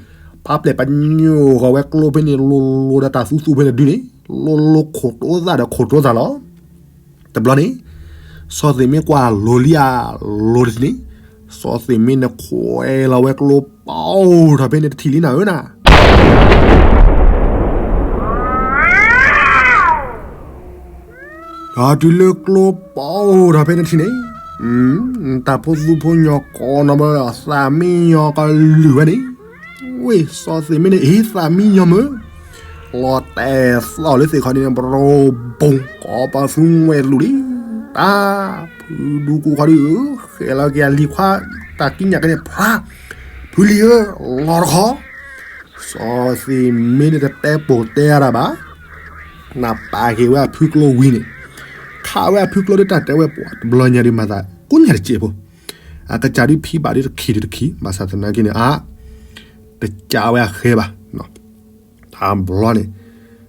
ဖးပျဲၢ်ပညိၣ်ဂီၤဝဲကျိဖဲန့ၣ် လိၤလိၤဒီးတၢ်သူသူဖဲန့ၣ်တဒုန့ၣ်, လိၤလိၤခိၣ်တိသၣ်ဒီးခိၣ်တိသၣ်လီၤ. တဘျီန့ၣ် စီၤသ့ၣ်မ့ၢ်ကွၢ်လိၤလံဧါလိၤတထံၣ်န့ၣ်, စီၤသ့ၣ်မ့ၢ်န့ၣ်ခွဲးလီၤဝဲကျိပအိၣ်ထီၣ်ဖဲန့ၣ်တထံၣ်လံနၤဧၢနၤ ဒီးတုၤလၢကျိပအိၣ်ထီၣ်ဖဲန့ၣ်တထံၣ်န့ၣ်, တၢ်ဖိသူဖိညီကိးနီၢ်ဘၣ် သးမံညီကလုၢ်ဝဲန့ၣ်, ဝ့ၢ်စီၤသ့ၣ်မ့ၢ်န့ၣ် အ့ သးမံညီမုၢ်, လီၤတဲာ်သီၣ်လၢသ့ၣ်ခီဒ်န့ၣ် ဘြိဘိ ကိးပသူဝဲလူၤလံ, တၢ် ဖုဒူကူခီဒု, ဃဲလီၤက့ၤအလံၤခွါ တၢ်ကံးညာ်က့ၤန့ၣ် ဖျါ, ဖုလံၤဧၢ, လီၤတခီ စီၤသ့ၣ်မ့ၢ်န့ၣ်တတဲပိာ်တဲအါတၢ်ဘၣ်, နပာ်က့ၤဝဲအဖုကျိဝံၤန့ၣ်, ခးဝဲအဖုကျိဒ်တၢ်တဲဝဲပှၤတဘျီညါဒ်မၤသး ကိးညါတစဲးဖိ, အကစၢ်ဒုးဖံးဘၣ်ဒုးတခံးဒုးတခံး ဘၣ်ဆၣ်သနာ်က့န့ၣ် အါ တကးဝဲအဃဲဘၣ်, တဘျီန့ၣ်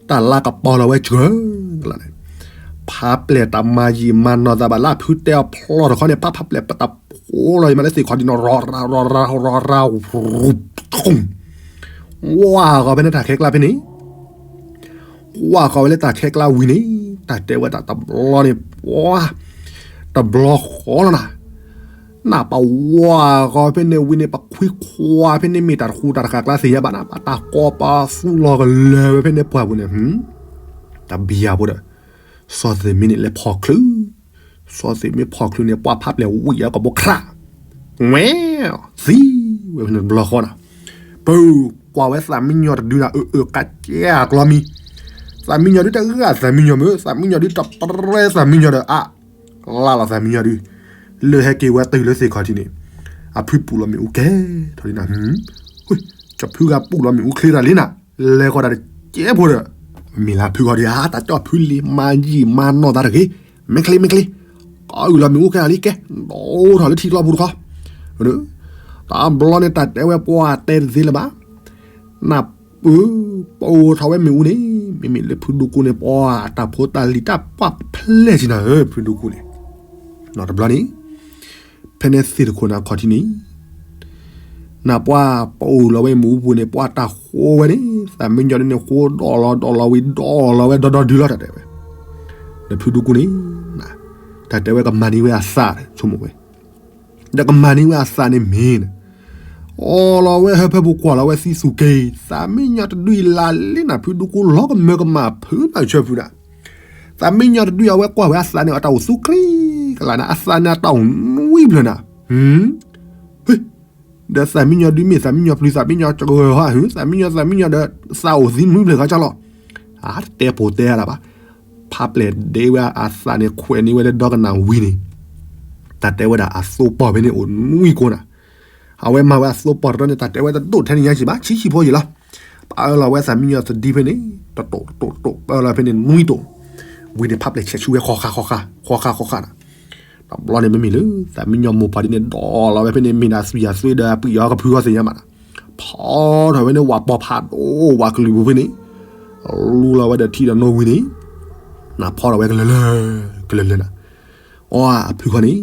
တၢ်လါကပီၤလီၤဝဲစှၢၤကလါန့ၣ်, ဖးပျဲၢ်တၢ်မၤယံာ်မၤနီၢ်သးဘၣ်လၢအဖုတဲအီၤဖျီတခီန့ၣ် ဖးဖးပျဲၢ်ပတၢ်ဖိလီၤယံာ်မးလၢသ့ၣ်ခီဒ်နီၢ် ရီၤရၤ ရီၤရၤ ရီၤရၤ ဝါဂီၤဖဲန့ၣ်တၢ်ခဲကျါဖဲန့ၣ်, ဝါဂီၤဝဲလၢတၢ်ခဲကျါဝံၤန့ၣ် တၢ်တဲဝဲဒၣ်တဘျီန့ၣ် ပှၤ တဘျီဃီလီၤနၤ, နပဝါဂီၤဖဲန့ၣ်ဝံၤန့ၣ် ပခွံခွါဖဲန့ၣ်မ့ၢ်တၢ်တဃူတၢ်တဃာ်ကျါသ့ၣ်ညါဘၣ်နၤ ဘၣ်တၢ်ကိးပသူလီၤကလၢာ်ဝဲဖဲန့ၣ်ပှၢ်ပူၤန့ၣ်, တဘျီဖိဒီး စီၤသ့ၣ်မ့ၢ်န့ၣ်လဲၤဖီၣ်ချုး, စီၤသ့ၣ်မ့ၢ်ဖီၣ်ချုးန့ၣ် ပှၢ်ဖးပျဲၢ်ဝံၤအကဘီခရၣ်, ဝဲ, သံဝဲဖဲန့ၣ်တဘျီဃီနၤ, ပကွၢ်ဝဲသးမံညီတဒုနၤ အၢအၢကးကဲအကျီမံၤ, သးမံညီဒုတဂၤသးမံညီမုၢ် သးမံညီဒုတပရဲသးမံညီဒီးအါ, လါလီၤသးမံညီဒု, လၢဟဲက့ၤဝဲတုၤလၢသ့ၣ်ခီထံးန့ၣ်, အဖုပူၤလီၤမ့ၣ်အူကဲထီၣ်လံနၤ, ကဖုဂၤပူၤလီၤမ့ၣ်အူချ့တၢ်လံနၤ, လဲၤဃီၤတၢ်တကဲဖိဒီး, မ့ၢ်လၢဖုဂီၤဒံးဧါ တၢ်ကၠီၣ်ဖုလံၤမၤယံာ်မၤနီၢ်သးတဂ့ၤ, မ့ၢ်ချ့မ့ၢ်ချ့, ကအုၣ်လီၤမ့ၣ်အူကဲထီၣ်လံကဲ, ဒီးအိၣ်ထီၣ်လၢထံကျီပူၤတခီ, တဘျီန့ၣ်တၢ်တဲဝဲပှၤတဲတသ့လၢၤဘၣ်, နၢ်ပၢၢ်, ပအိၣ်ထီၣ်ဝဲမ့ၣ်အူန့ၣ် မ့မ့ၢ်လၢဖုဒူကူန့ၣ် ပှၤတၢ်ဖိတၢ်လံၤတၢ်ပှၢ်ဖျဲၣ်ဆံနၤဧၢ ဖုဒူကူန့ၣ်, တဘျီန့ၣ်, ဖဲန့ၣ်သ့ၣ်တခိၣ်နၤခီထံးန့ၣ်, နပှၢ်ပအိၣ်လီၤဝဲမ့ၣ်အူပူၤန့ၣ် ပှၢ်တၢ်ဃိဝဲန့ၣ် သးမံညီဒုန့ၣ် ဃိဒီးလီၤဒီးလီၤဝံၤဒီးလီၤဝဲဒီဒီဒုလီၤ တၢ်တဲဝဲ, ဒီးဖုဒူကူန့ၣ်, တၢ်တဲဝဲကမၤန့ၢ်ဝဲအသး ဆိကမိၣ်ဝဲ ဒီးကမၤန့ၢ်ဝဲအသးန့ၣ်မ့ၢ်န့ၣ်, အီလီၤဝဲဟၢဖၢပူၤကွၢ်လီၤဝဲသံသူၣ်က့ၤ သးမံညီတဒုအံၤလၢလ့နၤ ဖုဒူကူလီၤကမၢကမၣ်ဖုနၢ်ဆၢဖုနၤ, သးမံညီတဒုအံၤအဝဲကွၢ်ဝဲအသးန့ၣ် အတၢ်အိၣ်သူချံကလါနၤ အသးန့ၣ်အတၢ်အိၣ်နွံဖျၢၣ်နၤ, ဒီးသးမံညီဒုမ့ၢ်သးမံညီပျုၤသးမံညီကဂၢၤဟီၣ်ဟု သးမံညီသးမံညီဒီးသးအိၣ်သံနွံဖျၢၣ်ဂၤကၢ်လီၤ, အါတတဲပိာ်တဲတၢ်ဘၣ်, ဖးပျဲၢ်ဒ့ဝဲအသးန့ၣ်ခွဲးန့ၢ်ဝဲလၢဒီကနၣ်ဝံၤန့ၣ်, တၢ်တဲဝဲဒၣ်အသိပီၢ်ဖဲန့ၣ်အိၣ်နွံကိးနၤ အဝဲမၤဝဲအသိပီၢ်တရီန့ၣ် တၢ်တဲဝဲတဒိၣ်ထဲန့ၣ်ညါကံဘၣ် ဆံးဆံးဖိယံာ်လီၤ, ပအၢလီၤဝဲသးမံညီသဒံဖဲန့ၣ်, တတိာ်တတိာ်တတိာ် ပအၢလီၤဖဲန့ၣ်နွံတိာ်, ဝံၤန့ၣ်ဖးပျဲၢ်ဆဲးဆူဝဲဃီဃာ်ဃီဃာ်ဃီဃာ်ဃီဃာ်နၤ, တဘျီန့ၣ်မ့မ့ၢ်လၢ သးမံညီမိၢ်ပှၢ်ဒ်န့ၣ် ဒိးလီၤဝဲဖဲန့ၣ် မ့ၢ်ဒၣ်သွံၣ်ယၤသွံၣ်ဒီးအပှံၢ်အီၤကဖုဂီၢ်သ့ၣ်ညါမးနၤ, ဖီထီၣ်ဝဲန့ၣ်ဝၤပီၤဖးဒိၣ်ဝၤကလုာ်ပူၤဖဲန့ၣ်, လူလီၤဝဲဒီးထံဒီးနိဝံၤန့ၣ်, နဖီထီၣ်ဝဲကလၢာ်လၢာ်, ကလၢာ်လၢာ်နၤ, အီအဖုခီန့ၣ်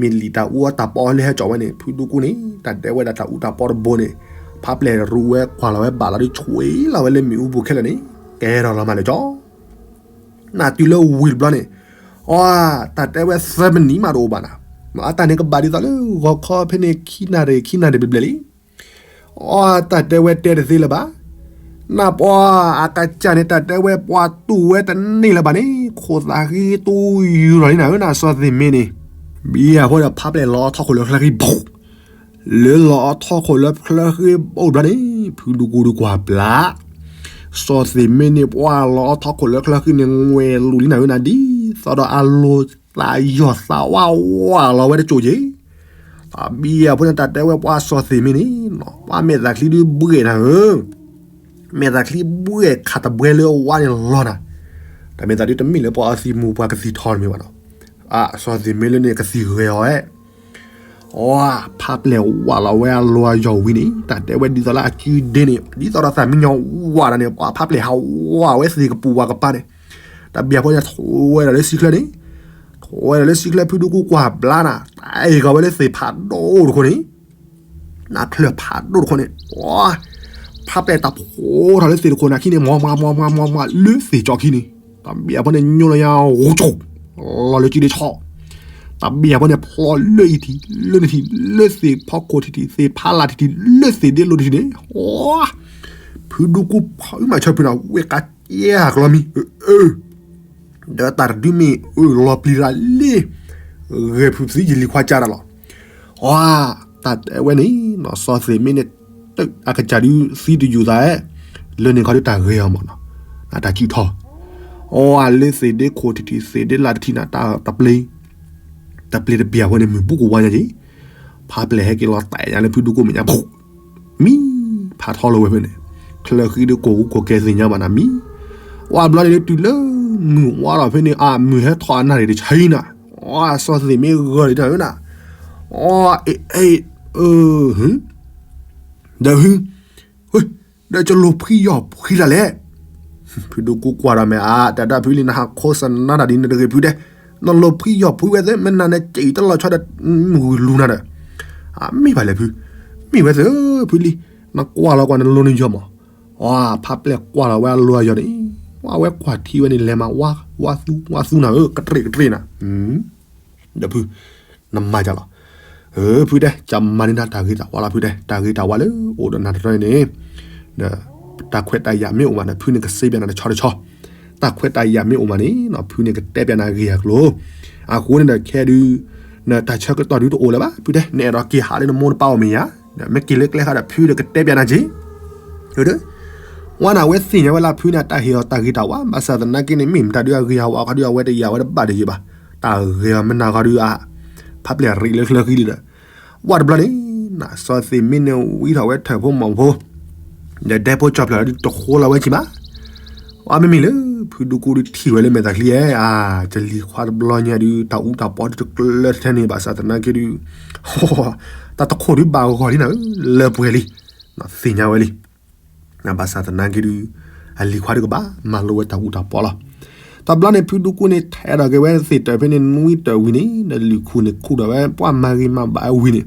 မ့ၢ်လံာ်တၢ်အူအီၣ်တၢ်ပီအီၣ်လၢဟဲကၠီဝဲန့ၣ် ဖုဒူကူန့ၣ် တၢ်တဲဝဲဒၣ်တၢ်အူတၢ်ပီတဘိန့ၣ် ဖးပျဲၢ်ရူဝဲကွၢ်လီၤဝဲဘၣ်လီၤဒီး ဆွ့လီၤဝဲလၢမ့ၣ်အူပူၤခဲလၢာ်န့ၣ် ကဲထီၣ်လီၤမးလၢကၠီ နတုၤလၢဝံၤတဘျီန့ၣ် အီ တၢ်တဲဝဲသၢမံးနံးမးတအိၣ်ဘၣ်နၤ, အတၢ်န့ၣ်ကဘၣ်ဒ်သိးလၢဂီၤခီဖဲန့ၣ် ခံနၣ်ရံၣ် ခံနၣ်ရံၣ်ဘျဲၣ်ဘျဲၣ်လံ. အီ တၢ်တဲဝဲတဲတသ့လၢၤဘၣ်. နပှၤအကစၢ်န့ၣ် တၢ်တဲဝဲပှၤတူၢ်ဝဲတန့ၢ်လၢၤဘၣ်န့ၣ် ခိၣ်သးဃံတူၢ်ယူၤလီၤလံနၤဧၢ နစီၤသ့ၣ်မ့ၢ်န့ၣ်, ဘံယၤဖိဒီးဖးပျဲၢ်လီၤအီထီၣ်ခိၣ်လၢချၢဃံဘိၣ် လၢလီၤအီထီၣ်ခိၣ်လၢချၢဃံဘိၣ်တဘျီန့ၣ် ဖုဒူကူဒုးကွၢ်ဘျါ စီၤသ့ၣ်မ့ၢ်န့ၣ် ပှၤလီၤအီထီၣ်ခိၣ်လၢချၢဃံန့ၣ် ငွဲၤလူၤလံနၤဧၢနၤ ဒ်သိးဒီးအလိၤသးယီၢ်သးဝးဝးလီၤဝဲတစိၢ်က့ၤ. တဘံယၤဖိန့ၣ် တၢ်တဲဝဲပှၤစီၤသ့ၣ်မ့ၢ်န့ၣ် ပှၤမဲာ်သးချံဒုးဘှဲၣ်နၤဧၢ မဲာ်သးချံဘှဲၣ်ခးတဘှဲလၢအဝါန့ၣ်လီၤနၤ. တၢ်မဲာ်သးဒုးတမ့ၢ်လၢပှၤအသံးမူးပှၤကသံၣ်ထီန့ၣ်မ့ၢ်ဘၣ်နီၤ. အစီၤသ့ၣ်မ့ၢ်လၢန့ၣ်ကသံၣ်ဂဲၤအီၤဝဲ အီ ဖးပျဲၢ်ဝးလီၤဝဲအလိၤအယီၢ်ဝံၤန့ၣ် တၢ်တဲဝဲဒ်သိးလၢအကုဒ့န့ၣ် ဒ်သိးဒီးသးမံညီၤဝးဒၣ်န့ၣ် ပှၤဖးပျဲၢ်ဟးဝးဝဲသ့ၣ်ကပူၤဝးကပၤန့ၣ် တဘံယၤဖိန့ၣ် ထိးဝဲဒၣ်လၢစုချၢန့ၣ် ထိးဝဲဒၣ်လၢစုချၢ ဖုဒူကူကွၢ်ဘျါနၤ တၢ်အဲၣ်ဂီၤဝဲလၢသ့ၣ်ဖးဒိၣ်တခိၣ်န့ၣ် နချၢၣ်ဖးဒိၣ်တခိၣ်န့ၣ် ဖးပျဲၢ်တၢ်ဖိးထီၣ်လၢသ့ၣ်တခိၣ်န့ၣ်အခံန့ၣ် မၤမၤမၤမၤမၤမၤလၢသ့ၣ်ကၠီခံန့ၣ် တဘံယၤဖိန့ၣ် ညိလီၤညါ ဂိၤကၠိၣ် လီၤလၢကံဒ့ဆီ တဘံယၤဖိန့ၣ် ဖျီလၢအံၤထံး လၢန့ၣ်ထံး လၢသ့ၣ်ဖီခိၣ်ထံးထံး သ့ၣ်ဖးလၢ်ထံးထံး လၢသ့ၣ်ဒ့လိၤထံးထံးန့ၣ် ဖုဒူကူဖီမၤဆၢဖုနၤ ဝဲကကဲဟးကျီမံ ဒီးတၢ်တဒုမ့ၢ်အၢၣ်လီၤပျံၤရၤလံ ဂဲၤဖုးသံယလံၤခွါကၢ်တၢ်လီၤ. အီ တၢ်တဲဝဲန့ၣ် စီၤသ့ၣ်မ့ၢ်န့ၣ် တၢ်အကစၢ်ဒုးသံတယုၢ်သး လၢန့ၣ်ခီဒုးတၢ်ဂဲၤအီၤမးနီၤ တၢ်စုၣ်ထီၣ် အီ လၢသ့ၣ်ဒ့ခိၣ်ထံးထံး သ့ၣ်ဒ့လၢ်ထံးထံးနၤ တၢ်တပျ့ၤ တပျ့ၤတဘံယၤဝဲန့ၣ် မုၢ်ဘူၣ်ကဝါညါက့ၤ ဖးပျဲၢ်ဟဲက့ၤလီၤတဲာ်ညါလၢဖုဒူကူမဲာ်ညါ မံ ဖးထီလီၤဝဲဖဲန့ၣ် ချၢဃံဒုးကိၢ်ဟူးကိၢ်ကဲသ့ၣ်ညါဘၣ်နၤမံ ဝဲဘျီန့ၣ်ဒုးတုၤလၢ မုၢ်ဝါထီၣ်ဖဲန့ၣ် အမုၢ်ဟဲထီၣ်အနၣ်ရံၣ်တဆံနၤ အီ စီၤသ့ၣ်မ့ၢ်ဂီၤလံနၤဧၢနၤ အီ အ့ အ့ အၢ ဒီးဟု ဒီးကလိၤဖှံယီၢ်ဖှံတၢ်လဲၣ် ဖုဒူကူကွၢ်ဒီးမဲာ်အါ တၢ်ဒၣ်ဖုလံ နဟးခိးစနါတၢ်ဒ်န့ၣ်တဂ့ၤဖုတဲ နလိၤဖှံယီၢ်ဖှံဝဲသ့ မ့ၢ်နၤနကဲအံၤတလီၤဆီဒီး မုၢ်လူၤနၤဒီး အမ့ၢ်ဘၣ်လဲၣ်ဖု မ့ၢ်ဝဲသ့ ဖုလံ နကွၢ်လီၤကွၢ်နလိၤနယီၢ်မး အီ ဖးပျဲၢ်ကွၢ်လီၤဝဲအလိၤအယီၢ်န့ၣ် ဝဲကွၢ်ထံဝဲန့ၣ် လဲၤမၤဝါ ဝါသူ ဝါသူနၤဧၢ ကတြ့ၣ်ကတြ့ၣ်နၤ ဒီးဖု နမၤကလီၤ ဖုတဲ ကမၤန့ၢ်နၤတၢ်ဂ့ၤတၢ်ဝါလီၤဖုတဲ တၢ်ဂ့ၤတၢ်ဝါလၢအိၣ်ဒီးနၤတရီန့ၣ် ဒီး တၢ်ခွဲးတၢ်ယာ်မ့ၢ်အိၣ်မးန့ၣ် ဖုန့ၣ်ကစ့ပျးနၤတဆီတဆီ တၢ်ခွဲးတၢ်ယာ်မ့ၢ်အိၣ်မးန့ၣ် ဖုန့ၣ်ကတဲပျးနၤဂ့ၢ်အကျိၤ အဃိန့ၣ်ဒီးခဲဒုး နတၢ်ဆၢကတီၢ်ဒုးတအိၣ်လၢၤဘၣ် ဖုတဲ နအဲၣ်ဒိးက့ၤဟးလၢနမိၢ်နပၢ်အအိၣ်မ့ၢ်ဧါ မ့ၢ်က့ၤလၢကျဲဃါဒီးဖုဒီးကတဲပျးနၤက့ၤ ဝဲန့ၣ် အဝဲသ့ၣ်ညါဝဲလၢဖုန့ၣ် တၢ်ဟ့ၣ်အီၤတၢ်ဂ့ၤတၢ်ဝါ ဘၣ်ဆၣ်သနာ်က့န့ၣ် မ့ၢ်မတၤဒုးအဂ့ၤအဝါခီဒုး အဝဲတယာ်ဝဲတဘၣ်တယံာ်ဘၣ် တၢ်ဂ့ၤအီၤမ့ၢ်နၤခီဒုး ဖးပျဲၢ်ရံးလၢချၢဃံလံဒီး ဝဲတဘျီန့ၣ် နစီၤသ့ၣ်မ့ၢ်န့ၣ် ဝံထီၣ်ဝဲထၢၣ်ဖိမီၤဖိ ဒီးဒဲဖိကၠီၣ်ဖျၢၣ်ဒုးတဃိလီၤဝဲက့ၤဘၣ် အမ့မ့ၢ်လၢ ဖုဒူကူဒုးထံၣ်ဝဲလၢမဲာ်သးချံဧါ အါ ကလံၤခွါတဘျီညါဒုး တၢ်အူတၢ်ပီဒုးတကျၢၤထဲန့ၣ် ဘၣ်ဆၣ်သနာ်က့ဒုး တၢ်တခိၣ်ဒုးဘၣ်ဂီၤလံနၤဧၢ လၢပှဲၤလံ သ့ၣ်ညါဝဲလံ ဘၣ်ဆၣ်သနာ်က့ဒုး အလံၤခွါဒုးကဘၣ်မၤလိဝဲတၢ်အူတၢ်ပီလီၤ. တဘျီန့ၣ် ဖုဒူကူန့ၣ် ထဲးထီၣ်က့ၤဝဲသ့ၣ်တၢၢ်ဖဲန့ၣ် နွံတၢၢ်ဝံၤန့ၣ် ဒီးလုၢ်ခူၣ်န့ၣ်ခူၣ်ဒီးဝဲ ပှၤမၤဂ့ၤမၤဘၣ်ဝံၤန့ၣ်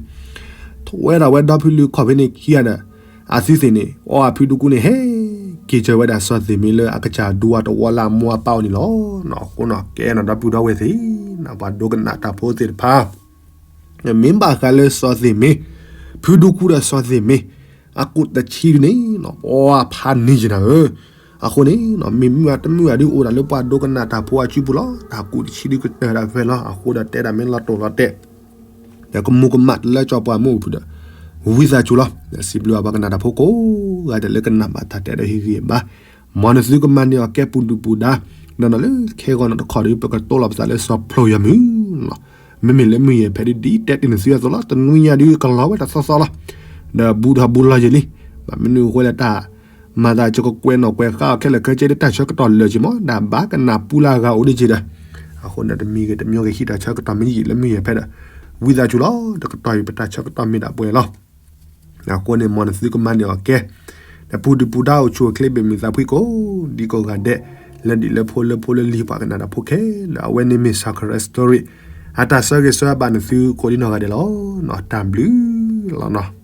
ထိးဝဲဒၣ်ဝဲဒီဖုလုၢ်ခီၣ်ဖဲန့ၣ်ခံဂၤဒီး အသုသ့ၣ်န့ၣ် အီ ဖုဒူကူန့ၣ် ဟဲက့ၤစၢၤဝဲဒၣ်စီၤသ့ၣ်မ့ၢ်လၢအကစၢ်ဒူအတဝီလၢအမိၢ်အပၢ်အိၣ်န့ၣ်လီၤ. အဃိန့ၣ် ကဲန့ၣ်ဒီပုၢ်ဒီဝဲၢ်သ့ၣ် ပှၤဒိကနၣ်တၢ်ဖိသ့ၣ်တဖၣ် မ့ၢ်ဘၣ်ဃးလၢစီၤသ့ၣ်မ့ၢ် ဖုဒူကူဒီးစီၤသ့ၣ်မ့ၢ် အကူၣ်တဆံဒုန့ၣ် ပှၤဖးန့ၢ်ယနၤဧၢ. အဃိန့ၣ် မ့ၢ်မုၢ်တမုၢ်အဒုအိၣ်ဒၣ်လၢပှၤဒိကနၣ်တၢ်ဖိအစုပူၤလီၤ. တၢ်ကူၣ်တဆံဒုကတၢၢ်ဒၣ်ဖဲလီၤ. အဃိဒီးတဲဒၣ်မ့ၢ်လီၤတိၢ်လီၤတဲာ် ဒီးကမူၤကမၣ်တလၢကၠီပှၤမုၣ်ဖုဒီး ဝံသးစူၤလီၤ. စံးဘျုးအပှၤကနၣ်တၢ်ဖိကိးဂၤဒဲးလၢကနၣ်ဘၣ်တၢ်တဲဒီးဟ့ၣ်ဂံၢ်ဘါ မ်နသုကမၤန့ၢ်အီၤကဲပူၤဒုၣ်ပူၤဒါ ဒီးနီၤလၢခဲဂီၤနီၤတခီဒုး ပကတိၤလီၤပသးလၢစီၤဖျိယၤမုၢ်လီၤ. မ့မ့ၢ်လၢမုၢ်ယဲၢ်ဖဲဒုး ဒ်တဲတ့ၢ်နသုအသိးလီၤ. တနွံညါဒုးကလီၤဝဲတၢ်သီသီလီၤ. ဒီးဘူးထီၣ်ဘူးလီၤယံာ်လံ. ဘၣ်မနုၤအဃိလဲၣ်တၢ် မၤသးကကကွဲးနီၣ်ကွဲးဃါအီၤခဲလၢာ်ခဲဆ့လၢတၢ်ဆၢကတီၢ်လၢာ်က့ၤမး ဒီးဘၣ်ကနၣ်ပူလၢအဂၤအိၣ်ဒံးက့ၤဒီး အဃိန့ၣ်တမံၤဂ့ၤတမံၤဂ့ၤ ဟံးတၢ်ဆၢကတီၢ်မ့ၢ်ယံာ်လၢမုၢ်ယဲၢ်ဖဲဒီး ဝံသးစူၤလီၤ. တကတီၢ်အံၤပတၢ်ဆၢကတီၢ်မ့ၢ်ဒၣ်ပှဲၤလီၤ. အဃိန့ၣ် မ်နသုကမၤန့ၢ်အီၤကဲ ဒီးပူၤဒုၣ်ပူၤဒါအိၣ်ဆူၣ်အိၣ်ချ့ဘၣ်မုာ်သးဖှံကိး ဒ်ကိးဂၤဒဲး လၢဒ်လၢဖိလၢဖိလၢလံၤပှၤကနၣ်တၢ်ဖိခဲလၢာ် အဝဲန့ၣ်မ့ၢ် Sakura Story အတၢ်ဆၢဂ့ၤဆၢဝါဘၣ်နသုကိးဒံနီၢ်ဂၤဒဲးလီၤ. တၢ်ဘျုးလီၤ.